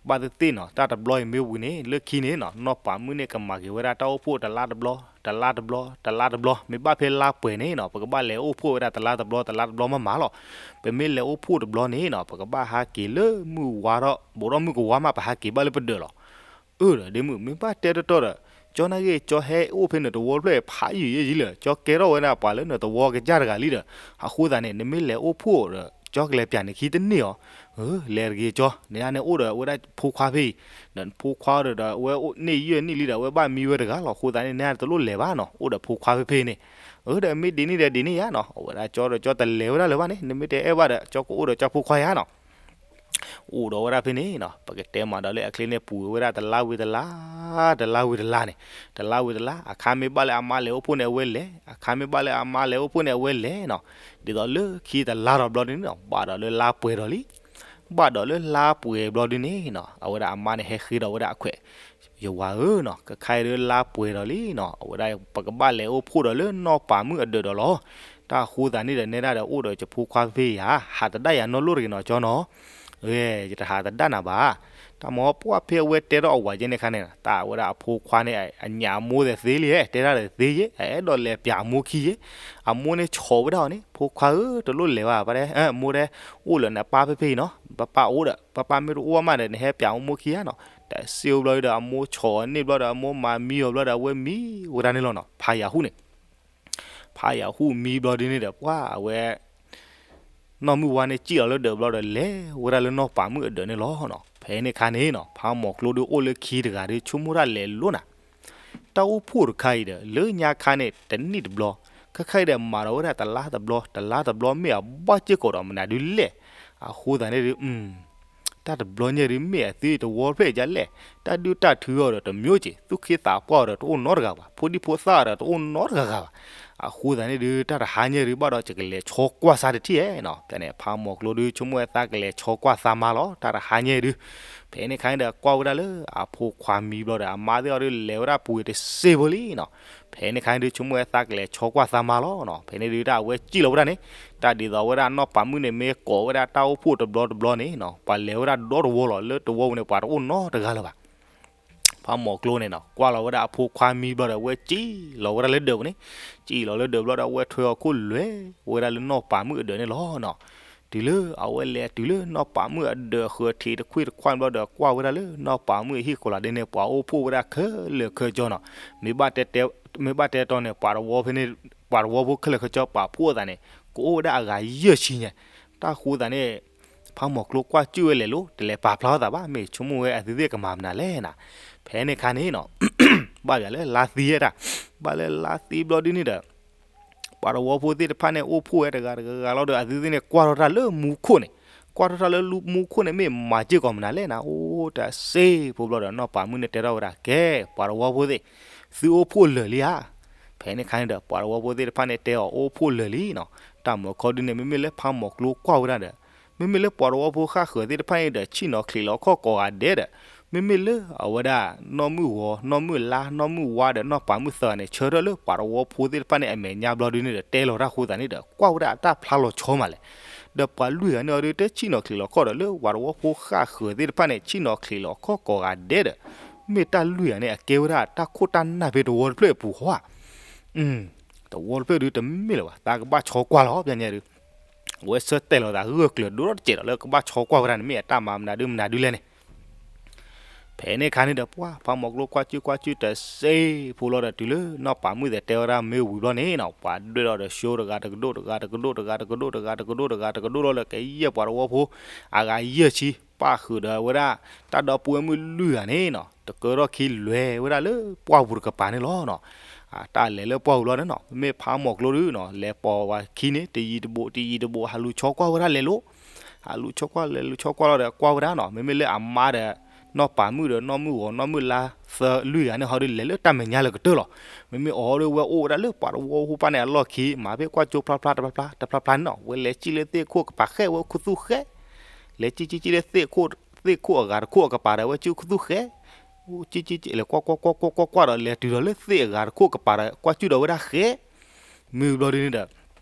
ဘၣ်သ့ၣ်သ့ၣ်နီၤ တၢ်တဘျီအံၤမ့ၢ်ဝံၤန့ၣ် လၢခံန့ၣ်နီၤ နီၢ်ပၤမုၣ်န့ၣ်ကမၤက့ၤဝဲဒၣ်တၢ်အိၣ်ဖှိၣ်တလါတဘျီ တလါတဘျီ တလါတဘျီ, မ့ၢ်ဘၣ်ဖဲလါပှဲၤန့ၣ်နီၤ ပကဘၣ်လဲၤအိၣ်ဖှိၣ်ဝဲဒၣ်တလါတဘျီ တလါတဘျီမးမးလီၤ. ပမ့ၢ်လဲၤအိၣ်ဖှိၣ်တဘျီန့ၣ်နီၤ ပကဘၣ်ဟးက့ၤလၢမုၢ်ဝါထီၣ် ဘူးထီၣ်မုၢ်ကဝါမး ပဟးက့ၤဘၣ်လၢပဒၢးလီၤ. အၢ ဒီးဒ့မုၣ် မ့ၢ်ဘၣ်တဲတီတီဒီး ကၠီနာ်က့ ကၠီဟဲအိၣ်ဖဲနတဝီတဖျၢၣ်ဖးယံာ်ယံာ်လၢၤ ကၠီကဲထီၣ်ဝဲဒၣ်ပှၤလၢနတဝီကစၢ်တဂၤလံဒီး အဃိသတးန့ၣ် နမ့ၢ်လဲၤအိၣ်ဖှိၣ်ဒီး ကၠီကလဲၤပၠးနခံတန့ၢ်အီၤ, လဲၤတဂ့ၤကၠီ နန့ၣ်အိၣ်ဒီးအဝဲဒၣ်ဖိခွါဖဲအံၤ, ဒီးနဖိခွါဒီး အဝဲန့ၢ်ယဲၢ်နံၣ်လံဒီး အဝဲဘၣ်မံဝဲတဂၤလီၤ အဃိသတးန့ၣ် နတလိၣ်လဲၤဘၣ်နီၤ အိၣ်ဒီးဖိခွါဖဲဖဲန့ၣ်, အၢ ဒီးမ့ၢ်ဒ်န့ၣ်ဒီးဒ်န့ၣ်ယါနီၤ အဝဲဒၣ်ကၠီဒီးကၠီတလဲၤဝဲဒၣ်လၢၤဘၣ်န့ၣ် နမ့ၢ်တအဲၣ်ဘၣ်ဒီး ကၠီကအိၣ်ဒီးကၠီဖိခွါယါနီၤ အိၣ်ဒီးဝဲဒၣ်ဖဲန့ၣ်နီၤ ပကတဲမးဒီးလၢအချ့န့ၣ် ပှ့ၤဝဲဒၣ်တလါဝံၤတလါ, တလါဝံၤတလါန့ၣ်, တလါဝံၤတလါ အခါမ့ၢ်ဘၣ်လၢအမါလဲၤအိၣ်ဖှိၣ်န့ၣ်အဝဲလဲၤ, အခါမ့ၢ်ဘၣ်လၢအမါလဲၤအိၣ်ဖှိၣ်န့ၣ်အဝဲလဲၤနီၤ, ဒ်သိးလၢခံတလါဒီးဘျီဒ်န့ၣ်နီၤ ဘၣ်ဒီးလၢလါပှဲၤဒီးလံ, ဘၣ်ဒီးလၢလါပှဲၤဘျီဒ်န့ၣ်နီၤ အဝဲဒၣ်အမါန့ၣ်ဟဲဃ့ဒီးဝဲဒၣ်အခွဲး ယဝၤဧၢနီၤ ကခါအံၤလၢလါပှဲၤဒီးလံနီၤ အဝဲဒၣ်ပကဘၣ်လဲၤအိၣ်ဖှိၣ်ဒီးလၢနီၢ်ပၤမုၣ်အဒၢးဒီးလီၤ. တၢ်ဃိသးန့ၣ်ဒီးနဲဒၣ်ဒီးအိၣ်ဒီးယဖိခွါဖဲယၤ ဟးသဒၣ်ယၤနီၢ်လိၣ်တဂ့ၤနီၤကၠီနီၤ, ယတဟးသဒၣ်နၤဘၣ်, တၢ်မၤပှၢ်ဖဲအဝဲတဲထီၣ်အဝၤကဲန့ၣ်အခါန့ၣ် တၢ်ဝဲဒၣ်အဖိခွါန့ၣ် အညၣ်အမိၢ်သ့ၣ်သ့လံ တဲတၢ်ဒီးသ့ယဲ အအဲၣ်ဒိးလဲၤပၠးအမိၢ်ခံယဲ, အမိၢ်န့ၣ်ဆီၣ်ဝဲဒၣ်အီၤန့ၣ် ဖိခွါဧၢ တလိၣ်လဲၤဘၣ် မိၢ်တဲ, အိၣ်လၢနပၢ်ဖဲဖဲအံၤနီၤ ပၢ်ပၢ်အိၣ်ဒီး ပၢ်ပၢ်မ့ၢ်တအိၣ်ဘၣ်မးဒီး နဟဲပၠးအမိၢ်ခံဧါနီၤ, တၢ်စ့အိၣ်ဘျီဒီး အမိၢ်ဆီၣ်အီၤန့ၣ်ဘျီဒီး အမိၢ်မၤမံအီၤဘျီဒီး အဝဲမံဝဲဒၣ်န့ၣ်လီၤနီၤ ဖးယၤဟူၣ်န့ၣ် ဖးယၤဟူၣ်မံဘျီဒ်န့ၣ်ဒီး ပှၢ်အဝဲ နီၢ်မုၢ်ဝါန့ၣ် စံၣ်လီၤလၢဒၢးဘျီဒီး လဲၤဝဲဒၣ်လၢနီၢ်ပၤမုၣ်အဒၢးန့ၣ်လီၤနီၤ. ဖဲန့ၣ်အခါန့ၣ်နီၤ ဖးမီၤကျိဒုးအိၣ်လၢခံတဂၤဒီး ဆိကမိၣ်တၢ်လဲၤလိၤနၤ, တၢ်အိၣ်ဖှိၣ်တခါအံၤဒီး လၢညါခါန့ၣ် တနံၣ်တဘျီ, ခဲခါအံၤဒီး မၤဒီးဝဲဒၣ်တလါတဘျီ တလါတဘျီ မ့ၢ်အဘၣ်စ့ၢ်ကီးဒီးမနုၤဒုးလဲၣ်. အဃိသတးန့ၣ်ဒုး တၢ်တဘျီညါဒုး မ့ၢ်အသုတဝီတဖျၢၣ်ဒ်လဲၣ်. တၢ်ဒုးတၢ်ထုးအီၤဒီးတမံၤက့ၤ, သူၣ်က့သးပှၢ်အီၤဒီးတအိၣ်နီတဂၤဘၣ်, ဖိဒံဖိသၣ်အီၤဒီးတအိၣ်နီတဂၤဂၤဘၣ်. အဃိသတးန့ၣ်ဒုး တၢ်တဟါညါဒုး ဘၣ်ဒီးယကလဲၤဆီကွၢ်စၢ်တထံၣ်ဧါနီၤ. ဖဲန့ၣ် ဖးမီၤကျိဒုး ဆိကမိၣ်ဝဲသးကလဲၤဆီကွၢ်သးမါလီၤ တၢ်တဟါညါဒုး. ဖဲန့ၣ်အခါန့ၣ်ဒီး ကွၢ်ဝဲဒၣ်လၢအဖိခွါမံဘျီဒီး အမါသ့ၣ်အီၤဒုး လဲၤဝဲဒၣ်ပူၤတစ့ဖိလံနီၤ. ဖဲန့ၣ်အခါန့ၣ်ဒုး ဆိကမိၣ်ဝဲသးကလဲၤဆီကွၢ်သးမါလီၤနီၤ. ဖဲန့ၣ်ဒုး တၢ်အဝဲစံၣ်လီၤဝဲဒၣ်န့ၣ်, တၢ်ဒ်သိးဝဲဒၣ်နီၢ်ပၤမုၣ်န့ၣ် မ့ၢ်ကိးဝဲဒၣ်တၢ်အိၣ်ဖှိၣ်တဘျီတဘျီန့ၣ်နီၤ ပှၤလဲၤဝဲဒၣ်ဒီတဝီလီၤ. လၢတဝီပူၤန့ၣ် ပှၤတအိၣ်နီတဂၤလၢၤဘၣ်. ဖးမီၤကျိန့ၣ်နီၤ ကွၢ်လီၤဝဲဒၣ်အဖိခွါမံဘျီဒီး အဝဲစံၣ်လီၤဝဲဒၣ်လၢဒၢးပူၤန့ၣ်, စံၣ်လီၤလၢဒၢးဘျီဒီး အဝဲထွဲအီၤခိၣ်လွဲဝဲဒၣ်လၢနီၢ်ပၤမုၣ်အဒၢးန့ၣ်လီၤနီၤ. တုၤလၢအဝဲလဲၤတုၤလၢနီၢ်ပၤမုၣ်အဒၢး ဃၢၤထံးတခွံၣ်တခွါဘျီဒီး ကွၢ်ဝဲဒၣ်လၢနီၢ်ပၤမုၣ်အဟံၣ်ဃီလီၤဒ်န့ၣ် ပှၤအိၣ်ဖှိၣ်ဝဲဒၣ်ခဲလၢာ်ခဲဆ့နီၤ. မ့ၢ်ဘၣ်တဲတီၤန့ၣ် ပှၤတဝီဖိန့ၣ် ပှၤတဝီဖိခဲလၢာ်ခဲဆ့ပာ်ဖှိၣ်အသးန့ၣ် ကအိၣ်ဝဲဒၣ်အဂၤယဲၢ်ဆံညါ. တၢ်ဃိသတးန့ၣ် ဖးမီၤကျိကွၢ်စူၣ်ဝဲလဲၤလိၤ တလဲၤပာ်ဖျါထီၣ်သးဘၣ် မ့ၢ်ဆိကမိၣ်ဝဲအသုသ့ၣ်ကမၤမနုၤလဲၣ်နီၤ. ဖဲန့ၣ်အခါန့ၣ်နီၤ ဘၣ်ယၤလၢလါသံယဲတၢ်, ဘၣ်လၢလါသံဘျီဒ်န့ၣ်ဒီး ပှၤတဝီဖိသ့ၣ်တဖၣ်န့ၣ် အိၣ်ဖှိၣ်ဝဲတဂၤတဂၤတဂၤလီၤဒီး အသုသ့ၣ်န့ၣ် ကွၢ်ထီၣ်တၢ်လၢမူခိၣ်န့ၣ်, ကွၢ်ထီၣ်တၢ်လၢမူခိၣ်န့ၣ် မ့ၢ်မၤစ့ၢ်ကီးမနုၤလဲၣ်နီၤ. အိၣ်တၢ်စ့ဖိဘျီဒီး နီၢ်ပၤမုၣ်န့ၣ်တဲထီၣ်ဝဲဒၣ် ကဲ ပှၤတဝီဖိသ့ၣ်, သုအိၣ်ဖှိၣ်လၢာ်လံဧါ. ဖဲန့ၣ်အခါန့ၣ်ဒီး ပှၤတဝီဖိသ့ၣ်တဖၣ်န့ၣ် တဲအီၤအိၣ်ဖှိၣ်လၢာ်လံနီၤ. တၢ်မၤခီဒ်န့ၣ် မ့မ့ၢ်လၢဖးမီၤကျိကွၢ်ဝဲဒၣ်ဒီး မ့မ့ၢ်လၢပှၤတဝီဖိဃၣ်ဃၢၤသ့ၣ်တဖၣ်န့ၣ်ဒီး ဆ့ၣ်နီၤချံးလီၤခီၣ်ကိးဂၤဒဲးဒီး မ့မ့ၢ်လၢအဝဲဒၣ် နီၢ်မုၢ်ဂီၤ နီၢ်မုၢ်လါ နီၢ်မုၢ်ဝါဒီး နီၢ်ပၤမုၣ်သၢဂၤန့ၣ် ဆၢထၢၣ်လၢပှၤတဝီဖိသ့ၣ်တဖၣ်န့ၣ် အမဲာ်ညါဘျီဒ်န့ၣ်ဒီး တဲလီၤတၢ်ဃိသတးန့ၣ်ဒီး ကွၢ်ဝဲဒၣ်အတၢ်ဖျါလီၤဆီမးလဲၣ်. ဒီးပှၤလွံၢ်ဂၤန့ၣ်အီၤဒုး တဆ့ၣ်နီၤချံးလီၤခီၣ်ဒီး လၢပှၤတဝီဖိဃၣ်ဃၢၤသ့ၣ်တဖၣ်န့ၣ် ဆ့ၣ်နီၤချံးလီၤခီၣ်ကိးဂၤဒဲးဒီး မ့ၢ်တၢ်လွံၢ်ဂၤန့ၣ် အကဲဝဲဒၣ်တၢ်ခိၣ်တၢ်နၢ်ဖဲတဝီတဖျၢၣ်အပူၤဟီဧါ. တဝီတဖျၢၣ်ဒုးတမ့ၢ်လၢၤဘၣ် သးကဘၣ်ဆီကွၢ်လီၤ ပညါဒုး အဝဲဆၢတဲာ်လီၤသးဂၢၢ်ကျၢၤဒိၣ်ထီၣ်တစဲးဒီး လၢကဘၣ်ဆီကွၢ်ဝဲဒၣ်န့ၣ် မ့ၢ်အတၢ်မၤမနုၤဒုးမနုၤဒုးလဲၣ်န့ၣ်. ဖဲန့ၣ်အခါန့ၣ်ဒီး ပှၤဖးမီၤကျိကွၢ်စူၣ်ကွၢ်စူၣ်တစဲးဖိလီၤဒီး တုၤလၢနီၢ်ပၤမုၣ်သ့ၣ်တဲဝဲဒၣ်မ့ၢ်ဝံၤဘျီန့ၣ်နီၤ ပှၤဒွဲၣ်လီၤဒီး show တဂၤတကဒိၣ်တဂၤတကဒိၣ်တဂၤတကဒိၣ်တဂၤတကဒိၣ်တဂၤတကဒိၣ်တဂၤတကဒိၣ်လီၤဒီး ကယဲၢ်ပှၤတဝီဖိ အဂၤယဲၢ်ဆံ ပၣ်ဃုာ်ဒီးဝဲဒၣ် တၢ်ဒီပုၢ်ဝဲၢ်မုၣ်လွံၢ်ဂၤန့ၣ်နီၤ တကၢထီၣ်ခံလွဲဝဲဒၣ်လၢပှၢ်ပူၤတကပၤန့ၣ်လီၤနီၤ. တၢ်လဲၤလၢပှၢ်ပူၤလီၤန့ၣ်နီၤ မ့မ့ၢ်ဖးမီၤကျိဒုးနီၤ လဲၤပိာ်ဝဲခံန့ၣ် တယံၤတဘူး တယံၤတဘူး ဟးလူၤဆီကွၢ်ဝဲဒၣ်လဲၤလိၤ ဟးလူၤဆီကွၢ်လဲၤလူၤဆီကွၢ်လီၤဒီးကွၢ်ဝဲဒၣ်နီၤ မ့မ့ၢ်လၢအမါဒီး နီၢ်ပၤမုၣ်ဒီးနီၢ်မုၣ်ဂီၤနီၢ်မုၣ်လါသၢလွံၢ်ဂၤန့ၣ် ဟီဒုးလဲၤလၢတၢ်မဲာ်ညါလၢကတၢၢ်လီၤ. မ့မ့ၢ်အီၤဒုးဝဲအိၣ်ဝဲဒၣ်လၢပှၤတဝီဖိပၢ်န့ၣ်အလီၢ်ခံ မၤဖဲကွၢ်ကၠိဖျါဖျါတဖျါဖျါတဖျါဖျါန့ၣ်နီၤ ဝဲလဲၤစံၣ်လၢသ့ၣ်ခိၣ်ကပၤဃဲဝဲခူသူၣ်ဃဲ လဲၤစံၣ်စံၣ်စံၣ်လၢသ့ၣ်ခိၣ် သ့ၣ်ခိၣ်အဂၤတခိၣ်အကပၤဒီးဝဲစံၣ်ခူသူၣ်ဃဲ စံၣ်စံၣ်စံၣ်လဲၤကွၢ်ကွၢ်ကွၢ်ကွၢ်ကွၢ်ကွၢ်ဒီးလဲၤတုၤဒီးလၢသ့ၣ်အဂၤတခိၣ်အကပၤဒီးကွၢ်စူၣ်ဒီးဝဲဒၣ်ဃဲ မ့ၢ်ဘျီဒုးန့ၣ်ဒီး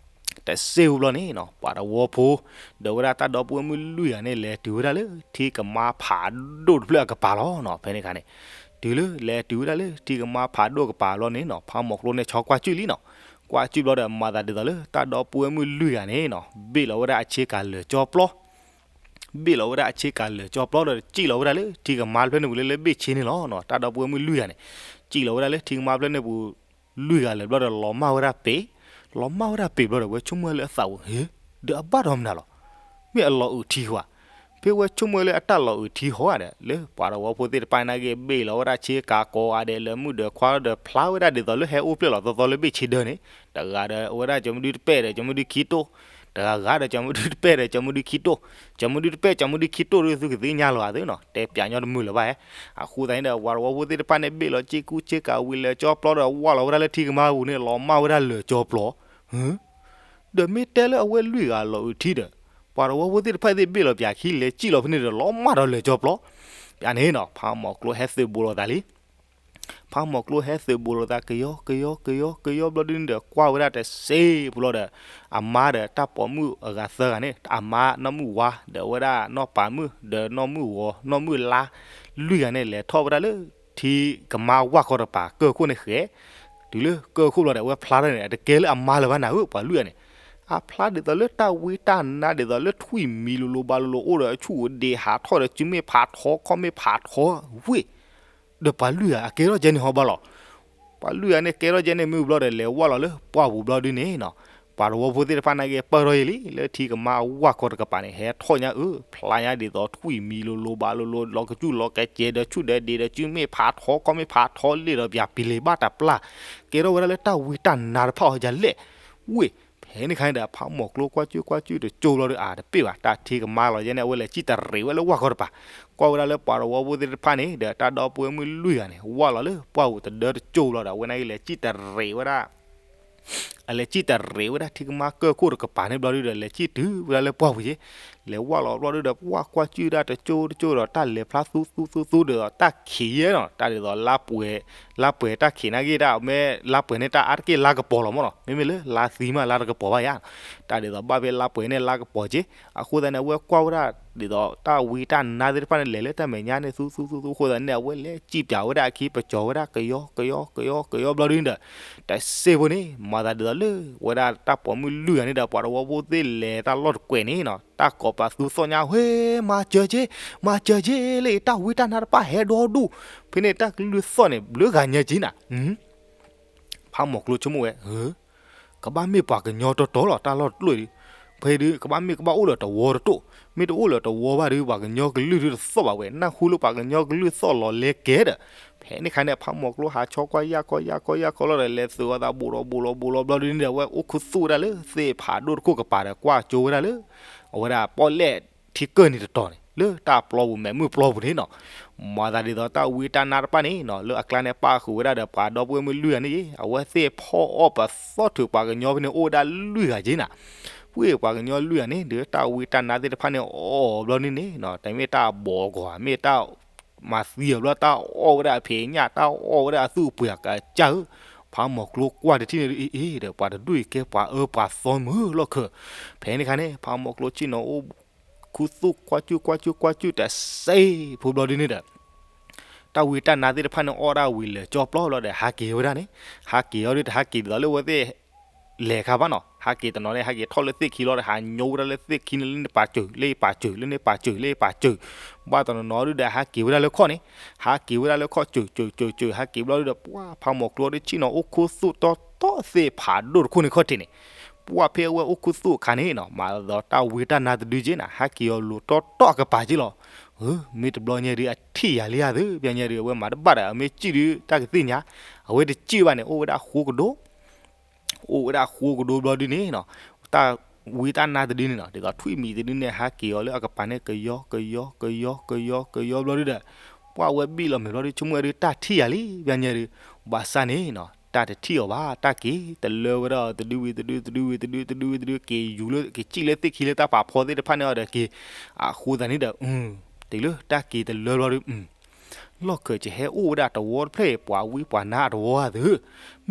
တစ့ၢ်ဝံၤဘျီန့ၣ်နီၤ ပှၤတဝီဖိ ဒီးဝဲဒၣ်တၢ်ဒီပုၢ်ဝဲၢ်မုၣ်လွံၢ်ဂၤန့ၣ် လဲၤတုၤဝဲဒၣ်လၢထံကမါဖးဒိၣ်တဖျၢၣ်အကပၤလီၤနီၤ ဖဲန့ၣ်အခါန့ၣ် တုၤလၢလဲၤတုၤဝဲဒၣ်လၢထံကမါဖးဒိၣ်ကပၤလီၤန့ၣ်နီၤ ဖးမီၤကျိန့ၣ်ဆီကွၢ်စူၣ်လံနီၤ ကွၢ်စူၣ်ဘျီဒီးမၤသးဒ်သိးလၢတၢ်ဒီပုၢ်ဝဲၢ်မုၣ်လွံၢ်ဂၤန့ၣ်နီၤ ဘ့ၣ်လီၤဝဲဒၣ်အဆ့ကၤလၢာ်ကၠီပျီ ဘ့ၣ်လီၤဝဲဒၣ်အဆ့ကၤလၢာ်ကၠီပျီဒီး စံၣ်လီၤဝဲဒၣ်လၢထံကမါတဖျၢၣ်န့ၣ်ပူၤလၢလၢဘ့ၣ်ဆ့န့ၣ်လီၤနီၤ တၢ်ဒီပုၢ်ဝဲၢ်မုၣ်လွံၢ်ဂၤန့ၣ် စံၣ်လီၤဝဲဒၣ်လၢထံကမါတဖျၢၣ်န့ၣ်ပူၤ လွံၢ်ဂၤလၢာ်ဘျီဒီးလီၤမၢ်ဝဲဒၣ်ပ့ၤ လီၤမၢ်ဝဲဒၣ်ပ့ၤဘျီဒီး ဝဲဆိကမိၣ်ဝဲလၢအသးပူၤ ဟ့ ဒီးအဘၣ်ဒီးမနုၤလီၤ မ့ၢ်အလီၤအုးထံဟီဧါ ဖဲဝဲဆိကမိၣ်ဝဲလၢအတၢ်လီၤအုးထံဟီဧါဒီး လၢပှၤတဝီဖိသ့ၣ်တဖၣ်န့ၣ်က့ၤ ဘ့ၣ်လီၤဝဲဒၣ်ဆ့ကၤကိးဂၤဒဲးလၢမုၢ်ဒီးခွါဒီး ဖျါဝဲဒၣ်ဒ်သိးလၢဟဲအိၣ်ဖျဲၣ်လီၤသီသီလၢဘ့ၣ်ဆ့ဒၢန့ၣ် တဂၤဒီးဝဲဒၣ်ကၠီမဒုတပဲၣ်ဒီးကၠီမဒုခံတိၢ် တဂၤဂၤဒီးကၠီမဒုတပဲၣ်ဒီးကၠီမဒုခံတိၢ် ကၠီမဒုတပဲၣ်ကၠီမဒုခံတိၢ်ဒုး သုကသ့ၣ်ညါလီၤအသးနီၤ တဲပၠးညီတမုာ်လၢၤဘၣ်ဧါ အဃိသတးန့ၣ်ဒီး ပှၤတဝီဖိသ့ၣ်တဖၣ်န့ၣ် ဘ့ၣ်လီၤဆ့ကူဆ့ကၤဝံၤလၢာ်ကၠီပျီဒီး ဝၢ်လီၤဝဲဒၣ်လၢထံကမါပူၤန့ၣ် လီၤမၢ်ဝဲဒၣ်လၢာ်ကၠီပျီ ဒီးမ့ၢ်တဲလၢအဝဲလွံၢ်ဂၤလီၤအုးထံဒီး ပှၤတဝီဖိသ့ၣ်တဖၣ်သ့ၣ်ဘ့ၣ်လီၤပၠးခံလဲၤစံၣ်လီၤဖဲန့ၣ်ဒီး လီၤမၢ်ဒီးလၢာ်ကၠီပျီ ပၠးန့ၣ်နီၤ ဖးမီၤကျိဟဲသုးဘူးလီၤသးလံ ဖးမီၤကျိဟဲသုးဘူးလိာ်သးကယီကယီကယီကယီဘျီဒုန့ၣ်ဒီး ကွၢ်ဝဲဒၣ်တစ့ဖိလီၤဒီး အမါဒီးတၢ်ပိာ်မုၣ်အဂၤသၢဂၤန့ၣ် အမါနီၢ်မုၣ်ဝါ ဒီးဝဲဒၣ်နီၢ်ပၤမုၣ် ဒီးနီၢ်မုၣ်ဂီၤ နီၢ်မုၣ်လါ လွံၢ်ဂၤန့ၣ် လဲၤထီၣ်ဝဲဒၣ်လၢ ထံကမါဝၢ်ခီတကပၤ ကၢၢ်ခိၣ်န့ၣ်ဃဲ တုၤလၢကၢၢ်ခိၣ်ဘျီဒီး အဝဲဖျါထီၣ်န့ၣ် အတကဲလၢအမါလၢၤဘၣ်နၤဧၢ ပှၤလွံၢ်ဂၤန့ၣ် အဖျါဒ်သိးလၢတၢ်ဝံတၢ်နါ ဒ်သိးလၢထွံၣ်မံၤလိၤလိၤဘၣ်လိၤလိၤ အိၣ်ဒီးဆူၣ်ဒ့ဟးထီၣ်ဒီး စုမ့ၢ်ဖးထီ ခီၣ်မ့ၢ်ဖးထီ ဝ့ၢ် ဒီးပှၤလွံၢ်ဂၤအကဲထီၣ်ကဲန့ၣ်ဟီဘၣ်လီၤ. ပှၤလွံၢ်ဂၤန့ၣ် ကဲထီၣ်ကဲန့ၣ်မ့ၢ်ဘျီဒီး လဲၤဝၢ်လီၤလၢပှၢ်ပူၤဘျီဒုန့ၣ်နီၤ ပှၤတဝီဖိသ့ၣ်တဖၣ်နာ်က့ ပၢၢ်ထီၣ်ယံာ်လံ လၢထံကမါဝၢ်ခီတကပၤန့ၣ် ဟဲထီၣ်ညါအၢ ဖျါညါဒ်သိးထွံၣ်မံၤလိၤလိၤဘၣ်လိၤလိၤ လီၤကစူၣ်လီၤကစဲးဒီးဆူၣ်ဒီးဒ့ဒီး စုမ့ၢ်ဖးထီ ခီၣ်မ့ၢ်ဖးထီ လ့ၣ်ဒီးပၠးပံၤလ့ၤဘၣ်တပျၢ် ကဲထီၣ်ဝဲဒၣ်လၢတၢ်ဝံတၢ်နါတဖၣ်အီၤဒ်လဲၣ် ဝ့ၢ် ဖဲန့ၣ်ခါန့ၣ်ဒီး ဖးမီၤကျိကွၢ်ကၠူၣ်ကွၢ်ကၠူၣ်တကၠိဘျီဒီး အတပ့ၢ်ဘၣ် တၢ်ထံကမါလီၤယဲန့ၣ် အဝဲလဲၤစံၣ်တရံးဝဲလၢဝၢ်ခီတကပၤ ကွၢ်ဝဲဒၣ်လၢပှၤတဝီဖိသ့ၣ်တဖၣ်န့ၣ် ဒီးတၢ်ဒီပုၢ်ဝဲၢ်မုၣ်လွံၢ်ဂၤန့ၣ် ဝၢ်လီၤလၢပှၢ်ပူၤတဒၢတကၠိဘျီဒီး အဝဲနာ်က့လဲၤစံၣ်တရံးဝဲဒၣ် အလဲၤစံၣ်တရံးဝဲဒၣ်ထံကမါကၢၢ်ခိၣ်တကပၤန့ၣ်ဘျီဒုဒီး လဲၤစံၣ်တုၤဝဲဒၣ်လၢပှၢ်ပူၤက့ၤ လဲၤဝၢ်လီၤဘျီဒုဒီး ပှၢ်ကွၢ်ကၠူၣ်ဒၣ်တကၠိတကၠိဒီး တၢ်လဲၤဖျါသူသူသူသူဒီး တၢ်ခံးယဲနီၤ တၢ်ဒ်သိးလါပှဲၤ လါပှဲၤတၢ်ခံးနာ်က့ တၢ်မ့ၢ်လါပှဲၤန့ၣ် တၢ်အါတက့ၢ်လါကပီၤလီၤမ့ၢ်နီၤ မ့မ့ၢ်လၢလါသံမး လါတကပီၤဘၣ်ယါ တၢ်ဒ်သိးဘၣ်ဖဲလါပှဲၤန့ၣ် လါကပီၤက့ၤ အဃိသတးန့ၣ် အဝဲကွၢ်ဝဲဒၣ် ဒ်သိးတၢ်ဝံတၢ်နါသ့ၣ်တဖၣ်န့ၣ် လဲၤလၢတၢ်မဲာ်ညါန့ၣ် သူသူသူသူ အဃိသတးန့ၣ် အဝဲလဲၤစံၣ်ပၠးဝဲဒၣ်အခံ ပကၠီၤဝဲဒၣ်ကယီကယီကယီကယီဘျီဒုန့ၣ်ဒီး တစ့ဖိန့ၣ် မၤသးဒ်သိးလၢ ဝဲဒၣ်တၢ်ပိာ်မုၣ်လွံၢ်ဂၤန့ၣ်ဒီး ပှၤတဝီဖိသ့ၣ်လဲၤတၢ်လီၢ်တကွဲးန့ၣ်နီၤ တၢ်ကိးပသူသီၣ်ညါ ဟ့ မၤစၢၤက့ၤ မၤစၢၤက့ၤ လၢအတၢ်ဝံတၢ်နါတဖၣ်ဟဲဒီဒူၣ် ဖဲန့ၣ်တၢ်ကလုၢ်သီၣ်န့ၣ် ဘျုးဂၤညါက့ၤနၤ ဖးမီၤကျိဆိကမိၣ်ဝဲ ကဘၣ်မ့ၢ်ပှၤကညီတီတီလီၤ တၢ်လီၢ်တကျိၤဒုး ဖဲဒုး ကဘၣ်မ့ၢ်ကဘၣ်အိၣ်လၢတဝီတတိၢ် မ့ၢ်တအိၣ်လၢတဝီဘၣ်ဒုး ပှၤကညီကလုၢ်ဒုးတသီၣ်ဘၣ်ဝဲ နၢ်ဟူလၢပှၤကညီကလုၢ်သီၣ်လီၤလဲကဲဒီး ဖဲန့ၣ်ခါန့ၣ် ဖးမီၤကျိဟးဆီကွၢ်ယၢ်ခီယၢ်ခီယၢ်ခီလီၤဒီး လဲၤသုးအီၤသးဘူးလီၤဘူးလီၤဘူးလီၤဘျီဒုးန့ၣ်ဒီး အဝဲအိၣ်ခူသူၣ်ဝဲဒၣ်လၢသ့ၣ်ဖးဒိၣ်တခိၣ်ကပၤဒီး ကွၢ်ကၠိဝဲဒၣ်လၢ အဝဲဒၣ်ပီၣ်လဲၣ်ထံကၢၢ်နံၤတတီၤန့ၣ် လၢတၢ်ပျီပူၤမဲာ်မုၢ်ပျီပူၤန့ၣ်နီၤ မၤသးဒ်သိးတၢ်ဝံတၢ်နါတဖၣ်န့ၣ်နီၤ လၢအကျါန့ၣ်ပၣ်ဃုာ်ဝဲဒၣ်ဒီးပှၤဒီပုၢ်ဝဲၢ်မုၣ်လွံၢ်ဂၤန့ၣ် အဝဲသ့ၣ်ဖီၣ်အီၣ်ပသီၣ်ထုးပှၤကညီဖဲန့ၣ် အိၣ်ဝဲဒၣ်လွံၢ်ဂၤက့ၤနၤ ဝ့ၢ်ပှၤကညီလွံၢ်ဂၤန့ၣ် ဒုးတၢ်ဝံတၢ်နါသ့ၣ်တဖၣ်န့ၣ် အီၣ်ဘျီန့ၣ်န့ၣ်နီၤ တမ့ၢ်တၢ်ဘီကီၢ် မ့ၢ်တၢ် မၤသံအီၤဘျီ တၢ်အီၣ်ဝဲဒၣ်အဖံးညၣ် တၢ်အီၣ်ဝဲဒၣ်အသူၣ်အပှ့ၤအကစၢ်ဧၢ ဖးမီၤကျိကွၢ်တထံၣ်န့ၣ်ဒုး အ့အ့ဒီး ပှၤတဒူၣ်အံၤကဲပှၤအၢပှၤသီမုာ်လီၢ်ခၢၣ် ဖဲန့ၣ်ခါန့ၣ် ဖးမီၤကျိဆ့ၣ်နီၤအိၣ် ခူသူၣ်ကွၢ်ကၠူၣ်ကွၢ်ကၠူၣ်ကွၢ်ကၠူၣ်တစ့ဖိဘျီဒုးန့ၣ်ဒီး တၢ်ဝံတၢ်နါသ့ၣ်တဖၣ်န့ၣ် အီၣ်ဒၣ်ဝံၤလၢာ်ကၠီပျီလီၤဒီး ဟးက့ၤဝဲဒၣ်န့ၣ် ဟးက့ၤအီၤဒုး တဟးက့ၤဒ်သိးလၢအဝဲသ့ၣ် လဲၤခါဘၣ်နီၤ ဟးက့ၤတနီၤန့ၣ် ဟးက့ၤထီၣ်လၢသ့ၣ်ခံလီၤဒီး ဟးညိဝဲဒၣ်လၢသ့ၣ်ခံန့ၣ် လၢန့ၣ်ပာ်စၢၤ လၢပာ်စၢၤ လၢန့ၣ်ပာ်စၢၤ လၢပာ်စၢၤ ဘၣ်တနီၤနီၤဒုးဒီး ဟးက့ၤဝဲဒၣ်လၢခီၣ်န့ၣ် ဟးက့ၤဝဲဒၣ်လၢခီၣ် စၢၤစၢၤစၢၤစၢၤ ဟးက့ၤဘျီဒုးဒီး ပှၢ်ဖးမီၤကျိဒုးဆ့ၣ်နီၤအိၣ်ခူသူၣ်တီတီသ့ၣ်ဖးဒိၣ်တခိၣ်န့ၣ်ခီၣ်ထံးန့ၣ် ပှၢ်ဖဲအဝဲအိၣ်ခူသူၣ်အခါန့ၣ်နီၤ မၤသးဒ်သိးတၢ်ဝံတၢ်နါတဒုက့ၤနၤ ဟးက့ၤအီၤလိၤတီတီအကပၤက့ၤလီၤ မ့ၢ်တဘျီညါဒုး အထံၣ်ယၤလံဧါသ့ၣ် ပျဲညါဒုး အဝဲမၤတဘၣ်ဒီး အမ့ၢ်စံၣ်ဒုး တၢ်ကသ့ၣ်ညါ အဝဲတစံၣ်ဘၣ်န့ၣ် အိၣ်ဝဲဒၣ်ဃိကဒိ အိၣ်ဝဲဒၣ်ဃိကဒိဘျီဒုးန့ၣ်နီၤ တၢ်ဝံတၢ်နါတဒုန့ၣ်နီၤ ဒ်သိးထွံၣ်မံၤတဒုန့ၣ် ဟးက့ၤအီၤလၢအကပၤန့ၣ် ကယီကယီကယီကယီကယီဘျီဒုးဒီး ပှၢ်ဝဲဘံၣ်လီၤမဲာ်ဘျီဒုး ဆိကမိၣ်ဝဲဒုးတၢ်ထံၣ်ယၤလံ ပျဲညါဒုး ဘၣ်ဆၣ်န့ၣ်နီၤ တၢ်တထံၣ်အီၤဘၣ် တၢ်က့ၤတလၢဝဲဒၣ်အီၤ တဒုဝံၤတဒု တဒုဝံၤတဒု တဒုဝံၤတဒု က့ၤယူၤလၢ က့ၤစံၣ်လၢသ့ၣ်ခံလၢတၢ်ဖးဖီသ့ၣ်တဖၣ်န့ၣ်အီၤဒီးက့ၤ အဃိသတးန့ၣ်ဒီး တုၤလၢတၢ်က့ၤတလၢဘျီဒုး လီၢ်ခၢၣ်စဟဲအိၣ်ဝဲဒၣ်တဝီတဖျၢၣ် ပှၤဝံပှၤနါအတဝီဧါသ့ၣ်ဧၢ,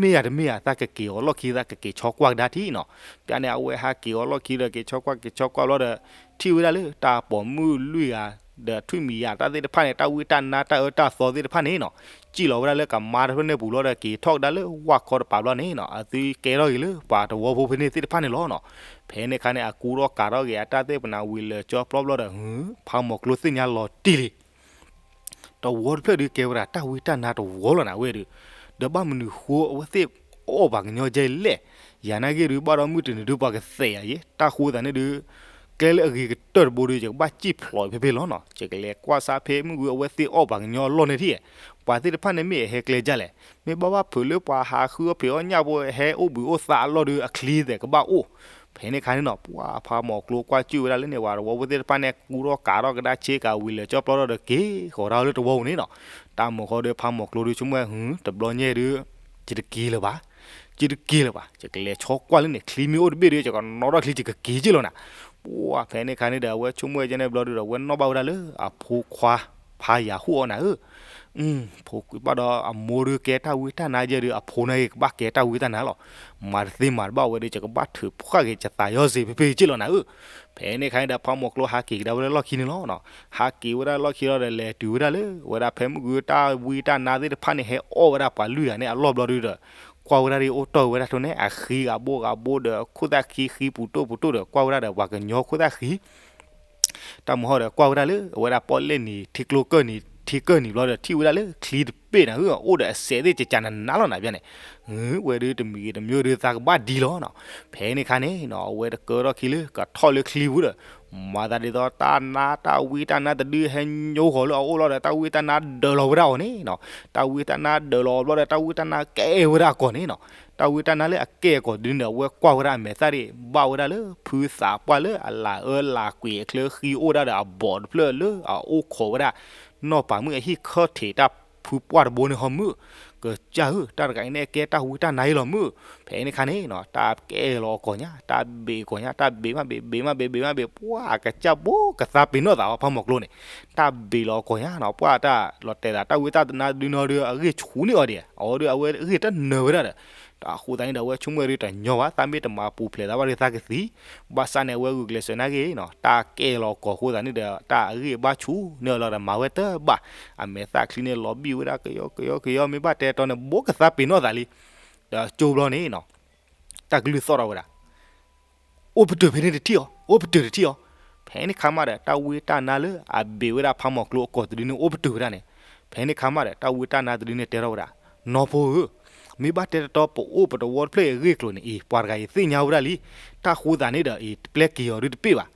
မ့ၢ်ယၤတမ့ၢ်ယၤ သးကက့ၤအီၤလီၢ်ခံသးကက့ၤဆီကွၢ်ကဒါထံၣ်နီၤ. ပျဲန့ၣ် အဝဲဟးက့ၤအီၤလီၢ်ခံဒီးက့ၤဆီကွၢ်က့ၤဆီကွၢ်ဘျီဒီး ထံၣ်ဝဲဒၣ်လၢတၢ်ပိာ်မုၣ်လွံၢ်ဂၤ ဒီးထွံၣ်မံၤယၤတၢ်သ့ၣ်တဖၣ်န့ၣ် တၢ်ဝံတၢ်နါတၢ်အၢတၢ်သီသ့ၣ်တဖၣ်န့ၣ်နီၤ, စံၣ်လီၤဝဲဒၣ်လၢကမါတဖျၢၣ်န့ၣ်ပူၤလီၤဒီး က့ၤထီၣ်ကဒါလၢဝၢ်ခီတပၤဘျီန့ၣ်နီၤ, အသုကဲထီၣ်က့ၤလၢပှၤတဝီဖိဖဲန့ၣ်သ့ၣ်တဖၣ်န့ၣ်လီၤနီၤ. ဖဲန့ၣ်အခါန့ၣ် အကူထီၣ်ကးထီၣ်က့ၤအတၢ်သ့ၣ်ပနၢ်ဝံၤလၢာ်ကၠီပျီဘျီဒီး ဖးမီၤကျိသ့ၣ်ညါလီၤတံၢ်လံ တဝီတဖျၢၣ်ဒုးကဲဝဲဒၣ်တၢ်ဝံတၢ်နါတဝီလီၤနၤဝဲဒုး, ဒီးဘၣ်မနုၤဃိအဝဲသ့ၣ်အီၣ်ပှၤကညီဒ်လဲၣ်. ယၤနာ်က့ဒုး ဘၣ်ဒီးမုၢ်တနံၤဒုး ပှၤကသဲးယၤယဲ တၢ်ဃိသးန့ၣ်ဒုး ကျဲလၢအဂ့ၤကတၢၢ်တဘိဒုး ယကဘၣ်စံၣ်ဖျိးဖဲဖဲလီၤနီၤ. ယကလဲၤကွၢ်ဆါဖဲမုၢ်ဝံၤအဝဲသ့ၣ်အီၣ်ပှၤကညီအလီၢ်န့ၣ်ထံၣ်, ပှၤသ့ၣ်တဖၣ်န့ၣ်မ့ၢ်အဟဲကျဲဒ်လဲၣ်. မ့ၢ်ဘၣ်ဘၣ်ဖုးလၢပှၤဟးဃုအီၣ်ဖံးအီၣ်ညၣ်ဖိ ဟဲအိၣ်ဘှံးအိၣ်သါအလီၢ်ဒုး အချံသဲးကဘၣ်အိၣ်. ဖဲန့ၣ်အခါန့ၣ်နီၤ ပှၤဖးမီၤကျိကွၢ်စူၣ်ဝဲဒၣ်လၢန့ၣ် ပှၤတဝီဖိသ့ၣ်တဖၣ်န့ၣ် ကူထီၣ်ကးထီၣ်ကဒါဆ့ကၤဝံၤလၢာ်ကၠီပျီထီၣ်ဒီးက့ၤဃီၤတၢ်လၢတဝီပူၤန့ၣ်နီၤ. တၢ်မုၢ်ဃီဒီးဖးမီၤကျိဒုးဆိကမိၣ်ဝဲ တဘျီညါဒုး ယတက့ၤလၢၤဘၣ်, ယတက့ၤလၢၤဘၣ်, ယကလဲၤဆီကွၢ်လၢန့ၣ် ချံမ့ၢ်အိၣ်တဘ့ၣ်ဒီး ယကနီၣ်ထီၣ်ချံ ယကက့ၤက့ၤလီၤနၤ. ပှၤဖဲန့ၣ်အခါန့ၣ်ဒီး အဝဲဆိကမိၣ်ဝဲကဲန့ၣ်ဘျီဒုးဒီး အဝဲနီၣ်ဘၣ်ဝဲဒၣ်လၢအဖိခွါ ဖးယၤဟူၣ်အီၤနၤဧၢ ဖိကွံာ်ဘၣ်ဒီးအမိၢ်ဒုးကဲတၢ်ဝံတၢ်နါယဲဒုး အဖိန့ၣ်ဂ့ၤကဘၣ်ကဲတၢ်ဝံတၢ်နါလီၤ. မၤတသ့မၤတဘၣ်ဝဲဒီး ယကဘၣ်ထုးဖှၣ်က့ၤယသးယီၤစ့ၢ်ဖဲဖဲက့လီၤနၤဧၢ. ဖဲန့ၣ်ခါန့ၣ်ဒီး ဖးမီၤကျိဟးက့ၤကဒါဝဲဒၣ်လီၢ်ခံန့ၣ်လီၤ. ဟးက့ၤဝဲဒၣ်လီၢ်ခံလီၤဒီး လဲၤတုၤဝဲဒၣ်လၢ ဝဲဒၣ်ဖဲမုၢ်ဂုၢ်တၢ်ဝံတၢ်နါသ့ၣ်တဖၣ်န့ၣ် ဟဲအီၣ်ဝဲဒၣ်ပှၤလွံၢ်ဂၤန့ၣ်အလီၢ်ဘျီဒုဒီး ကွၢ်ဝဲဒၣ်ဒ်အိၣ်တီၢ်ဝဲဒၣ်တိၢ်န့ၣ် အဃံဂၤဘိဂၤဘိဒီး ခိၣ်သၣ်ဃံဃံပူၤတိၢ်ပူၤတိၢ်ဒီး ကွၢ်ဝဲဒၣ်ဒီးပှၤကညီခိၣ်သၣ်ဃံ တၢ်မုၢ်ဟီၣ်ဒီးကွၢ်ဝဲဒၣ်လၢ အဝဲဒၣ်ပီၣ်လဲၣ်နံၤ ထံကျိကၢၢ်နံၤ ထံကၢၢ်နံၤဘျီဒီး ထံၣ်ဝဲဒၣ်လၢချံတဘ့ၣ်နၤဧၢ အိၣ်ဒီးအစဲးသ့ၣ်ကကနးနးလီၤနၤဘၣ်န့ၣ်, ဝဲဒုးတမံၤဂ့ၤတမံၤဒုးသးကဘၣ်ဒံလီၤနီၤ. ဖဲန့ၣ်ခါန့ၣ်နီၤ အဝဲတကၢထီၣ်ခံလၢ ကထီၣ်လၢချံပူၤဒီး မၤသးဒ်သိးတၢ်နါတၢ်ဝံတၢ်နါတဒုဟဲညိဃီၤလၢအအိၣ်လီၤဒီး တၢ်ဝံတၢ်နါဒၢးလီၤဝဲဒၣ်အီၤန့ၣ်နီၤ. တၢ်ဝံတၢ်နါဒၢးလီၤဘျီဒီး တၢ်ဝံတၢ်နါကဲဝဲဒၣ်အကီၢ်န့ၣ်နီၤ. တၢ်ဝံတၢ်နါလၢအကဲအကီၢ်ဒ်န့ၣ်ဒီး အဝဲကွၢ်ဝဲဒၣ်အမဲာ်သၣ်ဒၣ် ဘၣ်ဝဲဒၣ်လၢဖုသးပှၢ်လၢအလၤအၢလၤကွံာ်အချၢဃံအိၣ်ဒၣ်ဒီးအဘီၣ်တဖျၢၣ်လၢအအိၣ်ခိးဝဲဒၣ် နီၢ်ပၤမုၣ်အဟံၣ်ခၢၣ်ထံးတၢ်ဖုပှၢ်တဘိန့ၣ်ဟီမုၢ်, ကစၢ်ဧၢ တၢ်တဂၤအံၤန့ၣ်ကဲတၢ်ဝံတၢ်နါအံၤလီၤမုၢ်. ဖဲန့ၣ်ခါန့ၣ်နီၤ တၢ်ကဲလီၤအကီၢ်ညါ တၢ်ဘ့ၣ်ကီၢ်ညါ တၢ်ဘ့ၣ်မးဘ့ၣ် ဘ့ၣ်မးဘ့ၣ် ဘ့ၣ်မးဘ့ၣ် ပှၢ်ကစၢ်ဘိကသါပ့ၤနီၣ်သးအီၤ ဖးမီၤကျိန့ၣ် တၢ်ဘ့ၣ်လီၤအကီၢ်ညါနီၤ. ပှၢ်တၢ်လီၤတဲာ်သး တၢ်ဝံတၢ်နါတဒုန့ၣ်ဒီး အဂ့ၢ်ဆူၣ်န့ၢ်အီၤဒံး အဝဲဒီးအဝဲဂ့ၢ်တနၢၤဝဲဒၣ်ဒီး တၢ်အဃိသတးန့ၣ်ဒီး အဝဲဆိကမိၣ်ဝဲဒုးတညီဘၣ် သးမ့ၢ်တမၤပူၤဖျဲးသးဘၣ်ဒီးသးကသံ, ဘၣ်ဆၣ်န့ၣ် အဝဲဂုာ်ကျဲးစၢးနာ်က့နီၤ တၢ်ကဲလီၤအကီၢ်အဃိသတးန့ၣ်ဒီး တၢ်အဂ့ၢ်ဘၣ်ဆူၣ်န့ၢ်အီၤလီၤဒီး မၤဝဲတဘၣ်, အမဲာ်သၣ်ချံန့ၣ်လီၤဘံၣ်ဝဲဒၣ်ကယီကယီကယီ မ့ၢ်ဘၣ်တဲတီန့ၣ် ဘိကသါပ့ၤနီၣ်သးလံ. ဒီးကၠိဘျီန့ၣ်နီၤ တၢ်ကလုၢ်သီၣ်ထီၣ်ဝဲဒၣ် အိၣ်ပတုာ်ဖဲန့ၣ်တထံၣ်အီၤ အိၣ်ပတုာ်တထံၣ်အီၤ. ဖဲန့ၣ်ခါမးဒီး တၢ်ဝံတၢ်နါလၢအဘ့ၣ်ဝဲဒၣ်ဖးမီၤကျိအကီၢ်တဒုန့ၣ် အိၣ်ပတုာ်ဝဲဒၣ်န့ၣ်, ဖဲန့ၣ်ခါမးဒီး တၢ်ဝံတၢ်နါတဒုန့ၣ်တဲထီၣ်ဝဲဒၣ်, နီၢ်ဖိဧၢ, မ့ၢ်ဘၣ်တဲတတီပအိၣ်ပတဝီတဖျၢၣ်အံၤအဂ့ၢ်အကျိၤန့ၣ်အံၤ ပှၤတဂၤအံၤသ့ၣ်ညါဝဲဒၣ်လံ, တၢ်ဃိသးန့ၣ်ဒီးအံၤ တပျဲက့ၤအီၤဒုတပ့ၢ်ဘၣ်.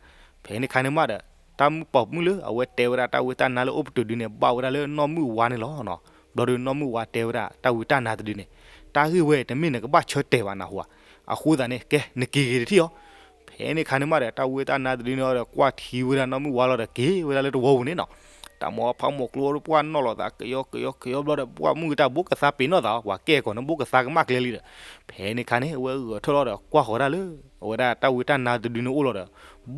ဖဲန့ၣ်ခါန့ၣ်မးဒီး တၢ်မုၣ်ပိာ်မုၣ်လၢအဝဲတဲဝဲဒၣ်တၢ်ဝံတၢ်နါလၢအိၣ်ပတုာ်ဒုန့ၣ် ဘၣ်ဝဲဒၣ်လၢနီၢ်မုၣ်ဝါန့ၣ်လီၤ. ဘျီဒီးနီၢ်မုၣ်ဝါတဲဝဲဒၣ် တၢ်ဝံတၢ်နါတဒုန့ၣ် တၢ်ဂ့ၢ်ဝဲတမ့ၢ်နကဘၣ်ဆၢတဲာ်ဘၣ်နၢ်ဟူဧါ, အဃိသတးန့ၣ် ကဲ နက့ၤဂ့ၤတထံၣ်အီၤ. ဖဲန့ၣ်ခါန့ၣ်မးဒီး တၢ်ဝံတၢ်နါတဒုန့ၣ်ဒီး ကွၢ်ထံဝဲဒၣ်နီၢ်မုၣ်ဝါလီၤဒီးက့ၤဝဲဒၣ်လၢတဝီပူၤန့ၣ်နီၤ. တၢ်မ့ၢ်ဖးမီၤကျိဒီးပှၢ်နီၣ်လီၤသး ကယီကယီကယီဘျီဒီး ပှၢ်မုၢ်တၢ်ဘိကသါပ့ၤနီၣ်သး ပှၤကဲကီၢ်န့ၣ်ဘိကသါကမၣ်ကျဲလံဒီး ဖဲန့ၣ်ခါန့ၣ် အဝဲဂဲၤထၢၣ်လီၤဒီး ကွၢ်ဃီၤဒၣ်လၢ အဝဲဒၣ်တၢ်ဝံတၢ်နါတဒုန့ၣ်အိၣ်လီၤဒီး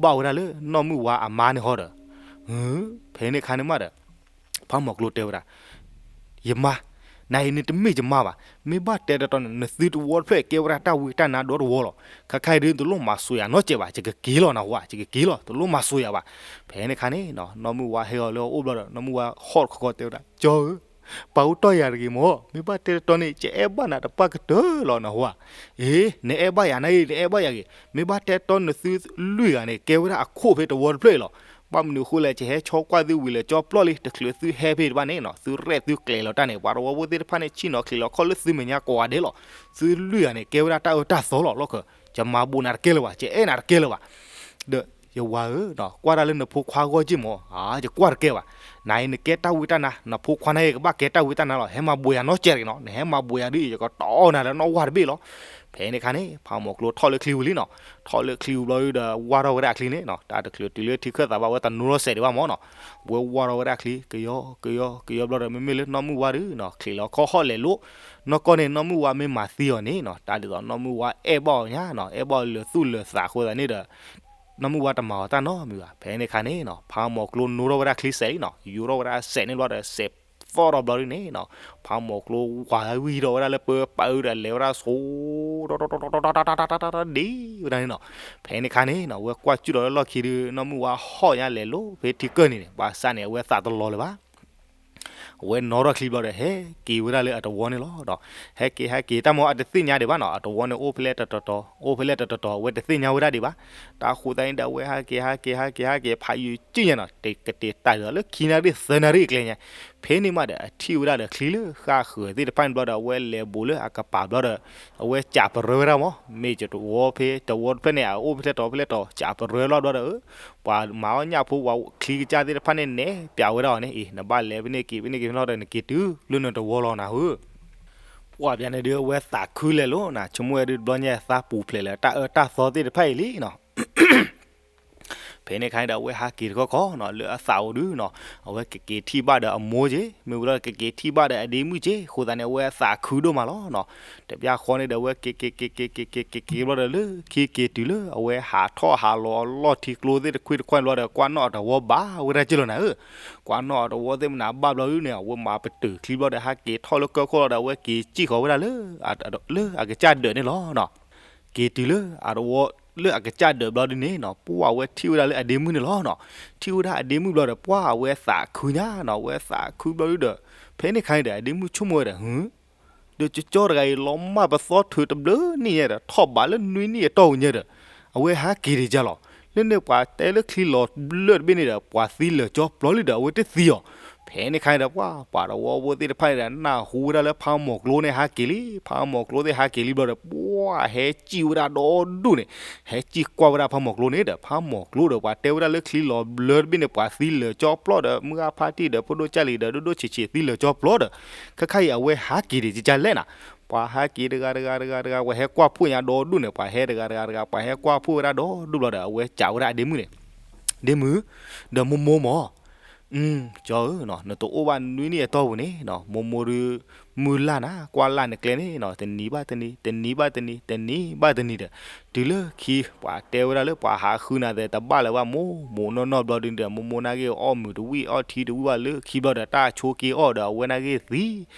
ဘၣ်ဝဲဒၣ်လၢနီၢ်မုၣ်ဝါအမါန့ၣ်ဟီဒီး ဖဲန့ၣ်ခါန့ၣ်မးဒီး ဖးမီၤကျိတဲဝဲဒၣ် ယမါ, နအံၤန့ၣ်တမ့ၢ်ယမါဘၣ်. မ့ၢ်ဘၣ်တဲတတီန့ၣ် နသုတဝီတဖျၢၣ်ကဲဝဲဒၣ်တၢ်ဝံတၢ်နါဒီတဝီလီၤ. ခဲခါအံၤဒုး တလိၣ်မၤစိာ်ယၤနီတစဲးဘၣ်. ယကက့ၤလီၤနၢ်ဟူဧါ, ယကက့ၤလီၤ, တလိၣ်မၤစိာ်ယၤဘၣ်. ဖဲန့ၣ်ခါန့ၣ် နီၢ်မုၣ်ဝါဟဲအီၤလၢအအိၣ်ဘျီဒီး နီၢ်မုၣ်ဝါဟီၣ်တခီခီတဲဝဲဒၣ် ကၠီဧၢ, ပာ်အိၣ်တီၢ်ယၤတဂ့ၤမၢ်. မ့ၢ်ဘၣ်တဲတတီန့ၣ် ယအဲၣ်ဘၣ်နၤတပၣ်ကတၢၢ်လီၤနၢ်ဟူဧါ. အ့ နအဲၣ်ဘၣ်ယၤနၤအံၤ နအဲၣ်ဘၣ်ယၤဂ့ၤ. မ့ၢ်ဘၣ်တဲတတီနသုလွံၢ်ဂၤန့ၣ် ကဲဝဲဒၣ်အခိၣ်ဖဲတဝီတဖျၢၣ်အံၤလီၤ. ဘၣ်မနုၤအဃိလဲၣ် ယဟဲဆီကွၢ်သုဝံၤလၢကၠီပျီလံ တချုးသုဟဲဖဲတဘၣ်န့ၣ်နီၤ သုရဲၣ်သုကျဲၤလီၤတၢ်န့ၣ် ပှၤတဝီဖိသ့ၣ်တဖၣ်န့ၣ် ဆ့ၣ်နီၤချံးလီၤခီၣ်လၢသုမဲာ်ညါကိးဂၤဒဲးလီၤ. သုလွံၢ်ဂၤန့ၣ် ကဲဝဲဒၣ်တၢ်အၢတၢ်သီလီၤလီၢ်ခၢၣ်. ယမၤဘူးနၤတကဲလၢၤဘၣ်, ယအဲၣ်နၤတကဲလၢၤဘၣ်. ဒီးယဝၤဧၢ, ကွၢ်တၢ်လၢနဖိခွါဂီၢ်က့ၢ်မၢ်. အါ ယကွၢ်တကဲဘၣ်. နအံၤနကဲတၢ်ဝံတၢ်နါ, နဖိခွါန့ၣ်ကဘၣ်ကဲတၢ်ဝံတၢ်နါလီၤ. ဟဲမၤဘူးယၤနီတစဲးတဂ့ၤနီၤ. နဟဲမၤဘူးယၤဒုး ယကတီၢ်နၤလၢနီၢ်ဝၢ်တဘ့ၣ်လီၤ. ဖဲန့ၣ်ခါန့ၣ် ဖးမီၤကျိထီၣ်လၢချံဝံၤလံနီၤ. ထီၣ်လၢချံဝံၤဘျီဒုးဒီး ဝၢ်ထီၣ်ဝဲဒၣ်အချံန့ၣ်နီၤ. တၢ်တချုးတုၤလၢထံခၢၣ်သးဘၣ် ဝဲတနီၤလီၤစဲးဒံးဘၣ်မၢ်နီၤ. ဝဲဝၢ်ထီၣ်ဝဲဒၣ်ချံ ကယီကယီကယီဘျီဒီး မ့မ့ၢ်လၢနီၢ်မုၢ်ဝါဒုးနီၤ ချံးလီၤခီၣ်ဟီၣ်လဲၤလိာ် နီၢ်ကီၢ်န့ၣ် နီၢ်မုၢ်ဝါမ့ၢ်မၤသံအီၤန့ၣ်နီၤ တၢ်ဒ်သိးနီၢ်မုၢ်ဝါအဲၣ်ဘၣ်အီၤညါနီၤ အဲၣ်ဘၣ်အီၤလၢာ်သူၣ်လၢာ်သးအဃိသတးန့ၣ်ဒီး နီၢ်မုၢ်ဝါတမၤအီၤတၢ်နီတမံၤဘၣ်. ဖဲန့ၣ်ခါန့ၣ်နီၤ ဖးမီၤကျိနိထီၣ်ဝဲဒၣ်ချံစဲးလံနီၤ ယူၤထီၣ်ဝဲဒၣ်စဲးန့ၣ်ဘျီဒီး စဲးသီၣ်ထီၣ်ဘျီဒုးန့ၣ်နီၤ ဖးမီၤကျိဝၤဝံၤဒီးဝဲဒၣ်လၢပၢပာ်အုးဒီးလဲၤဝဲဒၣ်ဆိ ဒံဝဲဒၣ်န့ၣ်နီၤ. ဖဲန့ၣ်ခါန့ၣ်နီၤ အဝဲကွၢ်စုၣ်ထီၣ်လၢလီၢ်ခံဒုး နီၢ်မုၢ်ဝါဟီၣ်ညါလဲၤလိၤဖဲထံကၢၢ်န့ၣ်န့ၣ် ဘၣ်ဆၣ်န့ၣ် အဝဲသးတလီၤလၢၤဘၣ် အဝဲနီထီၣ်ချံဘျီဒီး ဟဲက့ၤဝဲဒၣ်လၢအတဝီန့ၣ်လီၤဒီး ဟဲက့ၤဟဲက့ၤ တၢ်မ့ၢ်အတသ့ၣ်ညါဒံးဘၣ်နီၤ အတဝီန့ၣ်အိၣ်ဖဲလဲၣ်တတီၤတီၤ အိၣ်ဖဲလဲၣ်တတီၤတီၤ အဝဲတသ့ၣ်ညါဝဲဒၣ်ဒံးဘၣ်. တၢ်ဃိသတးန့ၣ်ဒီး အဝဲဟဲက့ၤဟဲက့ၤဟဲက့ၤဟဲက့ၤ ဖးယံာ်ကံၣ်ညါနီၤ တကတ့ၤတၢ်ဒ်သိးလၢခံနၣ်ရံၣ်သၢနၣ်ရံၣ်အကျဲညါ ဖဲန့ၣ်မးဒီး အထံၣ်ဝဲဒၣ်ဒီးချံလၢဃၣ်ဃၢၤသ့ၣ်တဖၣ်န့ၣ်ဘျီဒီး အဝဲလဲၤဘူးလၢအကပၤဘျီဒီး အဝဲကးပရၢဝဲဒၣ်မး မ့ၢ်တဝီဖဲတဝီတဖျၢၣ်န့ၣ် အအိၣ်ဖဲလဲၣ်တဝီဖဲလဲၣ်တီၤ ကးပရၢလီၤဘျီဒီး ပှၤမၤအီၣ်ညၣ်ဖိ ပှၤချံကစၢ်သ့ၣ်တဖၣ်န့ၣ် နဲပၠးဝဲဒၣ်အီၤန့ၣ် အံၤ နဘၣ်လဲၤဖဲန့ၣ်က့ၤ ဖဲန့ၣ်က့ၤဖဲန့ၣ်ဒီး နက့ၤတုၤလၢနတဝီလီၤနၤဧၢ. ပှၢ်ပျါန့ၣ်ဒုး အဝဲသးခုလဲၤလိၤနၤ ဆိကမိၣ်ဝဲဒုးတဘျီညါ သးပူၤဖျဲးလၢတၢ်အၢတၢ်သီသ့ၣ်တဖၣ်အံၤလံနီၤ. ဖဲန့ၣ်ခါန့ၣ်ဒီး အဝဲဟးက့ၤတခီခီနီၤ လၢအသးအိၣ်ဒုနီၤ, အဝဲကက့ၤထံၣ်ဘၣ်ဒီးအမိၢ်က့, မ့ၢ်ဝံၤလီၤဒီးကက့ၤထံၣ်ဘၣ်ဒီးအဒ့မုၣ်က့, အဃိသတးန့ၣ် အဝဲအသးခုဒိၣ်မးလီၤနီၤ. တဘျီဃီန့ၣ်ဒီး အဝဲက့ၤက့ၤက့ၤက့ၤက့ၤက့ၤက့ၤက့ၤဘျီဒီး လၢခံက့ၤတုၤလၢအဝဲဟးထီၣ်ဟးလီၤအလီၢ်ထံကျိသ့ၣ်တခွံတခွံဘျီဒီး ကွၢ်နီၣ်အတဝီဘၣ်ဝဲဒၣ်က့လီၤနၤဧၢ. ကွၢ်နီၣ်အတဝီသ့ၣ်မနုၤဘၣ်ဘျီဒုန့ၣ် အဝဲမၤပတုာ်ချံဘျီဒီး ဟးက့ၤထီၣ်လၢကၢၢ်ခိၣ်လီၤဒီး အဝဲက့ၤစံၣ်ဃီၤဝဲဒၣ်လၢ လၢအကစၢ်ဒၢးန့ၣ်လီၤနီၤ. က့ၤတုၤလၢအတဝီ လၢအကစၢ်ဒၢးဘျီဒုန့ၣ်နီၤ, ပှၢ်အဝဲထံၣ်ဝဲဒၣ်လၢအဒ့မုၣ်န့ၣ်လီၤနီၤ. ထံၣ်ဝဲဒၣ်အဒ့မုၣ်ဘျီဒီး ပှၢ်အဝဲသးခုညါနီၤ, အဝဲသးခုဘျီဒုဒီး ဖဲန့ၣ်ခါန့ၣ်ဒီး အဒ့မုၣ်ဆိကမိၣ်ဝဲဒီး ဟ ဒီးကၠီကၠီတဂၤအံၤ လီၤမၢ်ပသီထုးတဘျုးနံၣ်ညါဒီး ထီၣ်ဘးလၢနွံနံၣ်အတီၢ်ပူၤညါဒီး အဝဲဟးက့ၤဒံးကလီၤ. လၢန့ၣ်ပှၤတဲလၢချံလီၤဘျၢတဘ့ၣ်န့ၣ်ဒီး ပှၤသံလၢာ်ကၠီပျီလံဒီး အဝဲတသံအီၤ. ဖဲန့ၣ်ခါန့ၣ်ဒီး ပှၢ်ပှၤတဝီဖိသ့ၣ်တဖၣ်န့ၣ်ဒီး နၢ်ဟူဝဲဒၣ်လၢဖးမီၤကျိန့ၣ်ဟးက့ၤလံ, ဖးမီၤကျိသ့ၣ်ဟးက့ၤလံဘျီဒီး ပှၢ်ဟဲစံၣ်ဝဲဒၣ်ဒီဒူၣ်န့ၣ်, ဟဲစံၣ်ကွၢ်ဝဲဒၣ်ဖးမီၤကျိန့ၣ်ဒီး ဖးမီၤကျိဒီး ပှၤတဲဝဲဒၣ်လၢချံလီၤဘျၢတဘ့ၣ်န့ၣ် ပှၤသံလၢာ်ကၠီပျီဒီး မုၢ်ဂၢ်ဖါတံၢ်ဒီး ဖိဒိၣ်ကၢ်လံၤဒီး ဒိၣ်ဒိၣ်ဆံးဆံးသံလၢာ်ကၠီပျီဒီး ခဲခါအံၤအဝဲဟးက့ၤဒံးကကလဲၣ်နၤ. ပှၤဟးက့ၤတဂၤတဂၤတဂၤတဂၤ ပှၤဟဲကွၢ်ဖှိၣ်ညါဒီဒူၣ်န့ၣ်, ပှၤဟဲတဂၤတဂၤတဂၤ ပှၤဟဲကွၢ်ဖှိၣ်ဝဲဒၣ်ဒီဒူၣ်ဘျီဒီး အဝဲစံးဝဲဒၣ်အဒ့မုၣ်န့ၣ်, ဒ့မုၣ်, ဒီးမိၢ်မိၢ်မၢ်, ကၠီဧၢ, နတအိၣ်ဘၣ်နွံနံၣ်အတီၢ်ပူၤန့ၣ်နီၤ, မိၢ်မိၢ်ဒုး မုၢ်လၢ်နၤ ကွၢ်လၢ်နကျဲန့ၣ်နီၤ, တနံၤဘၣ်တနံၤ တနံၤဘၣ်တနံၤ တနံၤဘၣ်တနံၤဒီး တုၤလၢခံ ပှၤတဲဝဲဒၣ်လၢပှၤဟးဃုနၤသဲးတဘၣ်လၢၤဘၣ်, မိၢ်မိၢ်နီၢ်နီၢ်ဘျီဒုးဒီး မိၢ်မိၢ်နာ်က့အီၣ်မုာ်တဝံၣ်အီၣ်ထံတဝံၣ်ဘၣ်လၢခံဘျီဒီး တၢ်ဆိက့အီၣ်ဒီး အဝဲနာ်က့သံ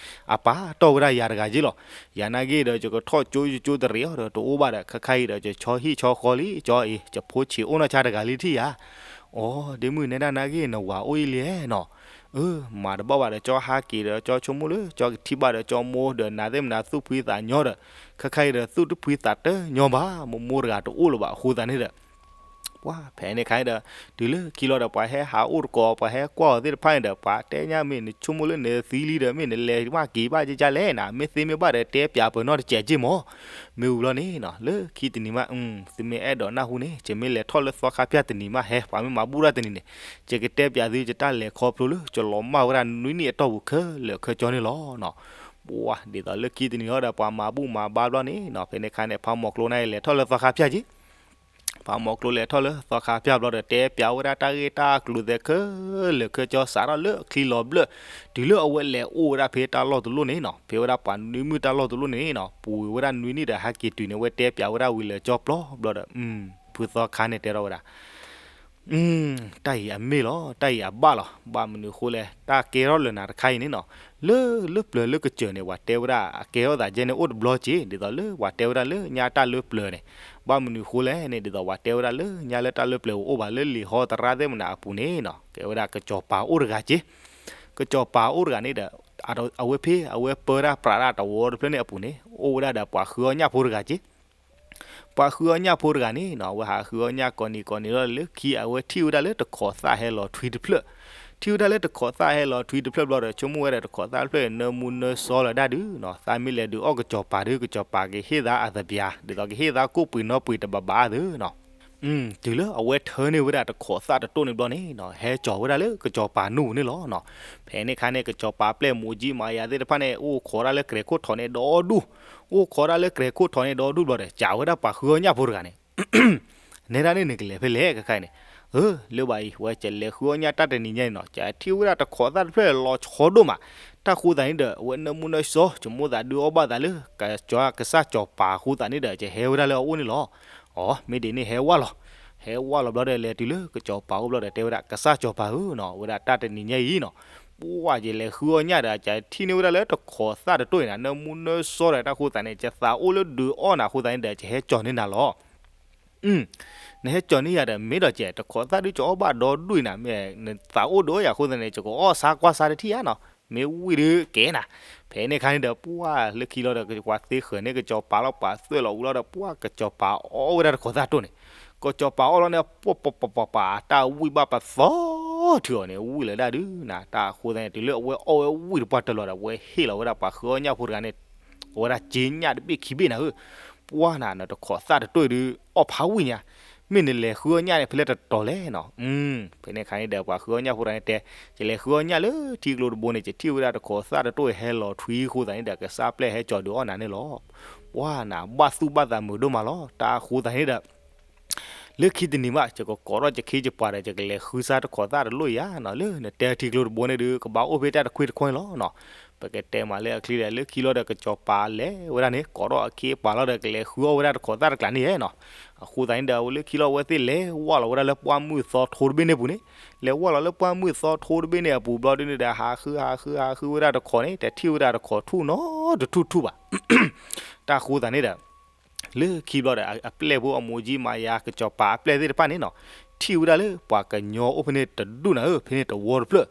အပၢ်တီၢ်ဝဲဒၣ်ယၤတဂၤက့လီၤ. ယၤနာ်က့ဒီး ယကထီၣ်ကၠိယကၠိတရံးအီၤဒီးတအိၣ်ဘၣ်ဒီး ခဲခါအံၤဒီး ယဆီဟံၣ်ဆီဃီလံ ကၠီအံၤ ယဖိဆံးအိၣ်နီၢ်ဆါတဂၤလံထံၣ်ယၤ. အိ ဒ့မုၣ်နဲဒၣ်နာ်က့ နဝၤအိၣ်အံၤလံနီၤ. အၢ မၤတဘၣ်ဘၣ်ဒီး ကၠီဟးက့ၤဒီး ကၠီဆိကမိၣ်လၢ ကၠီကထံၣ်ဘၣ်ဒီး ကၠီမိၢ်ဒီး နၤသ့ၣ်မနၤသူၣ်ဖှံသးညီဒီး ခဲခါအံၤဒီး သူၣ်တဖှံသးတညီဘၣ်, မိၢ်မိၢ်တဂၤတအိၣ်လၢၤဘၣ် အဃိသတးန့ၣ်ဒီး ပှၢ်ဖဲန့ၣ်ခါန့ၣ်ဒီး တုၤလၢခံလီၤဒီး ပှၤဟဲဟးအိၣ်တကိး ပှၤဟဲကွၢ်အီၤသ့ၣ်တဖၣ်န့ၣ်ဒီး ပှၤတဲညါမ့ၢ် နဆိကမိၣ်လၢနသံလံဒီး မ့ၢ်နလဲၤမၢ်က့ၤဘၣ်ကကလဲၣ်နၤ, မ့ၢ်သ့မ့ၢ်ဘၣ်ဒီး တဲပၠးပနီၢ်တစဲးက့မၢ်. မ့ၢ်ဝံၤလီၤန့ၣ်နီၤ လၢခံတနံၤမး သုမ့ၢ်အဲၣ်ဒိးနၢ်ဟူန့ၣ် ယမ့ၢ်လဲၤထီၣ်လၢသီခါဖၠၣ်တနံၤမးဟဲ ပှၤမ့ၢ်မၤဘူၣ်တၢ်တနံၤန့ၣ် ယကတဲပၠးသု ယတၢ်လဲၤခီဖျိလၢ ယလီၤမၢ်ဝဲဒၣ်နွံနံၣ်အတီၢ်ပူၤခဲလၢာ်ခဲဆ့န့ၣ်လီၤ. ပှၢ်ဒ်သိးလၢခံတနံၤဟီဒီး ပှၤမၤဘူၣ်မၤဘါဘျီန့ၣ်နီၤ ဖဲန့ၣ်ခါန့ၣ် ဖးမီၤကျိန့ၣ် လဲၤထီၣ်လၢသီခါဖၠၣ်က့ ဖးမီၤကျိလဲၤထီၣ်လၢသီခါဖၠၣ်ဘျီဒီး တဲပၠးဝဲဒၣ်တၢ်ဂ့ၢ်တၢ်ကျိၤသဲးခဲလၢာ်ခဲဆ့ စးထီၣ်လၢချံလီၤဘျၢ တုၤလၢအဝဲလဲၤအိၣ်ဝဲဒၣ်ဖဲတၢ်လီၢ်တလီၢ်န့ၣ်နီၤ, ဖဲဝဲဒၣ်ပှၤနွံမုၣ်တၢ်လီၢ်တလီၢ်န့ၣ်နီၤ, ပူၤဝဲဒၣ်နွံနံၣ်ဒီး ဟဲက့ၤတုၤန့ၣ် အဝဲတဲပၠးဝဲဒၣ်ဝံၤလၢာ်ကၠီပျီဘျီဒီး ဖုသီခါန့ၣ်တဲထီၣ်ဝဲဒၣ် တၢ်အံၤအမ့ၢ်လီၤ, တၢ်အံၤအဘၣ်လီၤ, ဘၣ်မနုၤဃိလဲၣ်, တၢ်ကဲထီၣ်လၢနၤတခါအံၤန့ၣ်နီၤ, လၢလၢပျၢၤလၢကစၢၢ်န့ၣ် ပှၤတဲဝဲဒၣ် အကဲထီၣ်သးကဲန့ၣ် အိၣ်တဘျီက့ၤ ဒ်သိးလၢပှၤတဲဝဲဒၣ်လၢညါတၢ်လၢပျၢၤန့ၣ်, ဘၣ်မနုၤဃိလဲၣ်န့ၣ် ဒ်သိးပှၤတဲဝဲဒၣ်လၢညါလၢတၢ်လၢပျၢၤအိၣ်ဘၣ်လၢလံာ်ဟီသရၣ်သ့ၣ်မနၤအပူၤန့ၣ်နီၤ, ကဲဝဲဒၣ်ကစီၤပၤအိၣ်တဂၤက့ၤ, ကစီၤပၤအိၣ်တဂၤန့ၣ်ဒီး အဝဲဖဲအဝဲပၢတၢ်ပြးတၢ်တဝီတဖျၢၣ်န့ၣ်အပူၤန့ၣ် အိၣ်ဝဲဒၣ်ဒီးပှၤဃုအီၣ်ညၣ်ဖိတဂၤက့ၤ ပှၤဃုအီၣ်ညၣ်ဖိတဂၤန့ၣ်နီၤ, အဝဲဟးဃုအီၣ်ညၣ်ကိးနံၤကိးနံၤလီၤလၢခံ အဝဲထံၣ်ဝဲဒၣ်လၢတခိးသၣ်ဟဲလီၤထွံတဖျၢၣ်, ထံၣ်ဝဲဒၣ်လၢတခိးသၣ်ဟဲလီၤထွံတဖျၢၣ်ဘျီဒီး ဆိကမိၣ်ဝဲဒီးတခိးသၣ်တဖျၢၣ်အံၤ နၢမူနၢဆှီလၢၤဒၣ်ဒုးနီၤ, သးမ့ၢ်လဲၤဒုးအီၣ်ကစီၤပၤဒီး ကစီၤပၤကဟ့ၣ်သးအသပျး ဒ်သိးကဟ့ၣ်သးကိၣ်ပှ့ၤနီပှ့ၤတဘးဘးသုနီၤ တုၤလၢအဝဲထၢန့ၢ်ဝဲဒၣ်တခိးသၣ်တတိၢ်န့ၣ်ဘျီန့ၣ်နီၤ, ဟဲကၠီၤဝဲဒၣ်လၢကစီၤပၤနူၢ်ပူၤန့ၣ်လီၤနီၤ. ဖဲန့ၣ်ခါန့ၣ် ကစီၤပၤပျဲၢ်မူးကၠံမၤယၤသ့ၣ်တဖၣ်န့ၣ် အိၣ်ခိးဒၣ်လၢကြဲၤခိၣ်ထိးန့ၣ်ဒီဒူၣ်, အိၣ်ခိးဒၣ်လၢကြဲၤခိၣ်ထိးန့ၣ်ဒီဒူၣ်ဘျီဒီး ကးဝဲဒၣ်ပှၤဃုအီၣ်ညၣ်ဖိတဂၤန့ၣ် နဲဒၣ်န့ၣ်နကလဲၤဖဲလဲၣ်ခဲခါအံၤန့ၣ်, အၢ လၢဘၣ်အံၤ ဝဲကလဲၤဃုအီၣ်ညၣ်တၢ်တနံၤညါအံၤနီၤ, ကထံၣ်ဝဲဒၣ်တခိးသၣ်တဖျၢၣ်လီၤဆီဒိၣ်မး, တၢ်ဃိသးန့ၣ်ဒီး အဝဲနၢမူနၢဆှီ ကမိၣ်သးဒုးအီၣ်ဘၣ်သးလၢ ကစၢ်ကစၢ်စီၤပၤအဃိသတးန့ၣ်ဒီး ကဟဲဝဲဒၣ်လၢအအိၣ်န့ၣ်လီၤ. အီ မ့ၢ်ဒ်န့ၣ်ဟဲဝဲလီၤ, ဟဲဝဲလီၤဘျီဒီး လဲၤတုၤလၢကစီၤပၤအိၣ်ဘျီဒီး တဲဝဲဒၣ် ကစၢ်စီၤပၤဧၢနီၤ, ဝဲဒၣ်တၢ်တနံၤညါအံၤနီၤ, ပှၢ်ယလဲၤဃုအီၣ်ညၣ်ဒီး ကထံၣ်န့ၢ်ဝဲဒၣ်လၢတခိးသၣ်တတိၢ်အံၤနၤ, နၢမူနၢဆှီဒီးတၢ်ဃိသးန့ၣ် ကသးအိၣ်လၢဒုးအီၣ်နၤအဃိသတးန့ၣ်ဒီး ကဟဲကၠီၤန့ၢ်နၤလီၤ. နဟဲကၠီၤန့ၢ်ယၤဒီး မ့ၢ်ဒီးကဲ တခိးသၣ်ဒုးကအီၣ်ဘၣ်ဒီဒူၣ်အံၤနၤ, မ့ၢ်နသးအိၣ်ဒုးအီၣ်ယၤအဃိသတးန့ၣ် ယကအီၣ်ဆါကွၢ်ဆါတထံၣ်ဧါနီၤ, မ့ၢ်ဝံၣ်ဒုးကဲနၤ. ဖဲန့ၣ်ခါန့ၣ်ဒီး ပှၢ်လၢခံလီၤဒီး ပှၤသ့ဃၢၤန့ၢ်ကစီၤပၤလီၤ, ပှၤသွဲၣ်လီၤဝံၤလီၤဒီး ပှၢ်ကစီၤပၤအီၣ်ဝဲဒၣ်တခိးသၣ်တိၢ်န့ၣ်, ကစီၤပၤအီၣ်လီၤန့ၣ် ပှၢ်ပှၢ်ပှၢ်ပှၢ် တၢ်ဝံၣ်ဘၣ်ပသီထုးအီၤန့ၣ် ဝံၣ်လၢၤဒၣ်ဒုးနၤ, တၢ်အဃိသတးန့ၣ် တုၤလၢအဝဲအီၣ်ဝဲဝံၣ်တပှၢ်တၢၢ်လီၤဒီး အဝဲဟ့ၣ်လီၤဝဲဒၣ်ပှၤဃုအီၣ်ညၣ်ဖိတဂၤန့ၣ် အဝဲဒၣ်က့ညၣ်တဘ့ၣ်ခံဘ့ၣ်နၤဧၢ, ပှၢ်နၤ နတခိးသၣ်တတိၢ်အံၤဒုး အီၣ်ဖးဝံၣ်ညါ, မ့ၢ်နလဲၤဃုအီၣ်ညၣ်န့ၣ် ဖဲလဲၣ်တတီၤလဲၣ်နီၤ. ဖဲန့ၣ်ခါန့ၣ်ဒီး ပှၤဃုအီၣ်ညၣ်ဖိတဂၤန့ၣ်တဲ, ယလဲၤဃုအီၣ်ညၣ်လၢထံကျိတဘိန့ၣ် ယထံၣ်ဝဲဒၣ်တခိးသၣ်တတိၢ်အံၤဟဲလီၤထွံအဃိသတးန့ၣ်ဒီး ကစၢ်ပျဲၢ်ဟဲကၠီၤဒုးအီၣ်နၤန့ၣ်လီၤ. ပှၢ်နၤ ဘၣ်သူၣ်ဘၣ်သးမုာ်ဒိၣ်မးလီၤ, တၢ်အဃိသတးန့ၣ်ဒီး လၢခံတနံၤမး ယကကိးထီၣ်ယခ့ယပှၤဒီး ယကလဲၤဃုစါတခိးသၣ်တလိၣ်ယၤနီၤ, လၢနတဲထံကျိတဘိန့ၣ်ဒုး ကဘၣ်အိၣ်ဖဲတၢ်တခွ့တခွ့လီၤနီၤ. ပကတဲမးလၢအချံဒီး လၢခံလီၤဒီးကစီၤပၤလဲၤဝဲဒၣ်န့ၣ် ကိးထီၣ်အခ့အပှၤလီၤဒီး ကလဲၤဃုအီၣ်ဝဲဒၣ်တခိးသၣ်တကျးန့ၣ်ယဲနီၤ. အဃိသတးန့ၣ်ဒီး အဝဲလၢခံလီၤ အဝဲသ့ၣ်လဲၤဝၢ်လီၤဝဲဒၣ်လၢပှၢ်မုၢ်သီထိတဘ့ၣ်န့ၣ်အပူၤန့ၣ်, လဲၤဝၢ်လီၤလၢပှၢ်မုၢ်သီထိတဘ့ၣ်န့ၣ်အပူၤဘျီဒုးန့ၣ်ဒီး ဟးဃုဟးဃုဟးဃုဝဲဒၣ်တခိးန့ၣ် တထံၣ်ဝဲဒၣ်တခိးထူၣ်နီတထူၣ်ထူၣ်ဘၣ်. တၢ်ဃိသတးန့ၣ်ဒီး လၢခံဘျီဒီး အပျဲၢ်ဖိအမိၢ်ကၠံမၤယၤ ကစီၤပၤအပျဲၢ်သ့ၣ်တဖၣ်န့ၣ်နီၤ, ထံၣ်ဝဲဒၣ်လၢပှၤကညီအိၣ်ဖဲန့ၣ်တဒူၣ်နၤဧၢ, ဖဲန့ၣ်တဝီတဖျၢၣ်.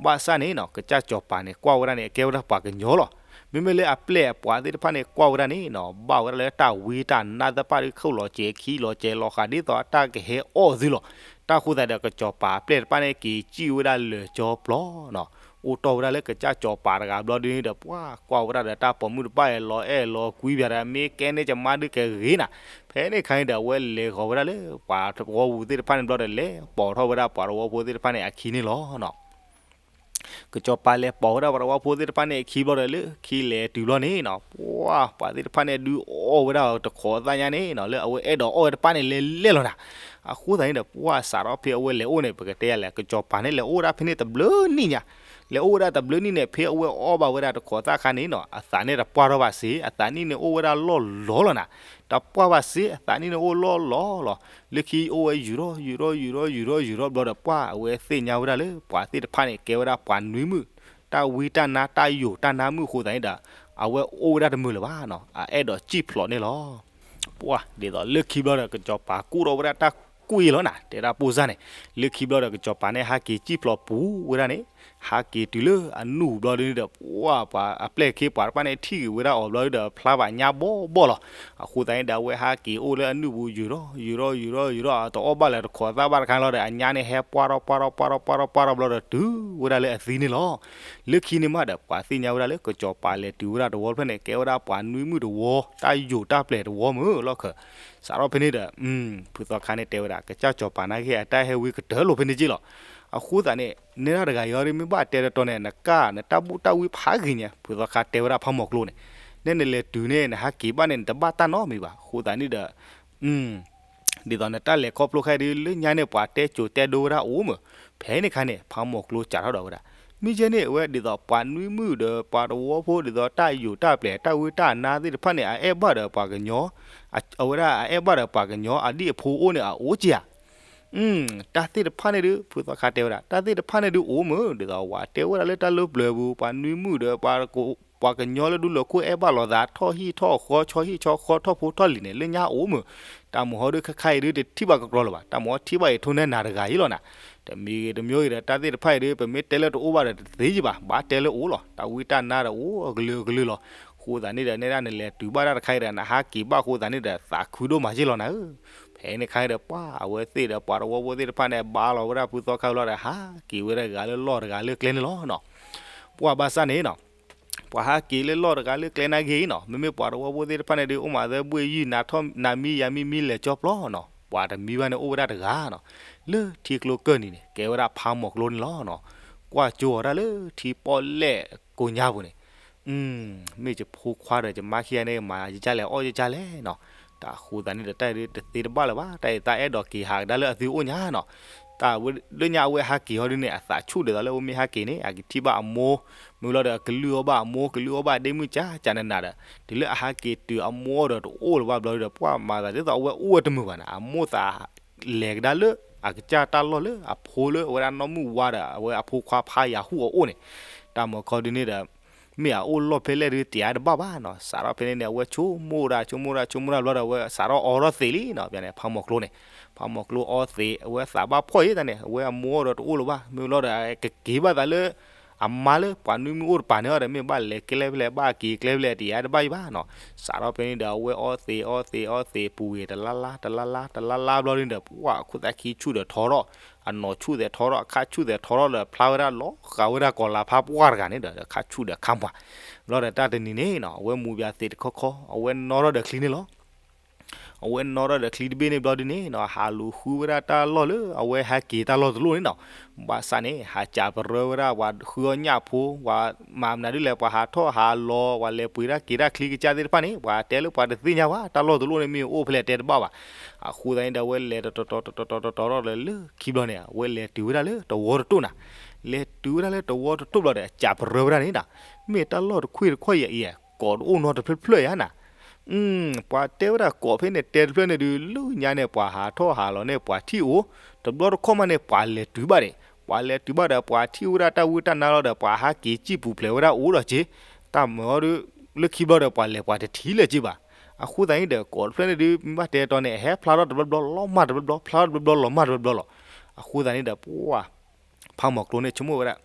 ဘၣ်ဆၣ်န့ၣ်နီၤ ကစၢ်စီၤပၤန့ၣ် ကွၢ်ဝဲဒၣ်န့ၣ် အကဲဝဲဒၣ်ပှၤကညီလီၤ. မ့မ့ၢ်လၢအပျဲၢ်အပှၤသ့ၣ်တဖၣ်န့ၣ် ကွၢ်ဝဲဒၣ်န့ၣ်နီၤ ဘၣ်ဝဲဒၣ်လၢတၢ်ဝံတၢ်နါသ့ၣ်တဖၣ်ဒုး ခိၣ်လီၤစဲၤခံလီၤစဲၤလီၤဃာ် ဒ်သိးအတၢ်ကဟဲအီၣ်သုလီၤ. တၢ်ဃိသတးဒီး ကစီၤပၤအပျဲၢ်တဖၣ်န့ၣ် က့ၤစံၣ်ဝဲဒၣ်လၢာ်ကၠီပျီနီၤ, အိၣ်တီၢ်ဝဲဒၣ်လၢကစၢ်စီၤပၤတဂၤဘျီဒုးန့ၣ်ဒီး ပှၤကွၢ်ဝဲဒၣ်ဒီးတၢ်ပိာ်မုၣ်တဖၣ်အံၤ လီၤအဲၣ်လီၤကွံပၠးဒီး မ့ၢ်ကဲန့ၢ်ကမါဒုးကဂ့ၤနၤ. ဖဲန့ၣ်အခါန့ၣ်ဒီး အဝဲလဲၤဃီၤဝဲဒၣ်လၢပှၤသဝီပူၤသ့ၣ်တဖၣ်န့ၣ်ဘျီဒီး လဲၤပိာ်ထီၣ်ဝဲဒၣ်ပှၤသဝီဖိသ့ၣ်တဖၣ်န့ၣ်အခံန့ၣ်လီၤနီၤ. ကစီၤပၤလဲၤပိာ်ဝဲဒၣ်ပှၤသဝီဖိသ့ၣ်တဖၣ်န့ၣ်အခံဘျီဒီး လၢခံလဲၤတုၤဘျီန့ၣ်နီၤ ပှၤပှၤသ့ၣ်တဖၣ်န့ၣ် ဒုးအီၣ်ဝဲဒၣ်တခိးသၣ်ညါန့ၣ်နီၤ လၢအဝဲအဲၣ်ဒိးအီၣ်ဝဲတဖၣ်န့ၣ် လဲၤလဲၣ်လီၤနၤ. အဃိသတးန့ၣ်ဒီး ပှၤစးထီၣ်ဖဲအဝဲလဲၤအိၣ်န့ၣ် ပကတဲယၤလဲၣ် ကစီၤပၤန့ၣ် လဲၤအိၣ်ဝဲဒၣ်ဖဲန့ၣ်တဘျုးနံၣ်ညါ, လဲၤအိၣ်ဝဲဒၣ်တဘျုးနံၣ်န့ၣ် ဖဲအဝဲအီၣ်ဘၣ်ဝဲဒၣ်တခိးသၣ်အခါန့ၣ်နီၤ အသးန့ၣ်တပှၢ်ထီၣ်ဘၣ်စ့, အသးနံၣ်န့ၣ်အိၣ်ဝဲဒၣ်လီၢ်လီၤလီၤနၤ. တပှၢ်ဘၣ်စ့ အသးနံၣ်န့ၣ်အိၣ်လီၢ်လီၤလီၤ. လၢခံအိၣ်ဝဲယူၤထီၣ်ယူၤထီၣ်ယူၤထီၣ်ယူၤထီၣ်ယူၤထီၣ်ဘျီဒီး ပှၤအဝဲသ့ၣ်ညါဝဲဒၣ်လၢ ပှၤသ့ၣ်တဖၣ်န့ၣ် ကဲဝဲဒၣ်ပှၤနွံမုၣ်, တၢ်ဝံတၢ်နါတၢ်ယိာ်တၢ်နါမုၣ်အဃိသတးန့ၣ်ဒီး အဝဲအိၣ်ဝဲဒၣ်တမုာ်လၢၤဘၣ်နီၤ အအဲၣ်ဒိးစံၣ်ဖျိးန့ၣ်လီၤ. ပှၤဒ်သိးလၢခံဘျီဒီး ကစီၤပၤကူၣ်ထီၣ်ဝဲဒၣ်တၢ်ကွံာ်လီၤနၤ တဲဒၣ်ပိၢ်စၢ်န့ၣ်, လၢခံဘျီဒီး ကစီၤပၤန့ၣ်ဟးက့ၤစံၣ်ဖျိးပူၤဝဲဒၣ်န့ၣ်, ဟးက့ၤတုၤလၢအနုၢ်ပူၤဘျီဒုးန့ၣ်ဒီး ပှၤပှၤအပျဲၢ်ခ့ပှၤတဖၣ်န့ၣ် ထံၣ်ဂ့ၤဝဲဒၣ်အီၤဘျီဒုးဒီး ဖျါဘၣ်ညါဘီၣ်ဘီၣ်လီၤ. အဃိသတးန့ၣ်ဒီး အဝဲဟးက့ၤအိၣ်လၢအနုၢ်ပူၤ ယူၤထီၣ်ယူၤထီၣ်ယူၤထီၣ်ယူၤထီၣ် တအီၣ်ဘၣ်လၢၤတခိးသၣ်ဘၣ်တခါလီၤဒီး အညါန့ၣ်ဟဲပှၢ်ထီၣ်ပှၢ်ထီၣ်ပှၢ်ထီၣ်ပှၢ်ထီၣ်ပှၢ်ထီၣ်ပှၢ်ထီၣ်ဘျီဒီး တုၤဝဲဒၣ်လၢအသံန့ၣ်လီၤ. လၢခံန့ၣ်မးဒီး ပှၤသ့ၣ်ညါဝဲဒၣ်လၢ ကစီၤပၤလဲၤတုၤဝဲဒၣ်တဝီဖျၢၣ်န့ၣ် ကဲဝဲဒၣ်ပှၤနွံမုၣ်တဝီ တၢ်ယိာ်တၢ်ပျဲၤတဝီမုၢ်လီၢ်ခၢၣ်. စးထီၣ်ဖဲန့ၣ်ဒီး ဖုသီခါန့ၣ်တဲဝဲဒၣ် ကစၢ်စီၤပၤနာ်က့ အတၢ်ဟဲဝံကတၢၢ်လိာ်ဖဲန့ၣ်က့လီၤ. အဃိသတးန့ၣ် နဲဒၣ်တဂၤအံၤဒ်မ့ၢ်ဘၣ်တဲတတီၤန့ၣ် နကၢ်နတၢ်ဘူၣ်တၢ်ဝံဖးဂ့ၤညါ, ဖုသီခါတဲဝဲဒၣ်ဖးမီၤကျိန့ၣ်, နဲနလဲၤတုၤန့ၣ် နဟးက့ၤဘၣ်န့ၣ် နတဘၣ်တၢ်နီတမံၤဘၣ်. အဃိသတးန့ၣ်ဒီး ဒ်သိးနတၢ်လဲၤခီဖျိခဲအံၤဒ် လၢညါန့ၣ် ပှၤတဲစိၤတဲဒိဝဲဒၣ်အိၣ်မုၢ်. ဖဲန့ၣ်အခါန့ၣ် ဖးမီၤကျိစးထီၣ်ဒီးဝဲဒၣ် မ့ၢ်ယဲန့ၣ် အဝဲဒ်သိးပှၤနွံမုၣ်ဒီးပှၤတဝီဖိ ဒ်သိးတၢ်ယိာ်တၢ်ပျဲၤ တၢ်ဝံတၢ်နါသ့ၣ်တဖၣ်န့ၣ် အအဲၣ်ဘၣ်ဒီးပှၤကညီ, အဝဲဒၣ်အအဲၣ်ဘၣ်ဒီးပှၤကညီအဒံၣ်အဖိအိၣ်န့ၣ် အအိၣ်က့ဧါ. တၢ်သ့ၣ်တဖၣ်န့ၣ်ဒုး ဖုသီခါတဲဝဲဒၣ် တၢ်သ့ၣ်တဖၣ်န့ၣ်ဒုးအိၣ်မုၢ်, ဒ်သိးဝဲတဲဝဲဒၣ်လၢတၢ်လၢပျၢၤပူၤ ပှၤနွံမုၣ်ဒီး ပှၤကညီလၢဒူလၢာ်ခိၣ်အဲၣ်ဘၣ်လိာ်သး ထီၣ်ဟံၣ်ထီၣ်ဃီ ဆီဟံၣ်ဆီဃီ ထီၣ်ဖိထီၣ်လံၤန့ၣ် လၢညါအိၣ်မုၢ်. တၢ်မုၢ်ဟီဒုးခဲခါအံၤဒုး တထံၣ်ဘၣ်ကကြီလၢၤဘၣ်. တၢ်မုၢ်ဟီထံၣ်ဘၣ်အံၤ ထိၣ်နဲနၤတဂၤအံၤလီၤနၤ. တမံၤဂ့ၤတမံၤဂ့ၤဒီး တၢ်သ့ၣ်တဖၣ်အံၤဒုး ပမ့ၢ်တဲလၢတအိၣ်ဘၣ်ဒီးတသ့ယံၤဘၣ်, ဘၣ်တဲလၢအိၣ်လီၤ. တၢ်ဝံတၢ်နါဒီးအိၣ်အကလုာ်ကလုာ်လီၤ. အဃိသတးန့ၣ်ဒီး နဲဒၣ်နလဲၤတုၤဘၣ်တၢ်တခါအံၤဒီး နဟးက့ၤဘၣ်အဃိသတးန့ၣ်ဒီး သးခုဒိၣ်မးက့လီၤနၤဧၢ. ဖဲန့ၣ်ခါအံၤဒီး ပှၤအဝဲသ့ၣ်ဒီးပှၤတဝီဖိသ့ၣ်တဖၣ်န့ၣ် ဘါလီၤဝဲဒၣ်ဖုသီခါလီၤဒီး ဟးက့ၤဝဲဒၣ်ဂၤလၢလီၢ်တဂၤလၢကျဲန့ၣ်လီၤနီၤ. ပှၤဘၣ်ဆၣ်န့ၣ်နီၤ ပှၤဟးက့ၤလၢလီၢ်တဂၤလၢကျဲနာ်က့နီၤ မ့မ့ၢ်ပှၤတဝီဖိသ့ၣ်တဖၣ်န့ၣ်ဒုး အိၣ်မးသၢဘှ့ၣ်ယုၢ် နၤထီၣ်နၤမံယၤမံမံလဲၤကၠီပျီနီၤ ပှၤတမံဘၣ်န့ၣ်အိၣ်ဝဲဒၣ်တဂၤနီၤ လၢထံကျိကၢၢ်နံၤန့ၣ် ကဲဝဲဒၣ်ဖးမီၤကျိန့ၣ်လီၤနီၤ ကွၢ်ကၠိအီၤဒၣ်လၢထံပီၣ်လဲၣ်ကိညါပူၤန့ၣ် မ့ၢ်ယဖိခွါဒီးယမါခံဂၤန့ၣ် မၤယကလဲၣ် အီၣ်ယကလဲၣ်နီၤ တၢ်ဃိသတးန့ၣ်ဒီး တၢ်အံၤဒုးတသ့တဘၣ်လၢၤဘၣ် တၢ်အံၤသးအဲၣ်ဒိးက့ၤဟးကဒါလၢအသုအိၣ်ညါနီၤ တၢ်ဝဲလၢညါအဝဲဟးက့ၤဟီဒုးန့ၣ် အသးဆူၣ်ဒ်သိးလၢအဝဲမ့ၢ်ဟးက့ၤန့ၣ် အကထံၣ်ဘၣ်အမိၢ် မ့ၢ်လီၤဒီးအကလုၢ်အီၣ်ဘၣ်အမိၢ် ကလုၢ်အီၣ်ဘၣ်ဒ့မုၣ်ကၠးကၠးနးနးဒီး တုၤလၢအဟးက့ၤတုၤအမိၢ်ဒီးတအိၣ်လၢၤဘၣ်ဘျီဒီး ပှၤမၤသးဒ်သိးအဝဲအိၣ်ဝဲတမုာ်ဘၣ်န့ၣ် အမိၢ်သး လဲၤကဒါလၢ အကစၢ်တၢ်လီၢ်လၢအဖိလၢအဝဲဒၣ်နီၢ်မုၢ်ဝါဒီး အဝဲအဖိခွါဖးယၤဟူၣ်အအိၣ်န့ၣ် တၢ်မုၢ်ခီဒုးန့ၣ်ဒီး မ့ၢ်အအိၣ်လီၢ်ဖဲလဲၣ်ဒုးတယါတဘၣ်ဘၣ်နီၤ စးထီၣ်ဖဲန့ၣ်န့ၣ် အဝဲဆိကမိၣ်ဒၣ်ဆိကမိၣ်ဒၣ်ဆိကမိၣ်ဒၣ်ဘျီဒီး အဝဲစးထီၣ်အီထီၣ်သံးလံနီၤ ဖဲန့ၣ် ဖးမီၤကျိန့ၣ် ဖးမီၤကျိအီသံး အဝဲသးဘၣ်ဖှီၣ်အံၤတၢ်န့ၣ် အဝဲအမိၢ်ဒီးတအိၣ်လၢၤဘၣ် မ့ၢ်လီၤဒီး ကက့ၤဘၣ်သးလၢ အမါလၢပှၤနွံမုၢ်အိၣ်တပၤန့ၣ်အီၤဒီး မ့ၢ်ဘၣ်လဲၤကျဲဖဲလဲၣ် ဘၣ်က့ၤကျဲဖဲလဲၣ် တယါတဘၣ်အံၤဘၣ်နီၤ စးထီၣ်ဖဲန့ၣ်ဒီး အဝဲအီသံးအီသံးအီသံး ပူၤဝံၤတလါလါ တလါလါ တလါလါဘျီဒုးန့ၣ်ဒီး ပှၤခိၣ်သၣ်ခံဆူၣ်ဒီးထီထီၣ် အနီၢ်ဆူၣ်သဲးထီထီၣ် အခါဆူၣ်သဲးထီထီၣ်ဒီး ဖျါဝဲဒၣ်လီၤဃာ်ဝဲဒၣ်ကီၤလၤဖါပှၢ်တဂၤန့ၣ်ဒီး အခါဆူၣ်ဒီးခါမွၤ လီၤဒီးတၢ်တနံၤန့ၣ်နီၤ အဝဲမူၤဘၣ်သံးတခီခီ အဝဲနီၣ်ထီၣ်ဒီးချံန့ၣ်လီၤ. အဝဲနီၣ်ထီၣ်ဒီးချံတဘ့ၣ်န့ၣ်ဘျီဒုန့ၣ်နီၤ ဟးလူၤဃုဝဲဒၣ်တၢ်လီၢ်လၢအဝဲဟဲက့ၤတၢ်လီၢ်တလိၣ်န့ၣ်နီၤ. ဘၣ်ဆၣ်န့ၣ် ဟးစံးပရၢဝဲဒၣ်ပှၤဃုအီၣ်ညၣ်ဖိ ပှၤမၤမနုၤဒ်လဲၣ် ပှၤဟးထီၣ်ဟးလီၤ ပှၤလဲၤပှ့ၤတၢ်က့ၤတၢ်ချံကစၢ်သ့ၣ်တဖၣ်န့ၣ် ပှၤတဲလၢပှၤတသ့ၣ်ညါဘၣ် တၢ်လီၢ်တလိၣ်န့ၣ်မ့ၢ်အိၣ်ဖဲလဲၣ်တဲတဘၣ်ဘၣ်. အဃိသတးန့ၣ်ဒီး အဝဲလဲၤတတီၤတတီၤတတီၤတတီၤဒီးလၢခံဘျီန့ၣ် အဝဲလဲၤတုၤဝဲဒၣ်လၢတဝီတတိၢ်နၤ. လဲၤတုၤဝဲဒၣ်လၢတဝီတတိၢ်ဘျီဒီး အစံးပရၢဝဲဒၣ်န့ၣ်နၤ, မ့ၢ်တၢ်လီၢ်တခွ့ၣ်တခီၣ်အံၤ အကိးတအိၣ်နီတဖျၢၣ်ဖျၢၣ်ဧါနၤ. ပှၤတဲဝဲဒၣ်ကိးဖဲန့ၣ်တဲတဖျၢၣ်န့ၣ်ဒုး လၢညါန့ၣ် ပှၤဟးထီၣ်ဟးလီၤန့ၣ် ပှၤထံၣ်အိၣ်, တဘျီတခီၣ်မးန့ၣ် ပှၤလဲၤတုၤဘၣ်ဒီး, ပှၤလဲၤတုၤဘၣ်ဒီး ပှၤထံၣ်ဝဲဒၣ်တၢ်ဝံတၢ်နါလီၤဒီး ပှၤဟးက့ၤစံၣ်ပူၤဖျဲးဝဲဒၣ်အိၣ်ဒီးက့ၤ, တၢ်မၤအီၤဒုး လၢခံဘျီဒီး ပှၤလဲၤပှၤတထံၣ်လၢၤက့ၤဘၣ်. အဃိသတးန့ၣ်ဒီး ကိးတဖျၢၣ်န့ၣ်ဒုး မ့ၢ်ဘၣ်တဲတီန့ၣ် အဟဲဖျါထီၣ်တဘျီဘျီလီၤမၢ်တဘျီဘျီ ဖျါထီၣ်တဘျီဘျီလီၤမၢ်တဘျီဘျီလီၤ. အဃိသတးန့ၣ်ဒီး ပှၤ ဖးမီၤကျိန့ၣ် ဆိကမိၣ်ဝဲဒၣ်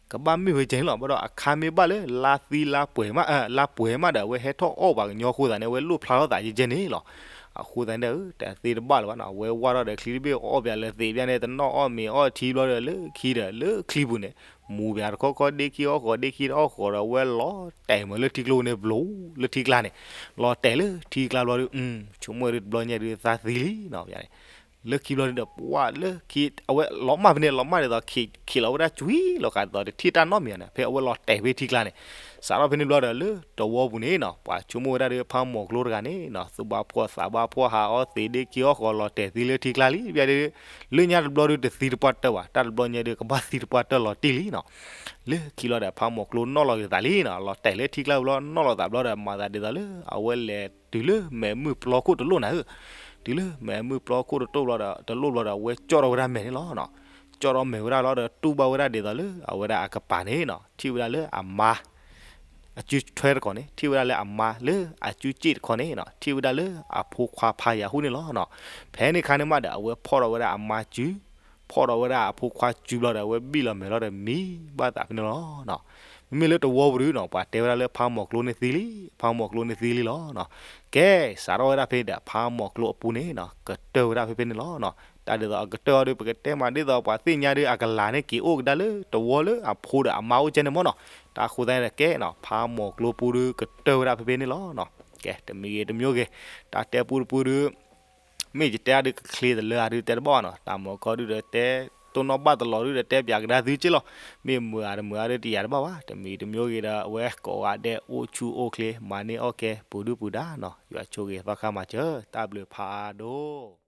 ကဘၣ်မ့ၢ်ဝဲကဲန့ၣ်လီၤ. ဘၣ်ဒီးအခါမ့ၢ်ဘၣ်လၢ လါသံလါပှဲၤမး, လါပှဲၤမးဒီး အဝဲဟဲထီၣ်အီၣ်ပှၤကညီအဃိသတးန့ၣ် အဝဲလိၣ်ဖျါထီၣ်သးယဲကဲန့ၣ်လီၤ. အဃိသတးန့ၣ်ဒီး တသ့တဘၣ်လၢၤဘၣ်နီၤ, အဝဲဝၢ်ထီၣ်ဒီးချံတဘ့ၣ်အီၣ်ပၠးလၢသံးပၠးန့ၣ် တနီၣ်အီၣ်မ့ၤအီၣ်ထံဘျီဒီး လၢခံဒီး လၢချံပူၤန့ၣ် မူပၠးတခီခီ ဒ့ခံအီၣ်ဃီၤ ဒ့ခံတအီၣ်ဃီၤဒီး အဝဲလီၤတဲာ်မးလၢထံကျိန့ၣ် ဘျိလၢထံကျါန့ၣ်, လီၤတဲာ်လၢထံကျါဘျီဒီး ဆိကမိၣ်ဝဲဒုးတဘျီညါဒုးသးသံလံနီၤ. လၢခံဘျီဒုးဒီး ပှၤလၢခံ အဝဲလီၤမၢ်ဖဲန့ၣ် လီၤမၢ်ဒ်သိး ခံးလီၤဝဲဒၣ်ကွံာ်လီၤဃာ်ဒ်သိး တထံၣ်တၢ်နီတမံၤန့ၣ် ဖဲအဝဲလီၤတဲာ်ဖဲထံကျါန့ၣ်, စးထီၣ်ဖဲန့ၣ်ဘျီဒီး လၢတဝီပူၤန့ၣ်နီၤ ပှၤဆိကမိၣ်ဝဲဒၣ်ဒီး ဖးမီၤကျိတဂၤန့ၣ်နီၤ သူၣ်ဘၣ်ဖှီၣ်သးဘၣ်ဖှီၣ် ဟးအီၣ်သံးဒ့ခံအီၣ်ဃီၤ လီၤတဲာ်သံလၢထံကျါလံ တဘျီဒီး လၢညါတဘျီဒုးတသံတပှၢ်တၢၢ်ဘၣ်, တၢ်တဘျီညါဒုး ကဘၣ်သံတပှၢ်တၢၢ်လီၤတံၢ်လံနီၤ. လၢခံလီၤဒီး ဖးမီၤကျိနီၣ်လီၤက့ၤသးလံနီၤ, လီၤတဲာ်လၢထံကျါဝံၤလီၤ နီၣ်လီၤသးဘျီဒီး မၤသးဒ်သိးလၢ အဝဲလဲၤတုၤလၢမဲးမုၢ်ပျီခိၣ်တလိၣ်နၤဧၢ, တုၤလၢမဲးမုၢ်ပျီခိၣ်တလိၣ်ဘျီဒီး တလိၣ်ဘျီဒီး အဝဲကၠီၣ်ထီၣ်ဝဲဒၣ်မဲးန့ၣ်လီၤ. ကၠီၣ်ထီၣ်မဲးဝဲဒၣ်လီၤဒီး တူၢ်ဘၣ်ဝဲဒၣ်ဒ်သိးလၢ အဝဲဒၣ်အကပၤန့ၣ်နီၤ ထံၣ်ဝဲဒၣ်လၢအမါ အစုထွဲတခီန့ၣ် ထံၣ်ဝဲဒၣ်လၢအမါလၢအစုစ့ၣ်တခီန့ၣ်နီၤ ထံၣ်ဝဲဒၣ်လၢအဖိခွါဖးယၤဟူန့ၣ်လီၤနီၤ. ဖဲန့ၣ်ခါန့ၣ်မးဒီး အဝဲဖီၣ်ထီၣ်ဝဲဒၣ်အမါစု ဖီၣ်ထီၣ်ဝဲဒၣ်အဖိခွါစုဘျီဒီး အဝဲဘံၣ်လီၤမဲာ်လီၤဒီး မံဘၣ်သးဖဲန့ၣ်လီၤနီၤ. မ့မ့ၢ်လၢတဝီပူၤဒုးနီၤ ပှၤတဲဝဲဒၣ်လၢဖးမီၤကျိန့ၣ်သံလံ, ဖးမီၤကျိန့ၣ်သံလံလီၤနီၤ. ကဲ စးထီၣ်ဝဲဒၣ်ဖဲန့ၣ်ဒီး ဖးမီၤကျိအပူန့ၣ်နီၤ ကတၢၢ်ဝဲဒၣ်ဖဲဖဲန့ၣ်လီၤနီၤ. တၢ်ဒ်သိးအကတၢၢ်အီၤဒုး ပကတဲမးဒ်သိးပှၤသ့ၣ်ညါဒုး အကလၤန့ၣ်က့ၤအိၣ်ကဒါလၢတဝီလၢအဖိဒီးအမါအိၣ်ကဲန့ၣ်မ့ၢ်နီၤ. တၢ်အဃိသတးန့ၣ်ဒီး ကဲနီၤ ဖးမီၤကျိပူဒုး ကတၢၢ်ဝဲဒၣ်ဖဲဖဲန့ၣ်လီၤနီၤ. ကဲ တမံၤဂ့ၤတမံၤဂ့ၤ တၢ်တဲပူတပူဒုး မ့ၢ်ယတဲအါဒုးကချ့တလၢအါဒုးတဲတဘၣ်ဘၣ်နီၤ, တၢ်မၤကီဒုးဒီးတဲ တိၢ်နီၣ်ဘၣ်တလီၤဒုးဒီးတဲပၠးကဒါသုက့လီၤ. မ့ၢ်မုာ်ဧါတမုာ်ဧါဒုးတယာ်တဘၣ်ဘၣ်, တမံၤတမံၤဂ့ၤဒီး အဝဲကိးဂၤဒဲးအိၣ်ဆူၣ်အိၣ်ချ့ မၤန့ၢ်အီၣ်ကဲ ပူၤဒုၣ်ပူၤဒါနီၤ, ယွၤဆိၣ်ဂ့ၤသီခါမၤစၢၤ, တၢ်ဘျုးဖးဒိၣ်.